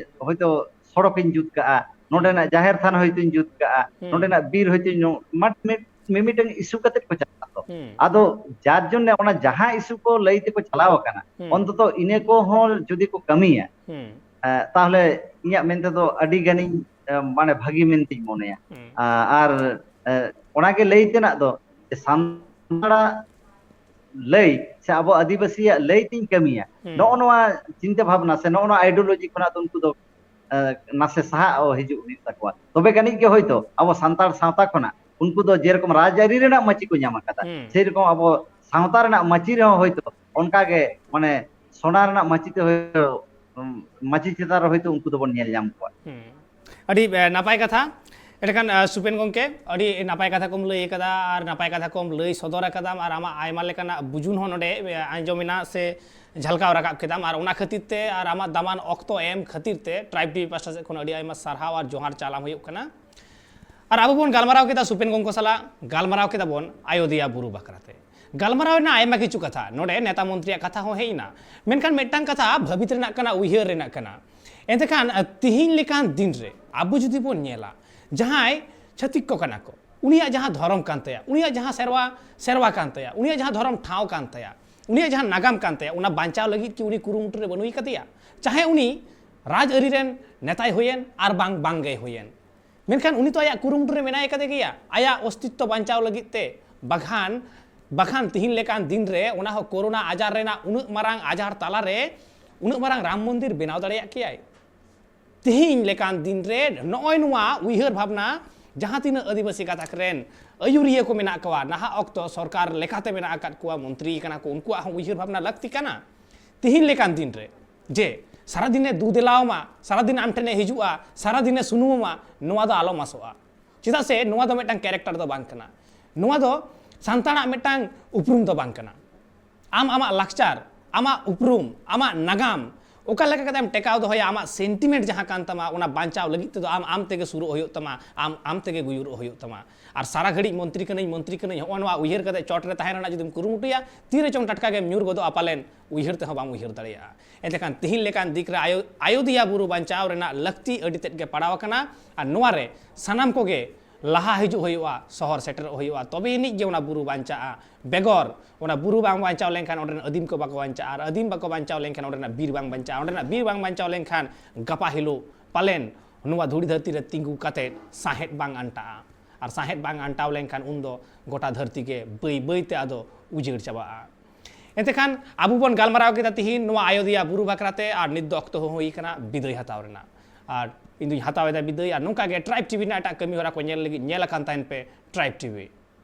ᱦᱚᱭᱛᱳ ᱥᱚᱲᱚᱠᱤᱧ ᱡᱩᱛ ᱠᱟᱜᱼᱟ, ᱱᱚᱸᱰᱮᱱᱟᱜ ᱡᱟᱦᱮᱨ ᱛᱷᱟᱱ ᱦᱚᱭᱛᱳᱧ ᱡᱩᱛ ᱠᱟᱜᱼᱟ, ᱱᱚᱸᱰᱮᱱᱟᱜ ᱵᱤᱨ ᱦᱚᱭᱛᱳᱧ ᱱᱚ-, ᱢᱟᱴ ᱢᱤᱫ ᱢᱤᱢᱤᱫᱴᱟᱝ ᱤᱥᱩ ᱠᱟᱛᱮ ᱠᱚ ᱪᱟᱞᱟᱜᱼᱟ᱾ ᱛᱚ ᱟᱫᱚ ᱡᱟᱨ ᱡᱚᱱᱱᱮ ᱚᱱᱟ ᱡᱟᱦᱟᱸ ᱤᱥᱩ ᱠᱚ ᱞᱟᱹᱭ ᱛᱮᱠᱚ ᱪᱟᱞᱟᱣ ᱟᱠᱟᱱᱟ, ᱚᱱᱛᱚᱛᱚ ᱤᱱᱟᱹ ᱠᱚᱦᱚᱸ ᱡᱩᱫᱤ ᱠᱚ ᱠᱟᱹᱢᱤᱭᱟ, ᱛᱟᱦᱚᱞᱮ ᱤᱧᱟᱹᱜ ᱢᱮᱱ ᱛᱮᱫᱚ ᱟᱹᱰᱤ ᱜᱟᱱᱤᱧ ᱢᱟᱱᱮ ᱵᱷᱟᱹᱜᱤ ᱢᱮᱱᱛᱤᱧ ᱢᱚᱱᱮᱭᱟ᱾ ᱟᱨ ᱚᱱᱟᱜᱮ ᱞᱟᱹᱭ ᱛᱮᱱᱟᱜ ᱫᱚ, ᱥᱟᱱᱛᱟᱲᱟᱜ ᱞᱟᱹᱭ ᱥᱮ ᱟᱵᱚ ᱟᱹᱫᱤᱵᱟᱹᱥᱤᱭᱟᱜ ᱞᱟᱹᱭ ᱛᱤᱧ ᱠᱟᱹᱢᱤᱭᱟ, ᱱᱚᱜᱼᱚ ᱱᱚᱣᱟ ᱪᱤᱱᱛᱟᱹ ᱵᱷᱟᱵᱽᱱᱟ ᱥᱮ ᱱᱚᱜᱼᱚ ᱱᱚᱣᱟ ideology ᱠᱷᱚᱱᱟᱜ ᱫᱚ ᱩᱱᱠᱩ ᱫᱚ ᱱᱟᱥᱮ ᱥᱟᱦᱟᱜ ᱦᱤᱡᱩᱜ ᱦᱩᱭᱩᱜ ᱛᱟᱠᱚᱣᱟ᱾ ᱛᱚᱵᱮ ᱠᱟᱹᱱᱤᱡ ᱜᱮ ᱦᱚᱭᱛᱳ ᱟᱵᱚ ᱥᱟᱱᱛᱟᱲ ᱥᱟᱶᱛᱟ ᱠᱷᱚᱱᱟᱜ ᱩᱱᱠᱩ ᱫᱚ ᱡᱮᱨᱚᱠᱚᱢ ᱨᱟᱡᱽᱟᱹᱨᱤ ᱨᱮᱱᱟᱜ ᱢᱟᱹᱪᱤ ᱠᱚ ᱧᱟᱢ ᱟᱠᱟᱫᱟ, ᱥᱮᱨᱚᱠᱚᱢ ᱟᱵᱚ ᱥᱟᱶᱛᱟ ᱨᱮᱱᱟᱜ ᱢᱟᱹᱪᱤ ᱨᱮᱦᱚᱸ ᱦᱚᱭᱛᱳ ᱚᱱᱠᱟᱜᱮ, ᱢᱟᱱᱮ, ᱥᱚᱱᱟ ᱨᱮᱱᱟᱜ ᱢᱟᱹᱪᱤ ᱛᱮ ᱦᱚᱭᱛᱳ, ᱢᱟᱹᱪᱤ ᱪᱮᱛᱟᱱ ᱨᱮ ᱦᱚᱭᱛᱳ ᱩᱱᱠᱩ ᱫᱚᱵᱚᱱ ᱧᱮᱞ ᱧᱟᱢ ᱠᱚᱣᱟ᱾ ᱟᱹᱰᱤ ᱱᱟᱯᱟᱭ ᱠᱟᱛᱷᱟ᱾ ᱮᱸᱰᱮᱠᱷᱟᱱ ᱥᱩᱯᱮᱱ ᱜᱚᱢᱠᱮ, ᱟᱹᱰᱤ ᱱᱟᱯᱟᱭ ᱠᱟᱛᱷᱟ ᱠᱚᱢ ᱞᱟᱹᱭ ᱟᱠᱟᱫᱟ ᱟᱨ ᱱᱟᱯᱟᱭ ᱠᱟᱛᱷᱟ ᱠᱚᱢ ᱞᱟᱹᱭ ᱥᱚᱫᱚᱨ ᱟᱠᱟᱫᱟᱢ, ᱟᱨ ᱟᱢᱟᱜ ᱟᱭᱢᱟ ᱞᱮᱠᱟᱱᱟᱜ ᱵᱩᱡᱩᱱ ᱦᱚᱸ ᱱᱚᱰᱮ ᱟᱸᱡᱚᱢᱮᱱᱟ ᱥᱮ ᱡᱷᱟᱞᱠᱟᱣ ᱨᱟᱠᱟᱵ ᱠᱮᱫᱟᱢ, ᱟᱨ ᱚᱱᱟ ᱠᱷᱟᱹᱛᱤᱨ ᱛᱮ ᱟᱨ ᱟᱢᱟᱜ ᱫᱟᱢᱟᱱ ᱚᱠᱛᱚ ᱮᱢ ᱠᱷᱟᱹᱛᱤᱨ ᱛᱮ Tribe TV ᱯᱟᱦᱴᱟ ᱥᱮᱫ ᱠᱷᱚᱱ ᱟᱹᱰᱤ ᱟᱭᱢᱟ ᱥᱟᱨᱦᱟᱣ ᱟᱨ ᱡᱚᱦᱟᱨ ᱪᱟᱞᱟᱢ ᱦᱩᱭᱩᱜ ᱠᱟᱱᱟ᱾ ᱟᱨ ᱟᱵᱚ ᱵᱚᱱ ᱜᱟᱞᱢᱟᱨᱟᱣ ᱠᱮᱫᱟ ᱥᱩᱯᱮᱱ ᱜᱚᱢᱠᱮ ᱥᱟᱞᱟᱜ, ᱜᱟᱞᱢᱟᱨᱟᱣ ᱠᱮᱫᱟ ᱵᱚᱱ ᱟᱭᱳᱫᱤᱭᱟ ᱵᱩᱨᱩ ᱵᱟᱠᱷᱨᱟᱛᱮ᱾ ᱜᱟᱞᱢᱟᱨᱟᱣ ᱮᱱᱟ ᱟᱭᱢᱟ ᱠᱤᱪᱷᱩ ᱠᱟᱛᱷᱟ, ᱱᱚᱰᱮ ᱱᱮᱛᱟ ᱢᱚᱱᱛᱨᱤᱭᱟᱜ ᱠᱟᱛᱷᱟ ᱦᱚᱸ ᱦᱮᱡ ᱮᱱᱟ, ᱢᱮᱱᱠᱷᱟᱱ ᱢᱤᱫᱴᱟᱝ ᱠᱟᱛᱷᱟ ᱵᱷᱟᱹᱵᱤᱛ ᱨᱮᱱᱟᱜ ᱠᱟᱱᱟ, ᱩᱭᱦᱟᱹᱨ ᱨᱮᱱᱟᱜ ᱠᱟᱱᱟ᱾ ᱮᱱᱛᱮᱠᱷᱟᱱ ᱛᱤᱦᱤᱧ ᱞᱮᱠᱟᱱ ᱫᱤᱱ ᱨᱮ ᱟᱵᱚ ᱡᱩᱫᱤ ᱵᱚᱱ ᱧᱮᱞᱟ, ᱡᱟᱦᱟᱸᱭ ᱪᱷᱟᱹᱛᱤᱠ ᱠᱚ ᱠᱟᱱᱟ ᱠᱚ, ᱩᱱᱤᱭᱟᱜ ᱡᱟᱦᱟᱸ ᱫᱷᱚᱨᱚᱢ ᱠᱟᱱ ᱛᱟᱭᱟ, ᱩᱱᱤᱭᱟᱜ ᱡᱟᱦᱟᱸ ᱥᱮᱨᱣᱟ, ᱥᱮᱨᱣᱟ ᱠᱟᱱ ᱛᱟᱭᱟ, ᱩᱱᱤᱭᱟᱜ ᱡᱟᱦᱟᱸ ᱫᱷᱚᱨᱚᱢ ᱴᱷᱟᱶ ᱠᱟᱱ ᱛᱟᱭᱟ, ᱩᱱᱤᱭᱟᱜ ᱡᱟᱦᱟᱸ ᱱᱟᱜᱟᱢ ᱠᱟᱱ ᱛᱟᱭᱟ, ᱚᱱᱟ ᱵᱟᱧᱪᱟᱣ ᱞᱟᱹᱜᱤᱫ ᱠᱤ ᱩᱱᱤ ᱠᱩᱨᱩᱢᱩᱴᱩ ᱨᱮ ᱵᱟᱹᱱᱩᱭ ᱠᱟᱫᱮᱭᱟ? ᱪᱟᱦᱮ ᱩᱱᱤ ᱨᱟᱡᱽᱟᱹᱨᱤ ᱨᱮᱱ ᱱᱮᱛᱟᱭ ᱦᱩᱭᱮᱱ ᱟᱨ ᱵᱟᱝ ᱵᱟᱝ ᱜᱮᱭ ᱦᱩᱭᱮᱱ, ᱢᱮᱱᱠᱷᱟᱱ ᱩᱱᱤ ᱛᱚ ᱟᱭᱟᱜ ᱠᱩᱨᱩᱢᱩᱴᱩ ᱨᱮ ᱢᱮᱱᱟᱭ ᱠᱟᱫᱮ ᱜᱮᱭᱟ᱾ ᱟᱭᱟᱜ ᱚᱥᱛᱤᱛᱛᱚ ᱵᱟᱧᱪᱟᱣ ᱞᱟᱹᱜᱤᱫ ᱛᱮ᱾ ᱵᱟᱠᱷᱟᱱ, ᱵᱟᱠᱷᱟᱱ ᱛᱤᱦᱤᱧ ᱞᱮᱠᱟᱱ ᱫᱤᱱ ᱨᱮ, ᱚᱱᱟ ᱦᱚᱸ ᱠᱳᱨᱳᱱᱟ ᱟᱡᱟᱨ ᱨᱮᱱᱟᱜ ᱩᱱᱟᱹᱜ ᱢᱟᱨᱟᱝ ᱟᱡᱟᱨ ᱛᱟᱞᱟᱨᱮ, ᱩᱱᱟᱹᱜ ᱢᱟᱨᱟᱝ ᱨᱟᱢ ᱢᱚᱱᱫᱤᱨ ᱵᱮᱱᱟᱣ ᱫᱟᱲᱮᱭᱟᱜ ᱠᱮᱭᱟᱭ? ᱛᱤᱦᱤᱧ ᱞᱮᱠᱟᱱ ᱫᱤᱱ ᱨᱮ ᱱᱚᱜᱼᱚᱭ ᱱᱚᱣᱟ ᱩᱭᱦᱟᱹᱨ ᱵᱷᱟᱵᱽᱱᱟ, ᱡᱟᱦᱟᱸ ᱛᱤᱱᱟᱹᱜ ᱟᱹᱫᱤᱵᱟᱹᱥᱤ ᱜᱟᱛᱟᱠ ᱨᱮᱱ ᱟᱹᱭᱩᱨᱤᱭᱟᱹ ᱠᱚ ᱢᱮᱱᱟᱜ ᱠᱚᱣᱟ, ᱱᱟᱦᱟᱜ ᱚᱠᱛᱚ ᱥᱚᱨᱠᱟᱨ ᱞᱮᱠᱟᱛᱮ ᱢᱮᱱᱟᱜ ᱟᱠᱟᱫ ᱠᱚᱣᱟ, ᱢᱚᱱᱛᱨᱤ ᱠᱟᱱᱟ ᱠᱚ, ᱩᱱᱠᱩᱣᱟᱜ ᱦᱚᱸ ᱩᱭᱦᱟᱹᱨ ᱵᱷᱟᱵᱽᱱᱟ ᱞᱟᱹᱠᱛᱤ ᱠᱟᱱᱟ᱾ ᱛᱤᱦᱤᱧ ᱞᱮᱠᱟᱱ ᱫᱤᱱ ᱨᱮ ᱡᱮ ᱥᱟᱨᱟᱫᱤᱱᱮ ᱫᱩ ᱫᱮᱞᱟᱣᱟᱢᱟ, ᱥᱟᱨᱟᱫᱤᱱ ᱟᱢ ᱴᱷᱮᱱᱮ ᱦᱤᱡᱩᱜᱼᱟ, ᱥᱟᱨᱟᱫᱤᱱᱮ ᱥᱩᱱᱩᱢᱟᱢᱟ, ᱱᱚᱣᱟ ᱫᱚ ᱟᱞᱚᱢ ᱟᱥᱚᱜᱼᱟ᱾ ᱪᱮᱫᱟᱜ ᱥᱮ ᱱᱚᱣᱟ ᱫᱚ ᱢᱤᱫᱴᱟᱝ character ᱫᱚ ᱵᱟᱝ ᱠᱟᱱᱟ᱾ ᱱᱚᱣᱟ ᱫᱚ ᱥᱟᱱᱛᱟᱲᱟᱜ ᱢᱤᱫᱴᱟᱝ ᱩᱯᱨᱩᱢ ᱫᱚ ᱵᱟᱝ ᱠᱟᱱᱟ᱾ ᱟᱢ ᱟᱢᱟᱜ ᱞᱟᱠᱪᱟᱨ, ᱟᱢᱟᱜ ᱩᱯᱨᱩᱢ, ᱟᱢᱟᱜ ᱱᱟᱜᱟᱢ ᱚᱠᱟ ᱞᱮᱠᱟ ᱠᱟᱛᱮᱢ ᱴᱮᱠᱟᱣ ᱫᱚᱦᱚᱭᱟ, ᱟᱢᱟᱜ sentiment ᱡᱟᱦᱟᱸ ᱠᱟᱱ ᱛᱟᱢᱟ, ᱚᱱᱟ ᱵᱟᱧᱪᱟᱣ ᱞᱟᱹᱜᱤᱫ ᱛᱮᱫᱚ ᱟᱢ ᱟᱢ ᱛᱮᱜᱮ ᱥᱩᱨᱩᱜ ᱦᱩᱭᱩᱜ ᱛᱟᱢᱟ, ᱟᱢ ᱟᱢ ᱛᱮᱜᱮ ᱜᱩᱭᱩᱨᱚᱜ ᱦᱩᱭᱩᱜ ᱛᱟᱢᱟ᱾ ᱟᱨ ᱥᱟᱨᱟ ᱜᱷᱟᱹᱲᱤᱡ ᱢᱚᱱᱛᱨᱤ ᱠᱟᱹᱱᱟᱹᱧ, ᱢᱚᱱᱛᱨᱤ ᱠᱟᱹᱱᱟᱹᱧ, ᱦᱚᱸᱜᱼᱚ ᱱᱚᱣᱟ ᱩᱭᱦᱟᱹᱨ ᱠᱟᱛᱮ ᱪᱚᱴ ᱨᱮ ᱛᱟᱦᱮᱸ ᱨᱮᱱᱟᱜ ᱡᱩᱫᱤᱢ ᱠᱩᱨᱩᱢᱩᱴᱩᱭᱟ, ᱛᱤ ᱨᱮᱪᱚᱝ ᱴᱟᱴᱠᱟ ᱜᱮᱢ ᱧᱩᱨ ᱜᱚᱫᱚᱜᱼᱟ ᱯᱟᱞᱮᱱ, ᱩᱭᱦᱟᱹᱨ ᱛᱮᱦᱚᱸ ᱵᱟᱢ ᱩᱭᱦᱟᱹᱨ ᱫᱟᱲᱮᱭᱟᱜᱼᱟ᱾ ᱮᱱᱛᱮᱠᱷᱟᱱ ᱛᱤᱦᱤᱧ ᱞᱮᱠᱟᱱ ᱫᱤᱠ ᱨᱮ ᱟᱭᱳ-, ᱟᱭᱳᱫᱤᱭᱟ ᱵᱩᱨᱩ ᱵᱟᱧᱪᱟᱣ ᱨᱮᱱᱟᱜ ᱞᱟᱹᱠᱛᱤ ᱟᱹᱰᱤ ᱛᱮᱫ ᱜᱮ ᱯᱟᱲᱟᱣ ᱟᱠᱟᱱᱟ᱾ ᱟᱨ ᱱᱚᱣᱟ ᱨᱮ ᱥᱟᱱᱟᱢ ᱠᱚᱜᱮ ᱞᱟᱦᱟ ᱦᱤᱡᱩᱜ ᱦᱩᱭᱩᱜᱼᱟ, ᱥᱚᱦᱚᱨ ᱥᱮᱴᱮᱨᱚᱜ ᱦᱩᱭᱩᱜᱼᱟ, ᱛᱚᱵᱮ ᱟᱹᱱᱤᱡ ᱜᱮ ᱚᱱᱟ ᱵᱩᱨᱩ ᱵᱟᱧᱪᱟᱜᱼᱟ᱾ ᱵᱮᱜᱚᱨ ᱚᱱᱟ ᱵᱩᱨᱩ ᱵᱟᱝ ᱵᱟᱧᱪᱟᱣ ᱞᱮᱱᱠᱷᱟᱱ ᱚᱸᱰᱮᱱ ᱟᱹᱫᱤᱢ ᱠᱚ ᱵᱟᱠᱚ ᱵᱟᱧᱪᱟᱜᱼᱟ, ᱟᱨ ᱟᱹᱫᱤᱢ ᱵᱟᱠᱚ ᱵᱟᱧᱪᱟᱣ ᱞᱮᱱᱠᱷᱟᱱ ᱚᱸᱰᱮᱱᱟᱜ ᱵᱤᱨ ᱵᱟᱝ ᱵᱟᱧᱪᱟᱜᱼᱟ, ᱚᱸᱰᱮᱱᱟᱜ ᱵᱤᱨ ᱵᱟᱝ ᱵᱟᱧᱪᱟᱣ ᱞᱮᱱᱠᱷᱟᱱ ᱜᱟᱯᱟ ᱦᱤᱞᱳᱜ ᱯᱟᱞᱮᱱ ᱱᱚᱣᱟ ᱫᱷᱩᱲᱤ ᱫᱷᱟᱹᱨᱛᱤ ᱨᱮ ᱛᱤᱸᱜᱩ ᱠᱟᱛᱮ ᱥᱟᱸᱦᱮᱫ ᱵᱟᱝ ᱟᱱᱴᱟᱜᱼᱟ᱾ ᱟᱨ ᱥᱟᱸᱦᱮᱫ ᱵᱟᱝ ᱟᱱᱴᱟᱣ ᱞᱮᱱᱠᱷᱟᱱ ᱩᱱᱫᱚ ᱜᱚᱴᱟ ᱫᱷᱟᱹᱨᱛᱤ ᱜᱮ ᱵᱟᱹᱭ ᱵᱟᱹᱭ ᱛᱮ ᱟᱫᱚ ᱩᱡᱟᱹᱲ ᱪᱟᱵᱟᱜᱼᱟ᱾ ᱮᱱᱛᱮ ᱠᱷᱟᱱ ᱟᱵᱚ ᱵᱚᱱ ᱜᱟᱞᱢᱟᱨᱟᱣ ᱠᱮᱫᱟ ᱛᱤᱦᱤᱧ ᱱᱚᱣᱟ ᱟᱭᱳᱫᱤᱭᱟ ᱵᱩᱨᱩ ᱵᱟᱠᱷᱨᱟ ᱛᱮ, ᱟᱨ ᱱᱤᱛ ᱫᱚ ᱚᱠᱛᱚ ᱦᱚᱸ ᱦᱩᱭ ᱟᱠᱟᱱᱟ ᱵᱤᱫᱟᱹᱭ ᱦᱟᱛᱟᱣ ᱨᱮᱱᱟᱜ᱾ ᱟᱨ ᱤᱧ ᱫᱩᱧ ᱦᱟᱛᱟᱣ ᱮᱫᱟ ᱵᱤᱫᱟᱹᱭ, ᱟᱨ ᱱᱚᱝᱠᱟ ᱜᱮ ᱴᱨᱟᱭᱤᱵᱽ ᱴᱤᱵᱷᱤ ᱨᱮᱱᱟᱜ ᱮᱴᱟᱜ ᱠᱟᱹᱢᱤ ᱦᱚᱨᱟ ᱠᱚ ᱧᱮᱞ ᱞᱟᱹᱜᱤᱫ ᱧᱮᱞ ᱟᱠᱟᱱ ᱛᱟᱦᱮᱱ ᱯᱮ ᱴᱨᱟᱭᱤᱵᱽ ᱴᱤᱵᱷᱤ᱾